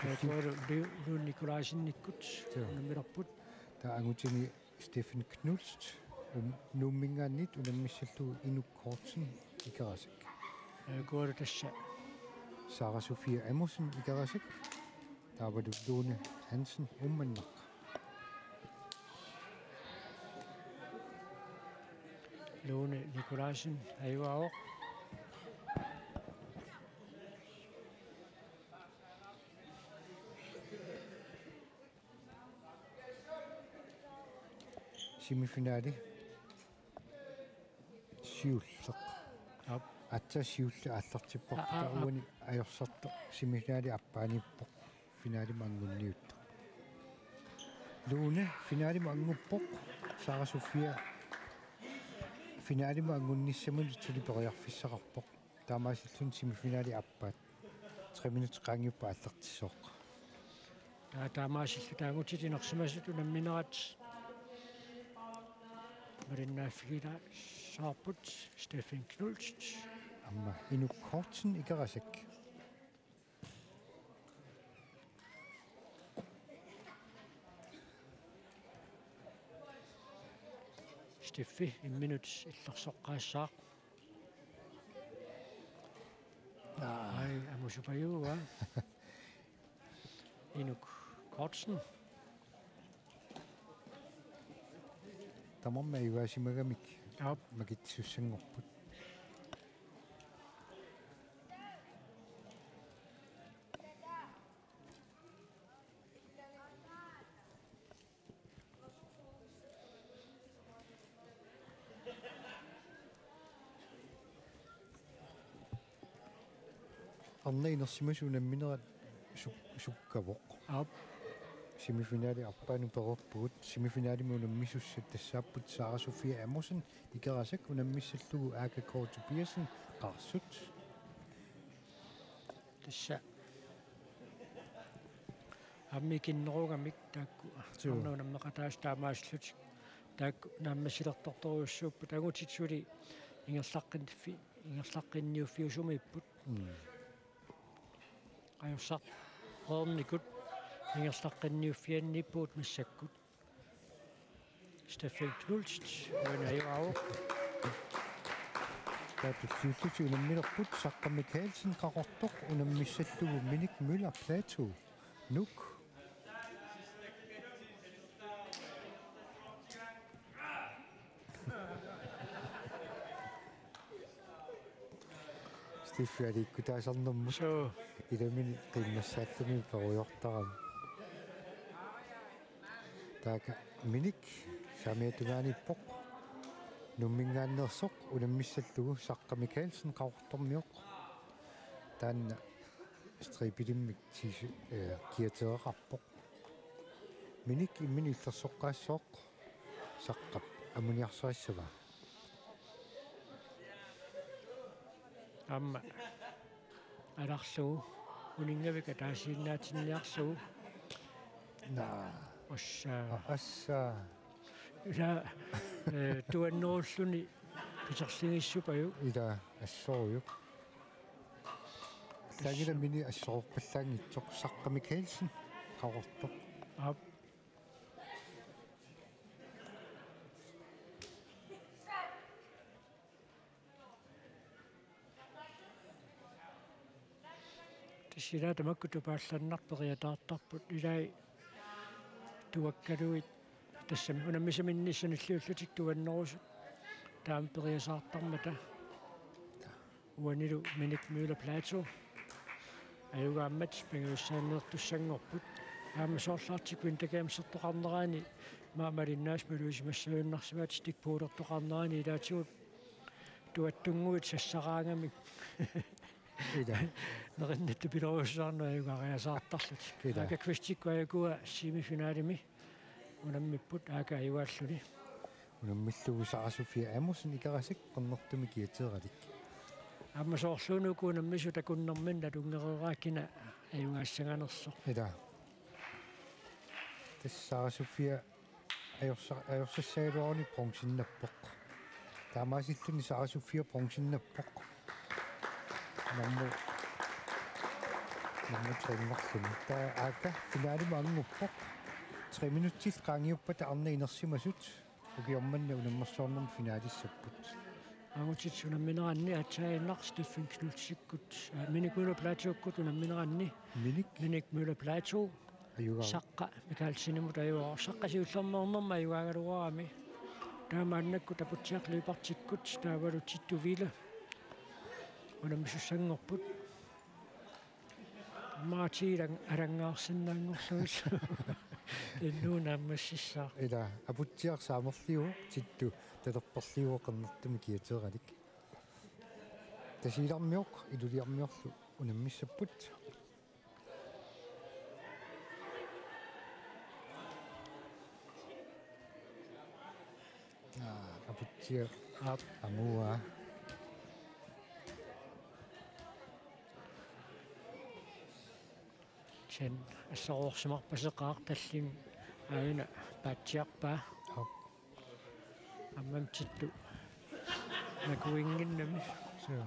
Aakua Lu-, Lone Nikolajsenikkut. Joo. Unammilerput. Taava angutini Steffen Knudsen, um, Nuumminngaanniit unammissallugu Inuk Kortsen Ikerasak. Aakualu tassa Sara Sofia Amundsen Ikerasak. Taavalu Lone Hansen Uummannaq. Lone Nikolajsen ajugaavoq. Semifinali siulleq. Aap. Aatsaat siulleq aallartipparput. Aa, aa, aap. Uani ajorsartoq semifinali aappaaniippoq. Finalimut anngunniuttoq. Lone finalimut annguppoq. Sara Sofia finalimut anngunnissaminut suli periarfissaqarpoq. Taamaasilluni semifinali aappaat. Tre minutsit qaangiuppata aallartissooq. Taa-, taamaasilluta angutit inersimasut unamminerat malinnaaffigilaassavarput. Steffen Knudsen. Aamma Inuk Kortsen Ikerasak. Steffi imminut illersoqqaassaaq. Aa. Ai, amusupajuva. Inuk Kortsen. Tamarmik ajugaasimagami. Aap. Makitsussanngorput. Arnat inersimasut unamminerat suk-, sukkavoq. Aap. Semifinali aappaanut pereerpugut. Semifinalimi unammisussat tassaapput Sara Sofia Amundsen Ikerasak unammissallugu Aaka K. Tobiassen Qarsut. Tassa aamma ikinnerugamik taakku. Suu. Arnat unammeqataasut taamaasillutik. Taakku naammassilertortorujussuupput, angutit suli ingerlaqqinniffi-, ingerlaqqinniuffiusumiipput. Mm. Ajorsartoreernikut ingerlaqqinniuffianniippugut massakkut. Steffen Knudsen, uani ajugaavoq. Taava tulliullutik unammilerput Saqqa Mikaelsen Qaqortoq unammissallugu Minik Møller Platou, Nuuk. Steffi aliikkutaasarnermut. Suu. Ilami qiimmassaalluni peroriartarami. Taava Minik saamiata tungaaniippoq. Nuumminngaanneersoq unammissallugu Saqqa Mikaelsen Qaqortormioq. Taanna stribelimmik tiisi-, eh, kiateeraqarpoq. Minik imminut illersoqqaassooq, Saqqap ammoniarsarissavaa. Aamma alarlugu uninngavik ataasiinnaatinniarlugu. Naa. Assa. Assa. Ila, eh, tuannerulluni piserligissupajuk. Ila assorujuk. Taanngilaq mini assorpallaanngitsoq Saqqa Mikaelsen Qaqortoq. Aap. Tassa ilaa tamakku tupaallannarpoq periataartarput ilai tuakkaluit tassami unammisaminni sanilliullutik tuannerusut taama periasaartarmata. Uanilu Minik Møller Platou. Ajugaammat pingajussaaneertussanngorput. Aamma soorlu Arctic Winter Gamesertoqarnerani maamalinnaas maluisimassavinnarsimaat stikpuulertoqarnerani ilaatigut tuattunnguit sassaraangamik. Ila. Nerinnittut pilorujussuarnut ajugariasaartarlutik. Ila. Aaka Kristikkut ajukua semifinalimi unammipput aaka ajugaalluni. Unammillugu Sara Sofia Amundsen Ikarasik qernertumik kiateeralik. Aamma soorluuna uku unammisut takunnerminni nalunngereeraat kina ajugaassanganersoq. Ila. Tassa Sara Sofia ajorsa-, ajorsassagaluaruni bronzennappoq. Taamaasilluni Sara Sofia bronzennappoq. Nummer, nummer tre-nngorluni. Taava aaka finalemi annguppoq. Tre minutsit qaangiuppata arnat inersimasut. Ukioq manna unammersuarnermi finalissapput. Angutit unammineranni aatsaannaq Steffen Knutsikkut, aa, Minik Møller Platoukkut unammineranni. Minik? Minik Møller Platou. Ajugaavoq. Saqqa Mikaelsenimut ajugaavoq. Saqqa siullermeernermi ajugaagaluarami. Taava maannakkut Aputsiaq Lybertikkut taavalu Tittu Wille unammisussanngorput. Maatiilang alanngaarsinnaanngorlugillu. Innuunaammassissaaq. Ila Aputsiaq saamerliuvoq, Tittu talerperliuvoq qernertumik kiateeralik. Tasiilarmioq Iluliarmiorlu unammissapput. Aa, Aputsiaq. Aap. Amua. Sen assaroorsimarpaseqaaq tallimat aajuna paatsiarpaa. Aap. Aamma Tittu nakuinnginnami. Suu.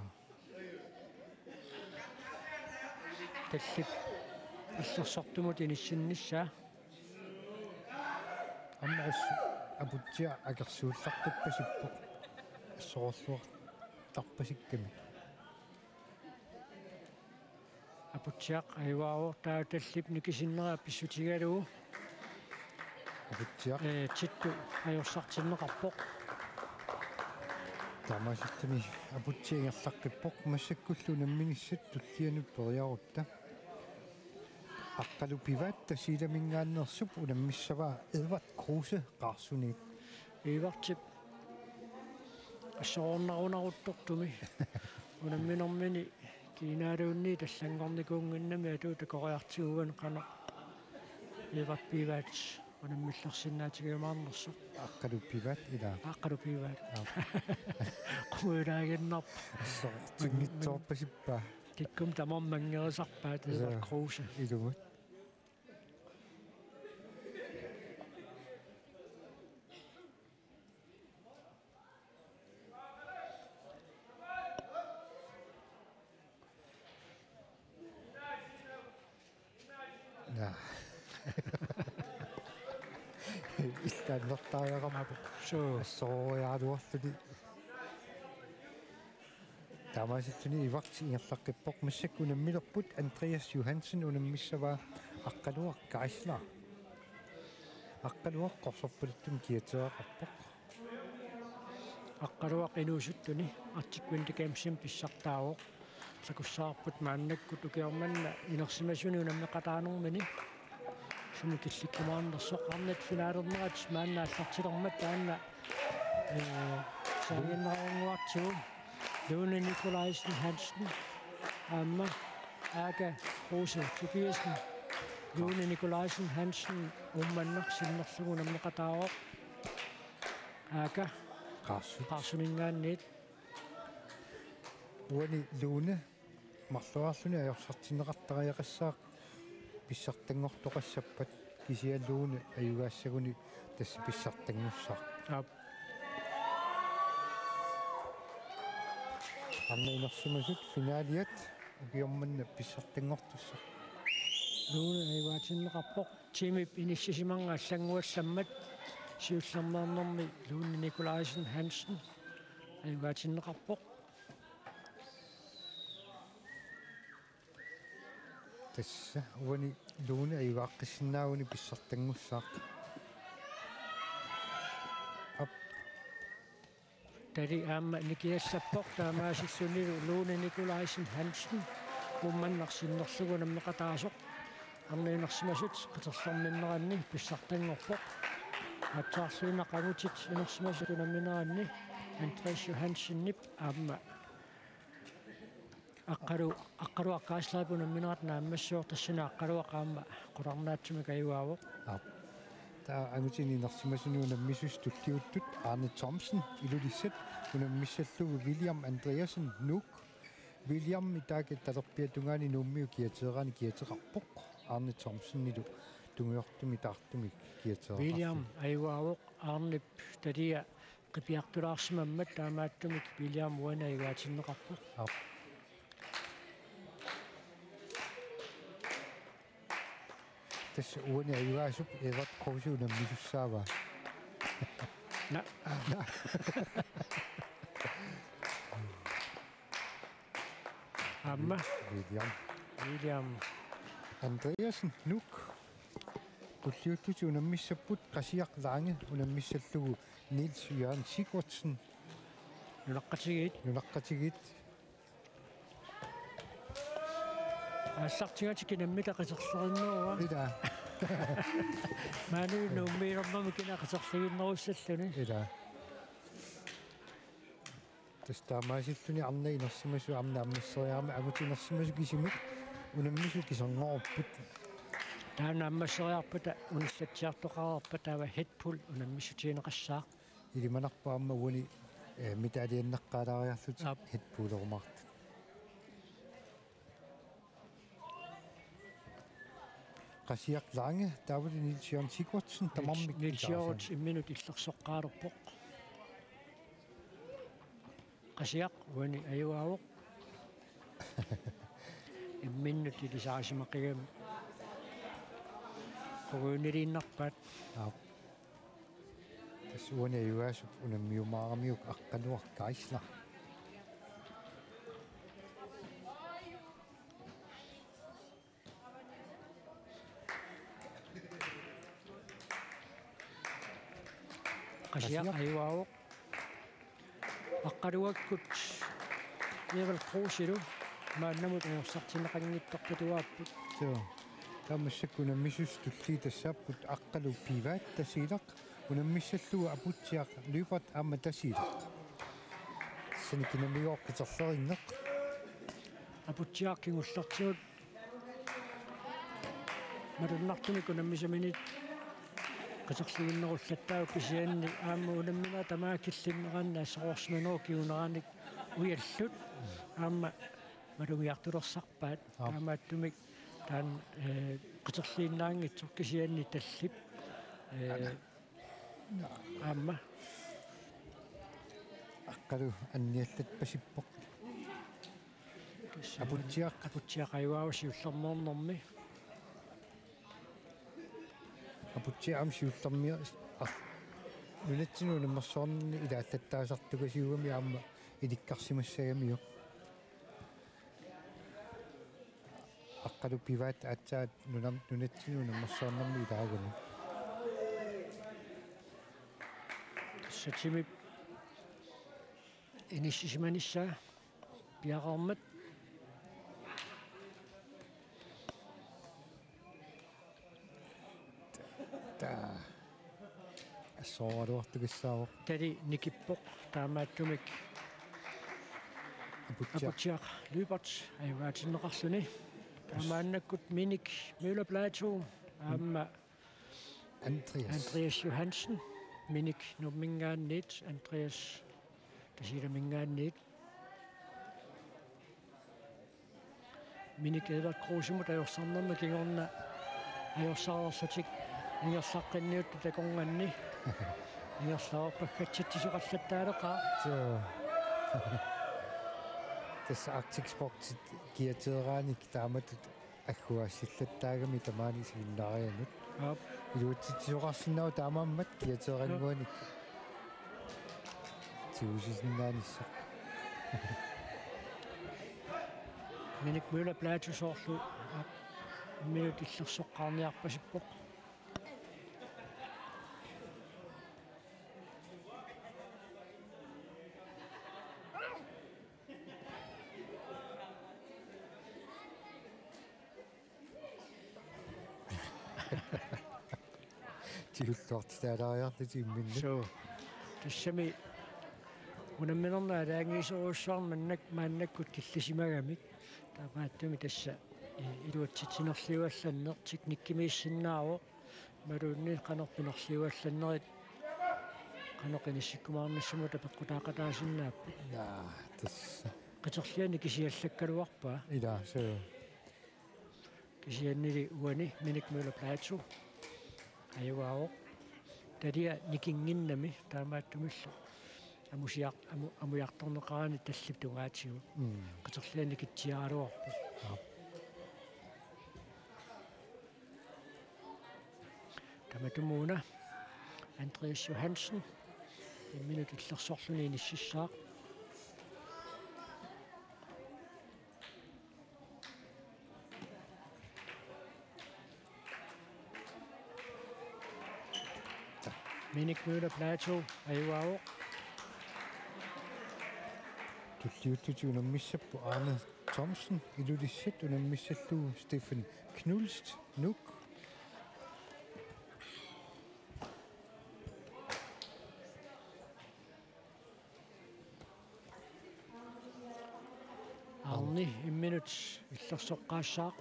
Tallip illersortumut inissinnissaa. Aamma assut Aputsiaq akersuullartippasippoq. Assororluartarpasikkami. Aputsiaq ajugaavoq taava tallip nikisinnera pissutigalugu. Aputsiaq. Ee, Tittu ajorsartinneqarpoq. Taamaasilluni Aputsiaq ingerlaqqippoq massakkullu unamminissat tullianut periarutta. Aqqalu Pivaat Tasiilaminngaanneersup unammissavaa Edvard Kruse Qaarsuniit. Edvardip assaroornarunaruttortumi unamminermini kiinaaluunniit allanngornikuunnginnami atuup takoriartigaa qanoq Edvard Pivaat unammillersinnaatigiumaarnersoq. Aqqalu Pivaat ilaa. Aqqalu Pivaat. Aap. Qujulaaginnarpoq. Assortinngitsoorpasippaa. Kikkut tamarmik manngerisarpaat Edvard Kruse. Ilumut. Naa. Istannertariaqarpoq. Suu. Assororiaraluarluni. Taamaasilluni Edvard ingerlaqqippoq, massakkut unammilerput Andreas Johansen unammissavaa Aqqaluaq Geisler. Aqqaluaq qorsorpaluttumik kiateeraqarpoq. Aqqaluaq inuusuttuni Arctic Winter Gamesimi pissartaavoq. Takussavarput maannakkut ukioq manna inersimasuni unammeqataanermini sumut killikkumaarnersoq. Arnat finalernerat maanna aallartilermat taanna, ee, saaginnariannguartigu Lone Nikolajsen Hansen aamma Aaka Kruse Tobiassen. Lone Nikolajsen Hansen Uummannaq sinnerlugu unammeqataavoq. Aaka Qaarsut. Qaarsuninngaanniit. Uani Lone marloriarluni ajorsartinneqartariaqassaaq pissartanngortoqassappat, kisianni Lone ajugaassaguni tassa pissartanngussaaq. Aap. Arnat inersimasut finaliat ukioq manna pissartanngortussaq. Lone ajugaatinneqarpoq. Timip inissisimanngooq allannguassammat siullermeernermi Lone Nikolaisen Hansen ajugaatinneqarpoq. Tassa uani Lone ajugaaqqissinnaaguni pissartanngussaaq. Aap. Tali aamma nikiassappoq, taamaasillunilu Lone Nikolaisen Hansen uummannaq sinnerlugu unammeqataasoq. Arnat inersimasut qiterlerminneranni pissartanngorpoq. Aatsaarluinnaq angutit inersimasut unammineranni Andreas Johansenip aamma Aqqalu-, Aqqaluaq Kaaslap unamminerata naammassivoq, tassani Aqqaluaq aamma qularnaatsumik ajugaavoq. Aap. Taava angutini inersimasuni unammisut tulliuttut Arne Thomsen Ilulissat unammissallugu William Andreasen Nuuk. William taakku talerpiata tungaani Nuummiut kiateeraanni kiateqarpoq. Arne Thomsenilu tungujortumik taartumik kiateeraqarluni. William ajugaavoq Arnep talia qipiartulaarsimammat, taamaattumik William uani ajugaatinneqarpoq. Aap. Tassa uani ajugaasup Edvard Kruse unammisussaavaa. Na. Na. Aamma. William. William. Andreasen Nuuk. Tulliuttutit unammissapput Qasiaq Lange unammissallugu Niels Jørgen Sigurdsen. Nunaqqatigiit. Nunaqqatigiit. Aallartigatik kinammita qiterlerinneruva. Ilaa. Maani Nuummiilernermi kina qiterliginnerussalluni. Ilaa. Tassa taamaasilluni arnat inersimasut aamma naammasseriarami, angutit inersimasut kisimik unammisut kiserngorupput. Taava naammasseriarpata unillatsiartoqareerpata taava Hed Bull unammissutigineqassaaq. Ilimanarpoq aamma uani, eh, medaljennaqqaalaariarlutik. Aap. Hed Bullerumaartut. Qasiaq Lange, taavalu Niels Jørgen Sigurdsen, tamarmik Niels Jørgen itaasaat. Imminut illersoqqaalerpoq. Qasiaq uani ajugaavoq. Imminnut ilisarisimaqigami. Qugujuniliinnarpaat. Aap. Tassa uani ajugaasup unammiumaaramiuk Aqqaluaq Geisler. Qasiaq. Qasiaq ajugaavoq. Aqqaluakkut Edvard Kruselu maannamut ajorsartinneqanngitsorpatuaapput. Suu. Taava massakkut unammisut tulliit tassaapput Aqqalu Pivaat Tasiilaq unammissallugu Aputsiaq Lyberth aamma Tasiilaq. Tassani kinamigooq qiterlerinneq. Aputsiaq kingullertigut malunnartumik unammisaminit qiterliginnerullattaavoq, kisianni aamma unammineq tamaat killinneranni asseroorsimanerup kinguneranik ujallut aamma malugiartulersarpaat. Aap. Taamaattumik taanna, eh, qiterliinnaanngitsoq, kisianni tallip, eh, aamma. Aqqalu anniallatpasippoq. Tassa Aputsiaq. Aputsiaq ajugaavoq siullermeernermi. Aputsiaq aamma siullermia-, ah, nunatsinni unammersuarnerni ilaallattaasartukasiugami aamma ilikkarsimassagamiuk. Aqqalu Pivaat aatsaat nunam-, nunatsinni unammersuarnermi ilaagami. Tassa timip inissisimanissaa piareermat. Taa. Assooraluartugassaavoq. Tali nikippoq, taamaattumik Aputsiaq. Aputsiaq Lyberth ajugaatinneqarluni. Taamaannakkut Minik Møller Plato aamma Andreas. Andreas Johansen, Minik Nuumminngaanniit, Andreas Tasiilaminngaanniit. Minik Edvard Krusemut ajorsarnerma kingorna ajorsarersutik ingerlaqqinniuttut takornanni. Ingerlaarpaggatsitsisoqallattaaleqaaq. Tassa Arctic Sportsit kiateeraanik taamatut agguaassillattaagami tamaani siginnaarianut. Aap. Iluatsitsisoqarsinnaavoq taamaammat kiateerannguanik. Tigusisinnaanissaq. Minik Møller Platou soorlu, aap, minut illersoqqaarniarpasippoq. Tigulluartitaalaariarlutik imminnut. Suu. Tassami unamminerneq aalajangiisorujussuarmik maannak-, maannakkut killisimagamik. Taamaattumik tassa, eh, iluatsitsinerliuallanneq teknikkimiissinnaavoq. Imaluunniit qanoq pinerliuallannerit qanoq inissikkumaarnissamut apeqqutaaqataasinnaapput. Naa, tassa. Qiterliani kisiallakkaluarpaa. Ilaa, suu. Kisiannili uani Minik Møller Platou ajugaavoq. Talia nikinnginnami taamaattumillu amusiaq-, amu-, amujartorneqarani tallip tungaatigut. Mm. Qiterliani kitsiaraluarpoq. Aap. Tamatumuuna Andreas Johansen imminut illersorluni inississaaq. Minik Møller Platou ajugaavoq. Tulliuttut unammissapput Arne Thomsen Ilulissat unammissallugu Stephen Knudsen Nuuk. Arne imminut illersoqqaassaaq.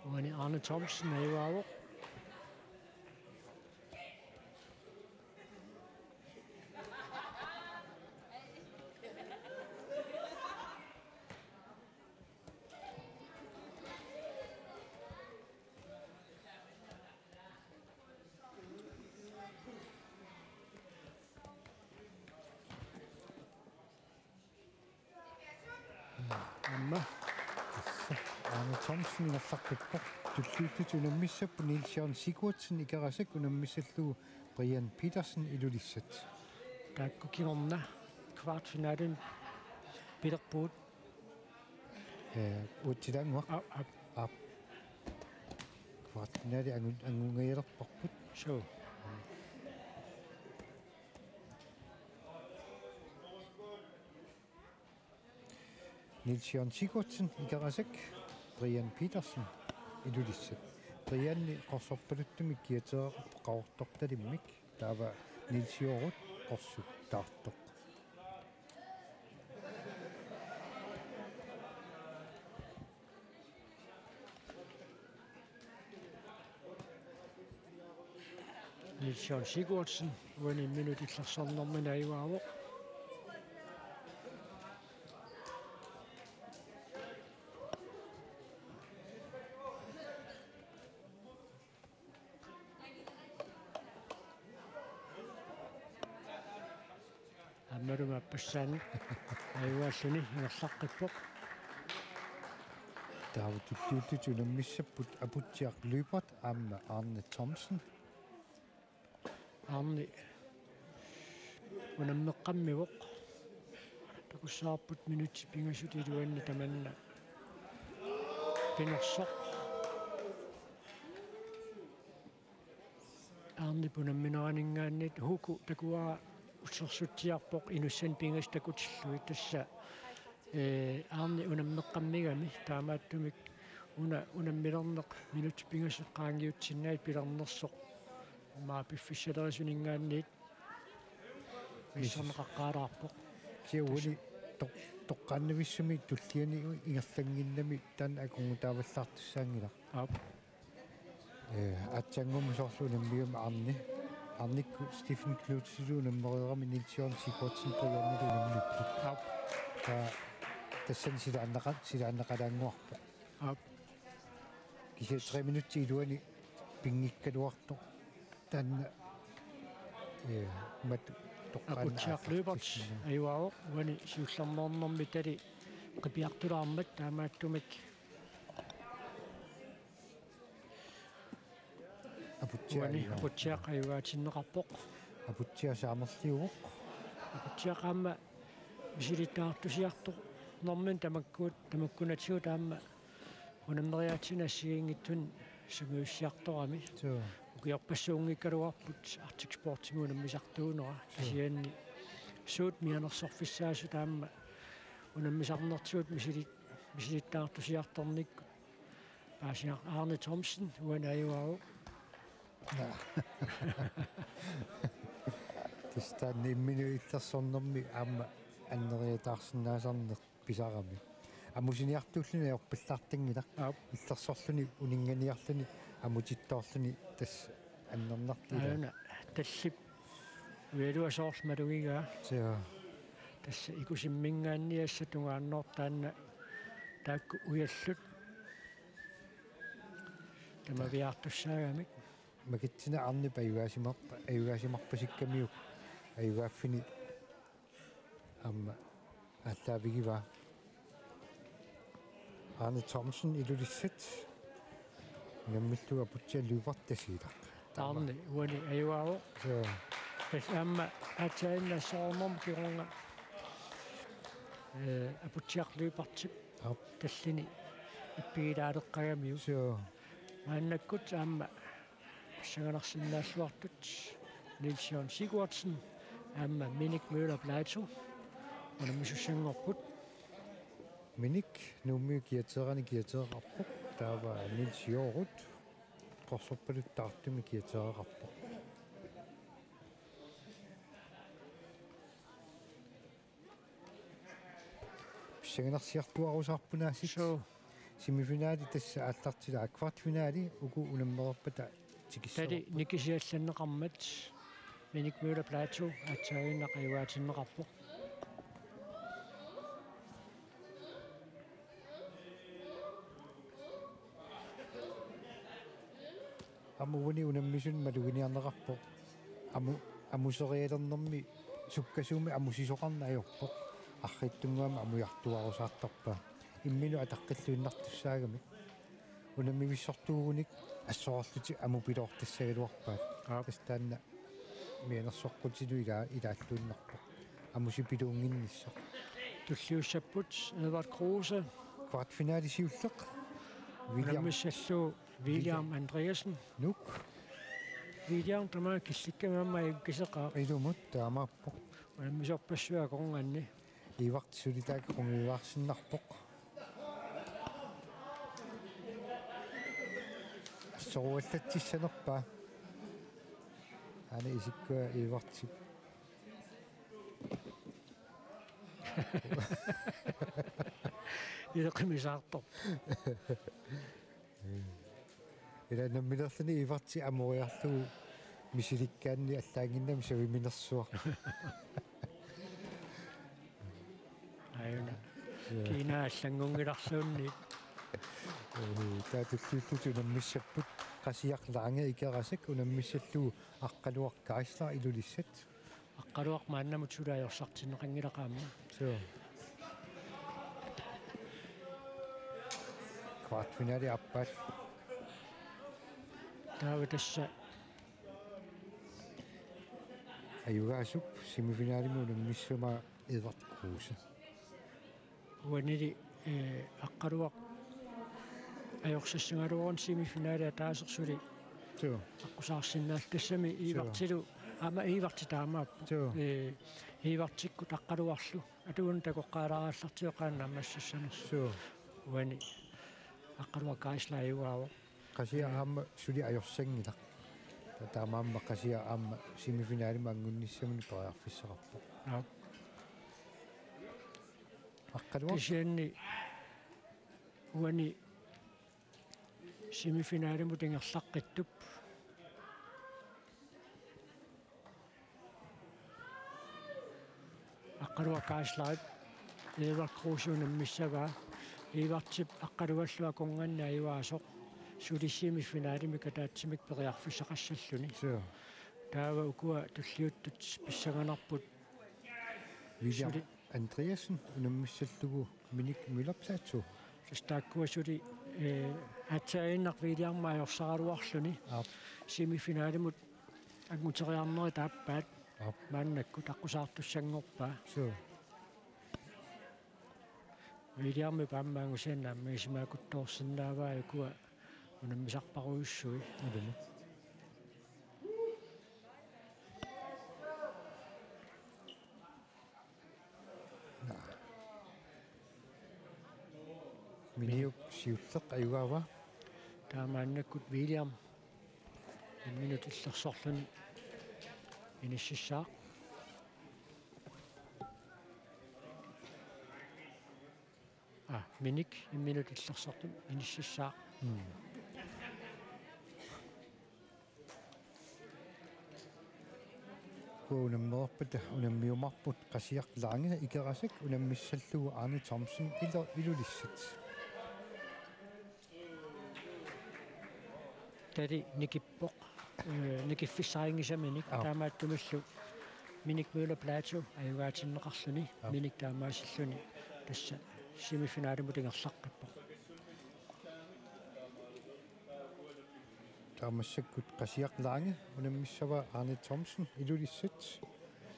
Uani Arne Thomsen ajugaavoq. Aamma. Tassa Arne Thomsen ingerlaqqippoq. Tulliuttut unammissapput Niels Jørgen Sigurdsen Ikerasak unammissallugu Brian Petersen Ilulissat. Taakku kingorna kvartfinalimi pilerpugut. Eh, uatsilaannguaq. Aap, aap. Aap. Kvartfinali angu-, angungajalerparput. Suu. Niels Jørgen Sigurdsen Ikerasak, Brian Petersen Ilulissat. Brianni qorsorpaluttumik kiatereqarpoq qaqortortalimmik, taava Niels Jørgen qorsuk taartoq. Niels Jørgen Sigurdsen, uani minut illersornermini ajugaavoq. Aammalu aappassaani ajugaalluni ingerlaqqippoq. Taava tulliuttut unammissapput Aputsiaq Lyberth aamma Arne Thomsen. Arne unammeqqammivoq. Takussavarput minutsit pingasut iluanni tamanna pinersoq. Arnip unammineraninngaanniit Hugo takuara ussersutsiarpoq inussani pingasut takutillugit, tassa, eh, Arne unammeqqammigami, taamaattumik una unammilerneq minutsit pingasut qaangiutsinnagit pilernersoq immaqa piffissalerisuninngaanniit Pissanneqaqqaalaarpoq. Kisianni uani toq-, toqqaannavissumik tulliani ingerlannginnami taanna akornutaavallaartussaanngilaq. Aap. Ee, aatsaannguamik soorlu unammigami Arne. Arnikkut Stephen Knudsenillu unammereerami Niels Jørgen Sigurdsen Briannilu unammipput. Aap. Taava tassani silaannaqa-, silaannaqalaannguarpoq. Aap. Kisianni tre minutsit iluani pinngikkaluartoq. Taanna, ee, mat toqqaannaq Aputsiaq Lyberth aallartissinnaavoq. Ajugaavoq uani siullermeernermi tali qipiartulaarmat taamaattumik Aputsiaq uani ajugaavoq. Aputsiaq ajugaatinneqarpoq. Aputsiaq saamerliuvoq. Aputsiaq aamma misilittaartusiartornermini tamakkuut, tamakkunatigut aamma unammeriaatsini assigiinngitsunik sungiussiartorami. Suu. Ukiorpassuunngikkaluarput Arctic Sportsimi unammisartuunera. Suu. Kisianni suut mianersorfissaasut aamma unammisarnertigut misili-, misilittaartusiartornikkut paasiar-, Arne Thomsen uani ajugaavoq. Naa. Tassa taanna imminut illersornermi aamma anneriataarsinnaasarneq pisarami. Amusiniartuulluni ajorpallaartanngilaq. Aap. Illersorluni uninnganiarluni amutittoorluni tassa annernartut. Aana tallip ujalua soorlu malugigaa. Suu. Tassa ikusimminngaanniit tassa tungaannoortaanna taakku ujallut. Tamaviaartussaagamik. Makitsinaq Arnep ajugaasimar-, ajugaasimarpasikkamiuk ajugaaffini aamma aallaavigivaa. Arne Thomsen Ilulissat. Unammillugu Aputsiaq Lyberth Tasiilaq. Taama. Arne uani ajugaavoq. Suu. Tassa aamma aatsaannguaq soorunami kingorna, ee, Aputsiaq Lyberthip. Aap. Tallini ippigilaaleqqagamiuk. Suu. Maannakkut aamma pissanganarsinnaalluartut Niels Jørgen Sigurdsen aamma Minik Møller Platou unammisussanngorput. Minik Nuummi kiateerani kiateereqarpoq, taava Niels Jørgen Qorsorpaluttut Tartumi kiateereqarpoq. Pissanganarsiartuaarusaarput aasiit. Suu. Semifinali tassa aallartilaa, kvartfinali uku unammereerpata tikissavarput. Tali nikisiallanneqarmat Minik Møller Platou aatsaaginnaq ajugaatinneqarpoq. Aamma uani unammisunik maluginiarneqarpoq. Amu-, amuserialernermi sukkasuumik amusisoqarneq ajorpoq. Arriitsunnguamik amujartuaarusaartarpaa. Imminut ataqqilluinnartussaagamik. Unammivissortuugunik assorarlutik amupiloortassagaluarpaat. Aap. Tassa taanna mianersoqqutilu ila-, ilaalluinnarpoq. Amusipiluunnginnissoq. Tulliussapput Edvard Kruse. Kvartfinali siulleq. William. Unammissallugu William Andreasen. Nuuk. William tamaat killikkami aamma ajukkiseqaaq. Ilumut taamaappoq. Unammisorpassuit akornanni. Evert suli taakku qungujulaarsinnarpoq. Assoruallatsissanerpaa. Aana isikkua Evertip. Ileqimisaartoq. Ila nammineerluni Everti amoriarlugu misilikkaanni allaanginnami saviminersuaq. Aajuna. Ja. Kiinaa allanngunngilarluunniit. Ee, taava tulliullutik unammissapput Qasiaq Lange Ikerasak unammissallugu Aqqaluaq Geisler Ilulissat. Aqqaluaq maannamut suli ajorsartinneqanngilaq aamma. Suu. Kvartfinali aappaa. Taava tassa. Ajugaasup semifinalimi unammissamaa Edvard Kruse. Uanili, ee, Aqqaluaq ajorsassagaluaruni semifinali ataaseq suli. Suu. Aqqusaarsinnaallugu tassami. Suu. Evertilu, aamma Everti taamaappoq. Suu. Ee, Evertikkut Aqqaluarlu. Atuun takoqqaalaarallartigu qanoq naammassissanersoq. Suu. Uani Aqqaluaq Geisler ajugaavoq. Qasiaq aamma suli ajorsanngilaq. Ta-, taamaammat Qasiaq aamma semifinalimut anngunnissaminut periarfissaqarpoq. Aap. Aqqaluaq. Kisianni uani semifinalimut ingerlaqqittup Aqqaluaq Geislerip Edvard Kruse unammissavaa. Edvardip Aqqaluallu akornanni ajugaasoq suli semifinalimik ataatsimik periarfissaqassalluni. Suu. Taava ukua tulliuttut pissanganarput William suli Andreasen unammissallugu Minik Møller Platou. Tassa taakkua suli, eh, aatsaannaq William ajorsaraluarluni. Aap. Semifinalimut anguteriarnerit aappaat. Aap. Maannakkut aqqusaartussanngorpaa. Suu. Williamip aamma angusiannaammi isimaakuttoorsinnaavaa ukua unammisarparujussui. Ilumut. Miniup siulleq ajugaava. Taamaannakkut William imminut illersorluni inississaaq. Aa, Minik imminut illersorluni inississaaq. Mm. Ukua unammereerpata unammiumaarput Qasiaq Lange Ikerasak unammissallugu Arne Thomsen Ilo-, Ilulissat. Tali nikippoq, eh, nikiffissarinngisaminik. Aap. Taamaattumillu Minik Møller Platou ajugaatinneqarluni. Aap. Minik taamaasilluni tassa semifinalimut ingerlaqqippoq. Taava massakkut Qasiaq Lange unammissavaa Arne Thomsen Ilulissat.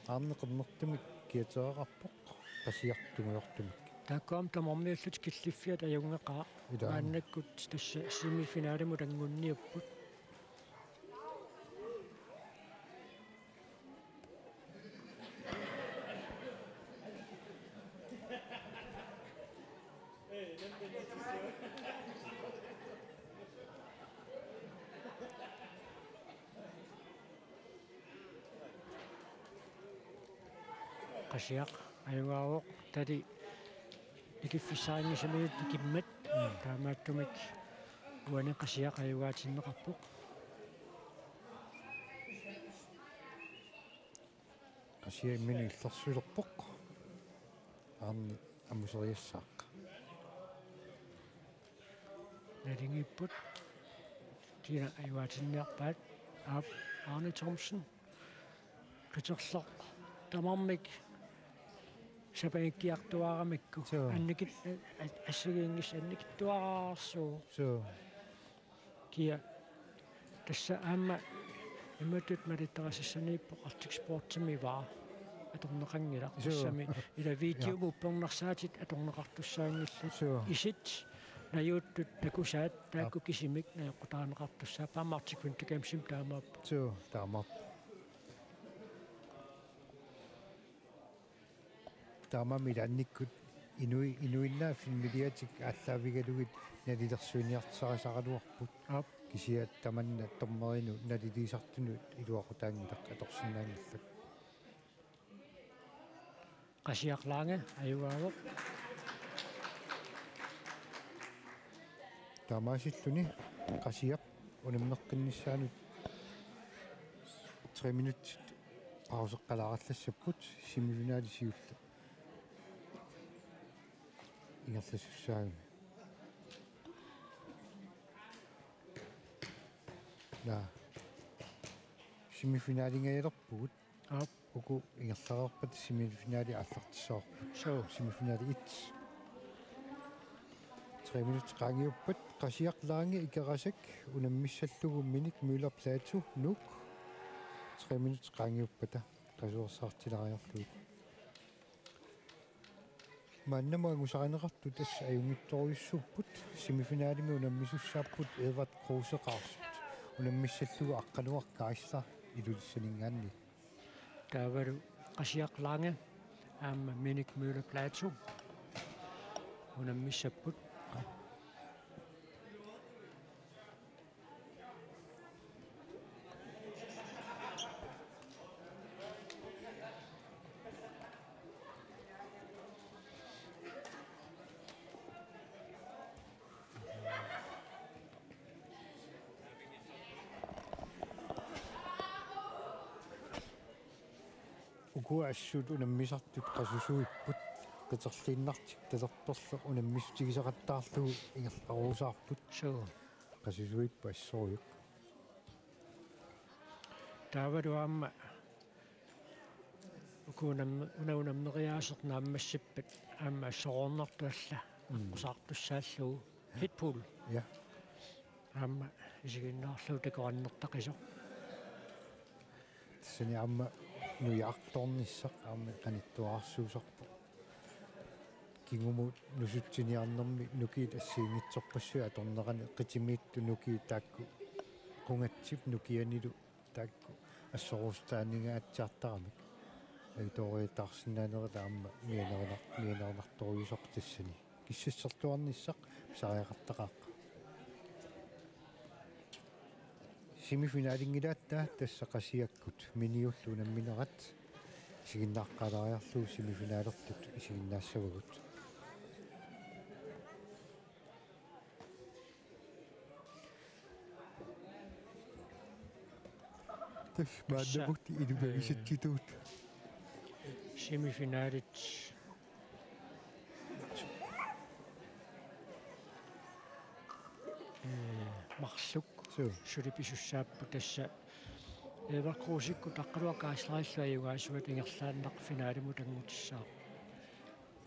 Arne qernertumik kiatereqarpoq Qasiaq tungujortumik. Taakku aamma tamarmiullutik killiffiat ajunngeqaaq. Ilaa. Maannakkut tassa semifinalimut anngunniupput. Qasiaq ajugaavoq, tali nikiffissarinngisaminik nikimmat. Mm. Taamaattumik uani Qasiaq ajugaatinneqarpoq. Qasiaq imminut illersulerpoq. Arne amuseriassaaq. Naligiipput. Kina ajugaatinniarpaat. Aap, Arne Thomsen. Qiterleq tamarmik sapangikkiartuaaramikku. Suu. Annikit-, a-, a-, assigiinngissat annikittuararsuuvoq. Suu. Kia tassa aamma imatut malittarisassaniippoq Arctic Sportsimi Ivaa atorneqanngilaq. Suu. Tassami ila videomut, ja, uppernarsaatit atorneqartussaanngillat. Suu. Isit najuuttut takusaat taakku, ja, kisimik najoqqutarineqartussaappat, aamma Arctic Winter Gamesimi taamaappoq. Suu, taamaappoq. Taamaammat ilaannikkut inui-, inuinnaat filmiliatik aallaavigalugit nalilersuiniarsarisaraluarput. Aap. Kisianni tamanna dommerinut naliliisartunut iluaqutaanngilaq, atorsinnaanngillat. Qasiaq Lange ajugaavoq. Taamaasilluni Qasiaq unammeqqinnissaanut tre minutsit pauseqqalaarallassapput, semifinali siulleq ingerlasussaagami. Naa. Semifinalingajalerpugut. Aap. Uku ingerlareerpata semifinali aallartissavarput. Suu. Semifinali et. Tre minutsit qaangiuppat Qasiaq Lange Ikerasak unammissallugu Minik Møller Platou Nuuk. Tre minutsit qaangiuppata qasuersaartilaariarlugit. Maannamut angusarineqartut tassa ajunngitsorujussuupput, semifinalimi unammisussaapput Edvard Kruse Qaarsut unammissallugu Aqqaluaq Geisler Ilulissaninngaanniit. Taavalu Qasiaq Lange aamma Minik Møller Platou unammissapput. Aap. Uagut assut unammisartut qasusuipput, qiterliinnartik talerperleq unammissutigisaqattaarlugu ingerlarusaarput. Suu. Qasusuipput assorujuk. Taavalu aamma uku unam-, una unammeriaaseq naammassippat aamma assoruunnartoq alla Mm. aqqusaartussaallugu. Hitbull. Ja. Aamma isiginnaarlugu takorannertaqisoq. Tassani aamma nujaartornissaq aamma qanittuararsuusarpoq. Kingumut nusutsiniarnermi nukiit assigiinngitsorpassuit atornerani qitimiittut nukiit taakku qungatsip nukianilu taakku assoruusutaaningaatsiartaramik. Ajutooriataarsinnaanerit aamma mianernar-, mianernartorujussuuvoq tassani. Kissasserluarnissaq pisariaqartaqaaq. Semifinalinngilaat tassa Qasiakkut Miniullu unamminerat isiginnaaqqaalaariarlugu semifinalertut isiginnaassavagut. Tassa maannamut ilukagisitsitut. Semifinalit. Ee, marluk. Suu. Suli pisussaapput tassa. Edvard Kruusikkut Aqqaluaq Geislerillu ajugaasuat ingerlaannaq finalimut anngutissaaq.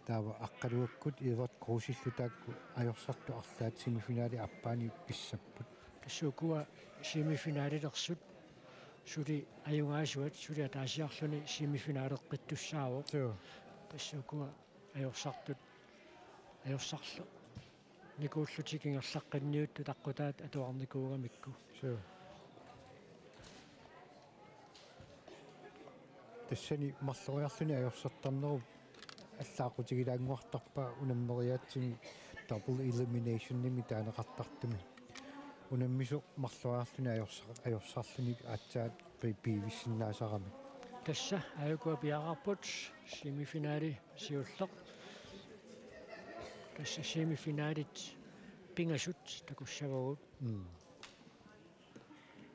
Taava Aqqaluakkut Edvard Kruusillu taakku ajorsartut arlaat semifinali aappaani pissapput. Tassa ukua semifinalilersut suli ajugaasuat suli ataasiarluni semifinaleqqittussaavoq. Suu. Tassa ukua ajorsartut ajorsarlu nikuullutik ingerlaqqinniuttut aqqutaat atuarnikuugamikku. Suu. Tassani marloriarluni ajorsartarnerup allaaqutigilaannguartarpaa unammeriaatsimi double eliminationimi taaneqartartumi. Unammisoq marloriarluni ajorsa-, ajorsarluni aatsaat pi-, piivissinnaasarami. Tassa aajukua piareerput semifinali siulleq. Tassa semifinalit pingasut takussavagut. Mm.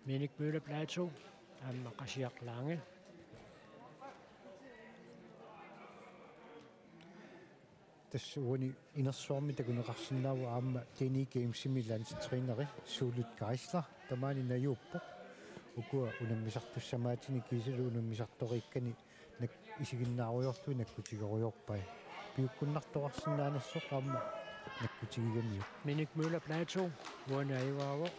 Minik Møller Platou, aamma Qasiaq Lange. Tassa uani inersuarmi takuneqarsinnaavoq aamma Deni Gamesimi landstræneri Suulut Geisler, tamaani najuuppoq. Ukua unammisartussamaatini kiisalu unammisartoriikkani nak-, isiginnaarujoorlugit nakkutigerujoorpai. Piukkunnartoqarsinnaanersoq aamma nakkutigigamiuk. Minik Møller Platou, uani ajugaavoq.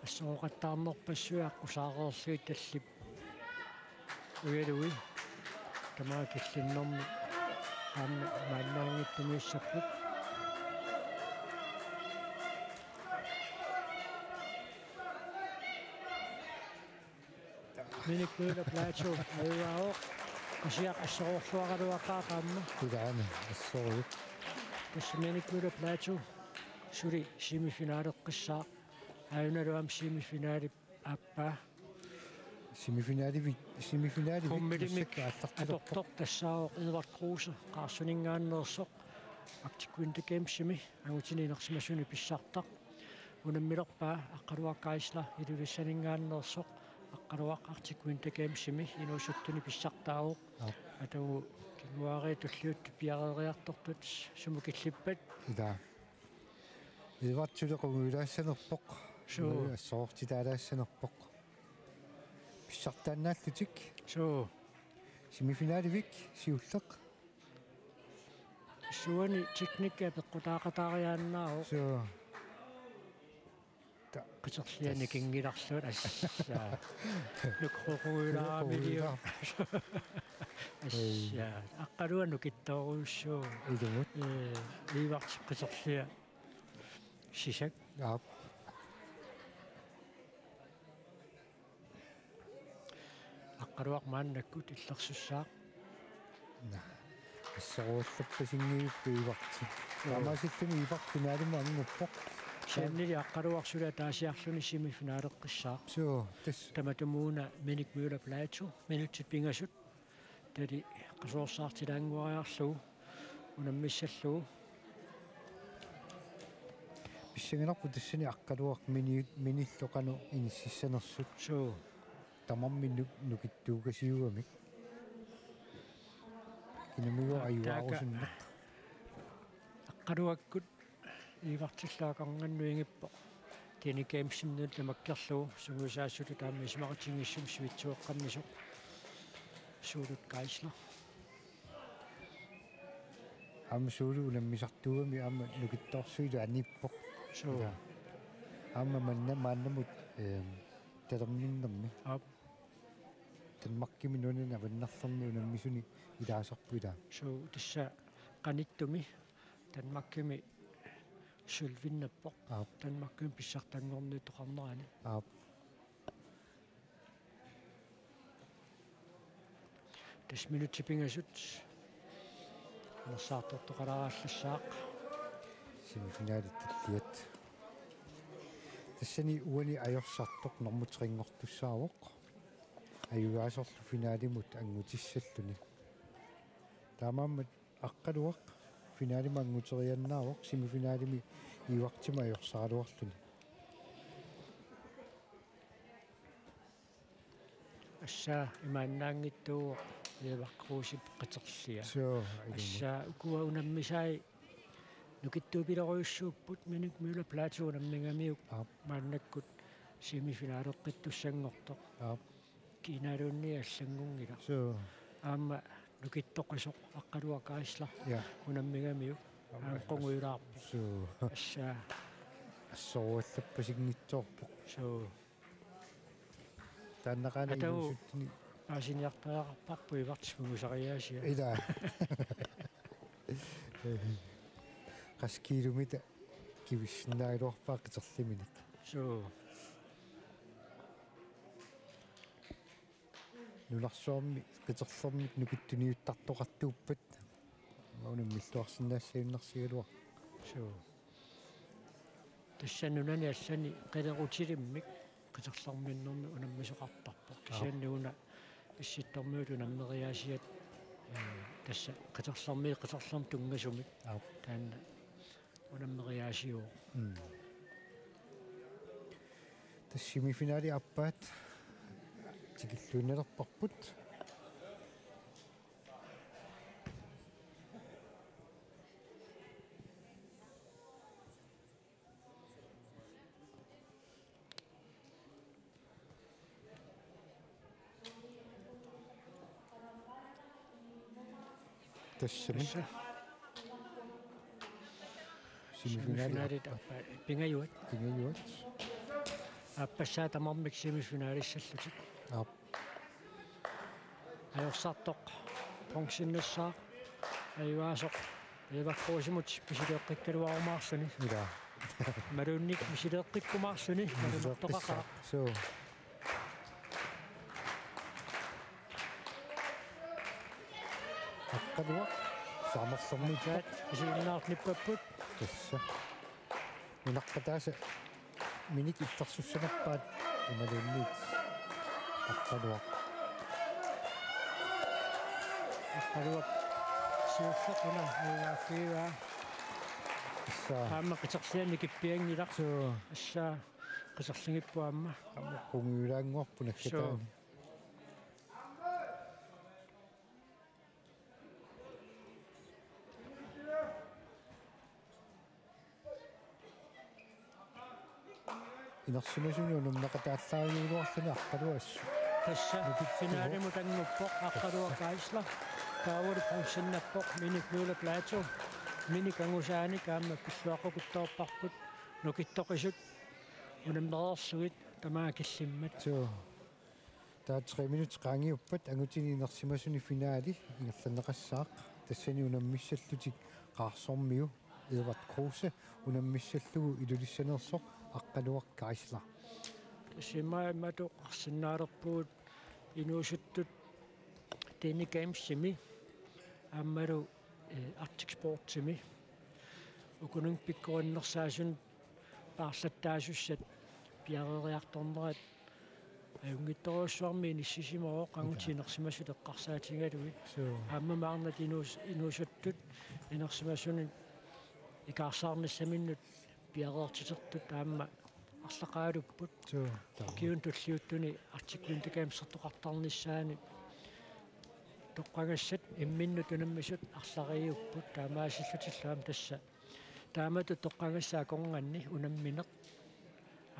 Assooqattaarnerpassuit aqqusaareerlugit tallip ujalui tamaat killinnermi aamma maannaanngitsumiissapput. Minik Møller Platou ajugaavoq. Qasiaq assoruulluaraluaqaaq aamma. Ilaana assorujuk. Tassa Minik Møller Platou suli semifinaleqqissaaq. Ajunalu aamma semifinalip aappaa. Semifinalivik, semifinalivik Kummilimik massakkut aallartilerpoq. Atortoq tassaavoq Edvard Kruse Qaarsuninngaanneersoq Arctic Winter Gamesimi angutini inersimasuni pissartaq. Unammilerpaa Aqqaluaq Geisler Ilulissaninngaanneersoq Aqqaluaq Arctic Winter Gamesimi inuusuttuni pissartaavoq. Aap. Atagu kinguaariit tulliuttut piareeriartortut sumut killippat. Ilaa. Edvard suli qungujulaassanerpoq. Suu. Assoruutitaalaassanerpoq. Pissartaannaallutik. Suu. Semifinalivik siulleq. Suani teknikki apeqqutaaqataariaannaavoq. Suu. Ta-, qiterliani tas-, kingilarluat assa. Nukeqqujulaaramilu. Nukeqqujulaar-. Assa. Ei. Aqqaluaq nukittoorujussuuvoq. Ilumut. Ee, Ivartip qiterlia. Sisak. Aap. Aqqaluaq maannakkut illersussaaq. Naa. Assoruullerpasinngivippoq Ivarti. Joo. Taamaasilluni Ivarti finalimut annguppoq. Kisiannili Aqqaluaq suli ataasiarluni semifinaleqqissaaq. Suu, tassa. Tamatumuuna Minik Møller Platou, minutsit pingasut. Tali qasuersaartilaannguariarlugu unammissallugu. Singanarpu tassani Aqqaluaq mini-, minillu qanoq inississanersut. Suu. Tamarmik nu-, nukittuukasiugamik. Kinamigut ajuaarusunneq. Aqqaluakkut iivartilluaqarngannuigippoq. Tini Gamesiminnut tamakkerlugu sungiusaassutut aamma isumaqatigiinngitsumik sivitsueqqammisoq. Suulut Geisler. Aamma Suulut unammisartuugami aamma nukittoorsuilu aniippoq. Suu. Ila. Aamma manna-, maannamut, ehm, talerminnermi. Aap. Danmarkimi nunani avannarlerni unammisuni ilaasarpoq ila. Suu, tassa qanittumi Danmarkimi sølvinnappoq. Aap. Danmarkimi pissartanngorniutoqarnerani. Aap. Tassa minutsit pingasut. Anersaartortoqalaarallassaaq. Semifinalit tulliat. Tassani uani ajorsartoq normu tre-nngortussaavoq. Ajugaasorlu finalimut anngutissalluni. Taamaammat Aqqaluaq finalimut annguteriannaavoq semifinalimi iivartimut ajorsaraluarluni. Tassa imaannaanngitsuuvoq Eva Krusep qiterlia. Suu, ilumut. Tassa ukua unammisai nukittuupilorujussuupput, Minik Møller Platou unammigamiuk. Aap. Maannakkut semifinaleqqittussanngortoq. Aap. Kiinaaluunniit allanngunngilaq. Suu. Aamma nukittoqisoq Aqqaluaq Geisler. Ja. Unammigamiuk. Aamma. Aamma qungujulaarpoq. Suu. Tassa. Assoruallappasinngitsoorpoq. Suu. Taannaqaana. Atagu inuusuttuni paasiniartariaqarparput iivartip sungiusariaasia. Ila. Qassit kiilumita kivissinnaagaluarpaa qiterliminik. Suu. Nunarsuarmi qiterlermik nukittuniuttartoqartuuppat. Aamma unammilluarsinnaassagunarsigaluarpoq. Suu. Tassa nunani allani qilerutilimmik qiterlerminnermi unammisoqartarpoq. Aap. Kisianni una Issittormiut unammeriaasiat, eh, tassa qiterlermiit qiterlermut tunngasumik. Aap. Taanna unammeriaasiuvoq. Mm. Tassa semifinali aappaat tikilluinnalerparput. Tassami. Tassa. Semifinali. Semifinalit aappaat. Pingajuat. Pingajuat. Aappassaa tamarmik semifinalissallutik. Aap. Ajorsartoq bronzennassaaq. Ajugaasoq Eva Krusemut misileeqqikkaluarumaarluni. Ila. Imaluunniit misileeqqikkumaarluni. Misileeqqissaaq. Nalunaartoqaqaaq. Suu. Aqqaluaq saamerlerniippoq. Aat, isiginnaarnippapput. Tassa. Nunaqqataasa Minik illersussanerpaat imaluunniit Aqqaluaq. Aqqaluaq siulleq una ajugaaffigivaa. Tassa. Aamma qiterliani kippianngilaq. Suu. Tassa qiterlingippoq aamma. Aamma qungujulaannguarput naggataani. Suu. Inersimasuni unammeqataallaaraluarluni Aqqaluaq assut. Tassa nukittuvoq. Finalimut annguppoq Aqqaluaq Geisler. Taavalu bronzennappoq Minik Møller Platou. Minik angusaanik aamma pilluaqqukuttoorparput nukittoqisut unammereersugit tamaat killimmat. Suu. Taava tre minutsit qaangiuppat angutini inersimasuni finali ingerlanneqassaaq. Tassani unammissallutik Qaarsormiu Edvard Kruse unammissallugu Ilulissaneersoq Aqqaluaq Geisler. Tassa immaqa imatut oqarsinnaalerpugut inuusuttut Denne Gamesimi aammalu, eh, Arctic Sportsimi. Ukunani pikkorinnersaasut paarlattaasussat piareeriartornerat ajunngitsorujussuarmik inissisimavoq angut. Ila. Inersimasut eqqarsaatigalugit. Suu. Aamma maarnat inuus-, inuusuttut inersimasunut ikaarsaarnissaminnut piareertitertut aamma arlaqaalupput. Suu, taama. Ukiuni tulliuttuni Arctic Winter Gamesertoqartarnissaani toqqagassat imminnut unammisut arlariupput, taamaasillutillu aamma tassa. Taamatut toqqagassat akornanni unammineq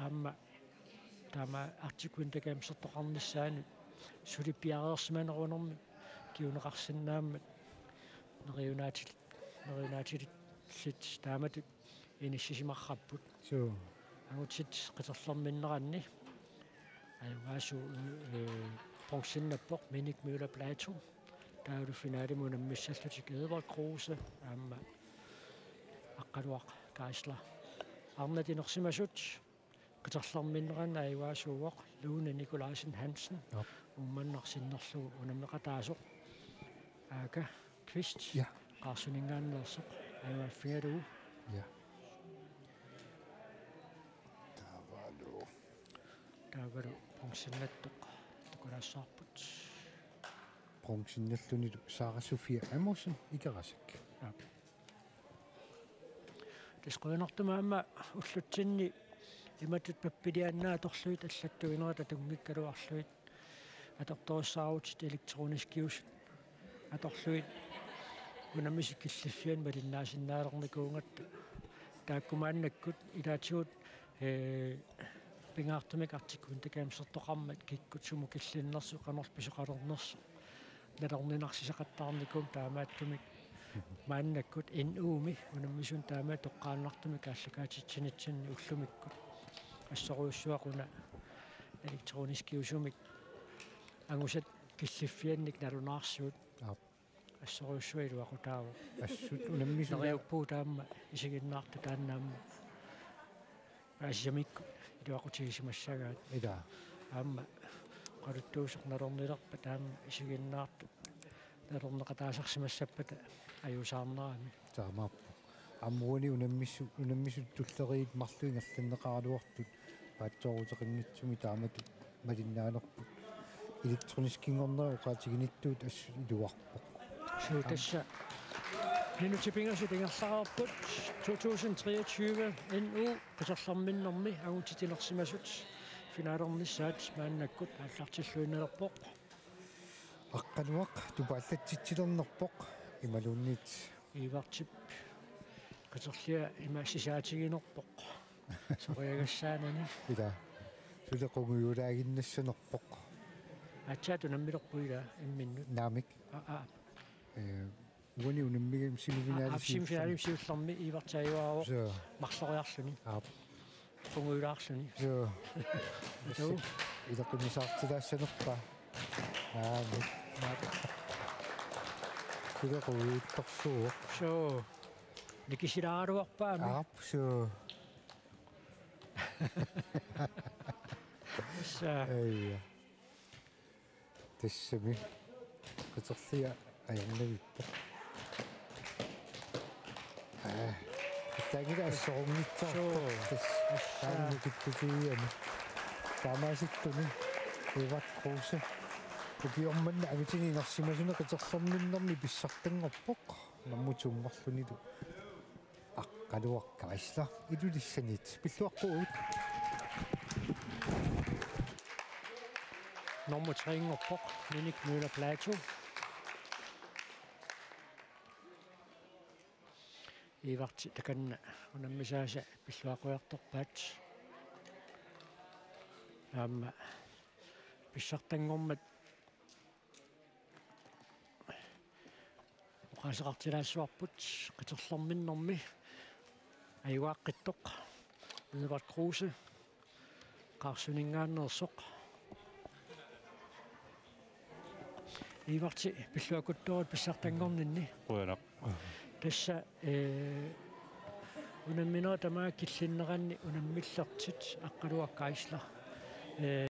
aamma taama Arctic Winter Gamesertoqarnissaani suli piareersimanerunermi kinguneqarsinnaammat neriunaatil-, neriunaatitillit taamatut inissisimarrapput. Suu. Angutit qiterlerminneranni ajugaasuu, øh, bronzennappoq Minik Møller Platou. Taavalu finalemi unammissallutik Edvard Kruse aamma Aqqaluaq Geisler. Arnat inersimasut qiterlerminneranni ajugaasuuvoq Lone Nikolajsen Hansen. Joo. Uummannaq sinnerlugu unammeqataasoq. Aaka Kvist. Ja. Qaarsuninngaanneersoq ajugaaffigalugu. Ja. Taavalu. Taavalu bronzennattoq takulaassavarput. Bronzennallunilu Sara Sofia Amundsen Ikerasak. Aap. Tassa qujanartumik aamma ullutsinni imatut pappiliaannaat atorlugit allattuinerata atunngikkaluarlugit atortorissaarutit elektroniskiusut atorlugit unammisut killiffianni malinnaasinnaanikuugatta taakku maannakkut ilaatigut, ee, pingaartumik Arctic Winter Gamesertoqarmat kikkut sumut killinnersut qanorlu pisoqalernersut nalorninarsisoqattaarnikuummata taamaattumik maannakkut N U-mi unammisunut taama toqqaannartumik aallakaatitsinitsinni ullumikkut assorujussuaq una elektroniskiusumik angusat killiffiannik nalunaarsuut. Aap. Assorujussuaq iluaqutaavoq. Assut unammisut. Neriuppugut taama isiginnaartut taanna aamma paasisamikkut iluaqutigisimassagaat. Ilaa. Aamma oqaluttuusoq nalornilerpat taama isiginnaartut nalorneqataasarsimassappata ajuusaarnerami. Taamaappoq. Aamma uani unammisu-, unammisut tulleriit marluk ingerlanneqaraluartut paatsooruteqanngitsumik taamatut malinnaanerput. Elektroniskinngornerat oqaatiginittuut assut iluarpoq. Suu, tassa minutsit pingasut ingerlareerput to tusind treogtyve N U qiterlerminnermi angutit inersimasut finalernissaat maannakkut aallartilluinnalerpoq. Aqqaluaq tupaallatsitsilernerpoq imaluunniit Ivartip qiterlia ima sisaatiginerpoq. Soriagassaanani. Ilaa. Suli qungujulaaginnassanerpoq. Aatsaat unammilerpoq ilaa imminnut. Naamik. Aa, aa. Ee, uani unammigami semifinali. Aa, aa, semifinali siullermi Ivart ajugaavoq. Suu. Marloriarluni. Aap. Qungujulaarluni. Joo. Joo. Ilaqimmisaartilaassanerpaa. Aamma. Suli qungujuttorsuuvoq. Suu. Nikisilaaraluarpaami. Aap, suu. Tassa. Eija. Tassami. Qiterlia ajornavippoq. Aa. Taanngilaq assorunngitsoorpoq. Suu. Tassa. Tassa. Taanna kittukiiami. Taamaasilluni. Edvard Kruse. Ukiormanna angutini inersimasuni qiterlerminnermi pissartanngorpoq. Nummer to-nngorlunilu. Aqqaluaq Geisler Ilulissaniit pilluaqquugut. Nummer tre-nngorpoq Minik Møller Platou. Ivarti takanna unammisaasa pilluaqqujartorpaat. Aamma pissartanngormat oqaaseqartilaassavarput qiterlerminnermi ajugaaqqittoq Edvard Kruse Qaarsuninngaanneersoq. Ivarti pilluaqquttorit pissartanngorninni. Qujanaq. Tassa, ee, unamminerit tamaat killinneranni unammillertit Aqqaluaq Geisler. Ee,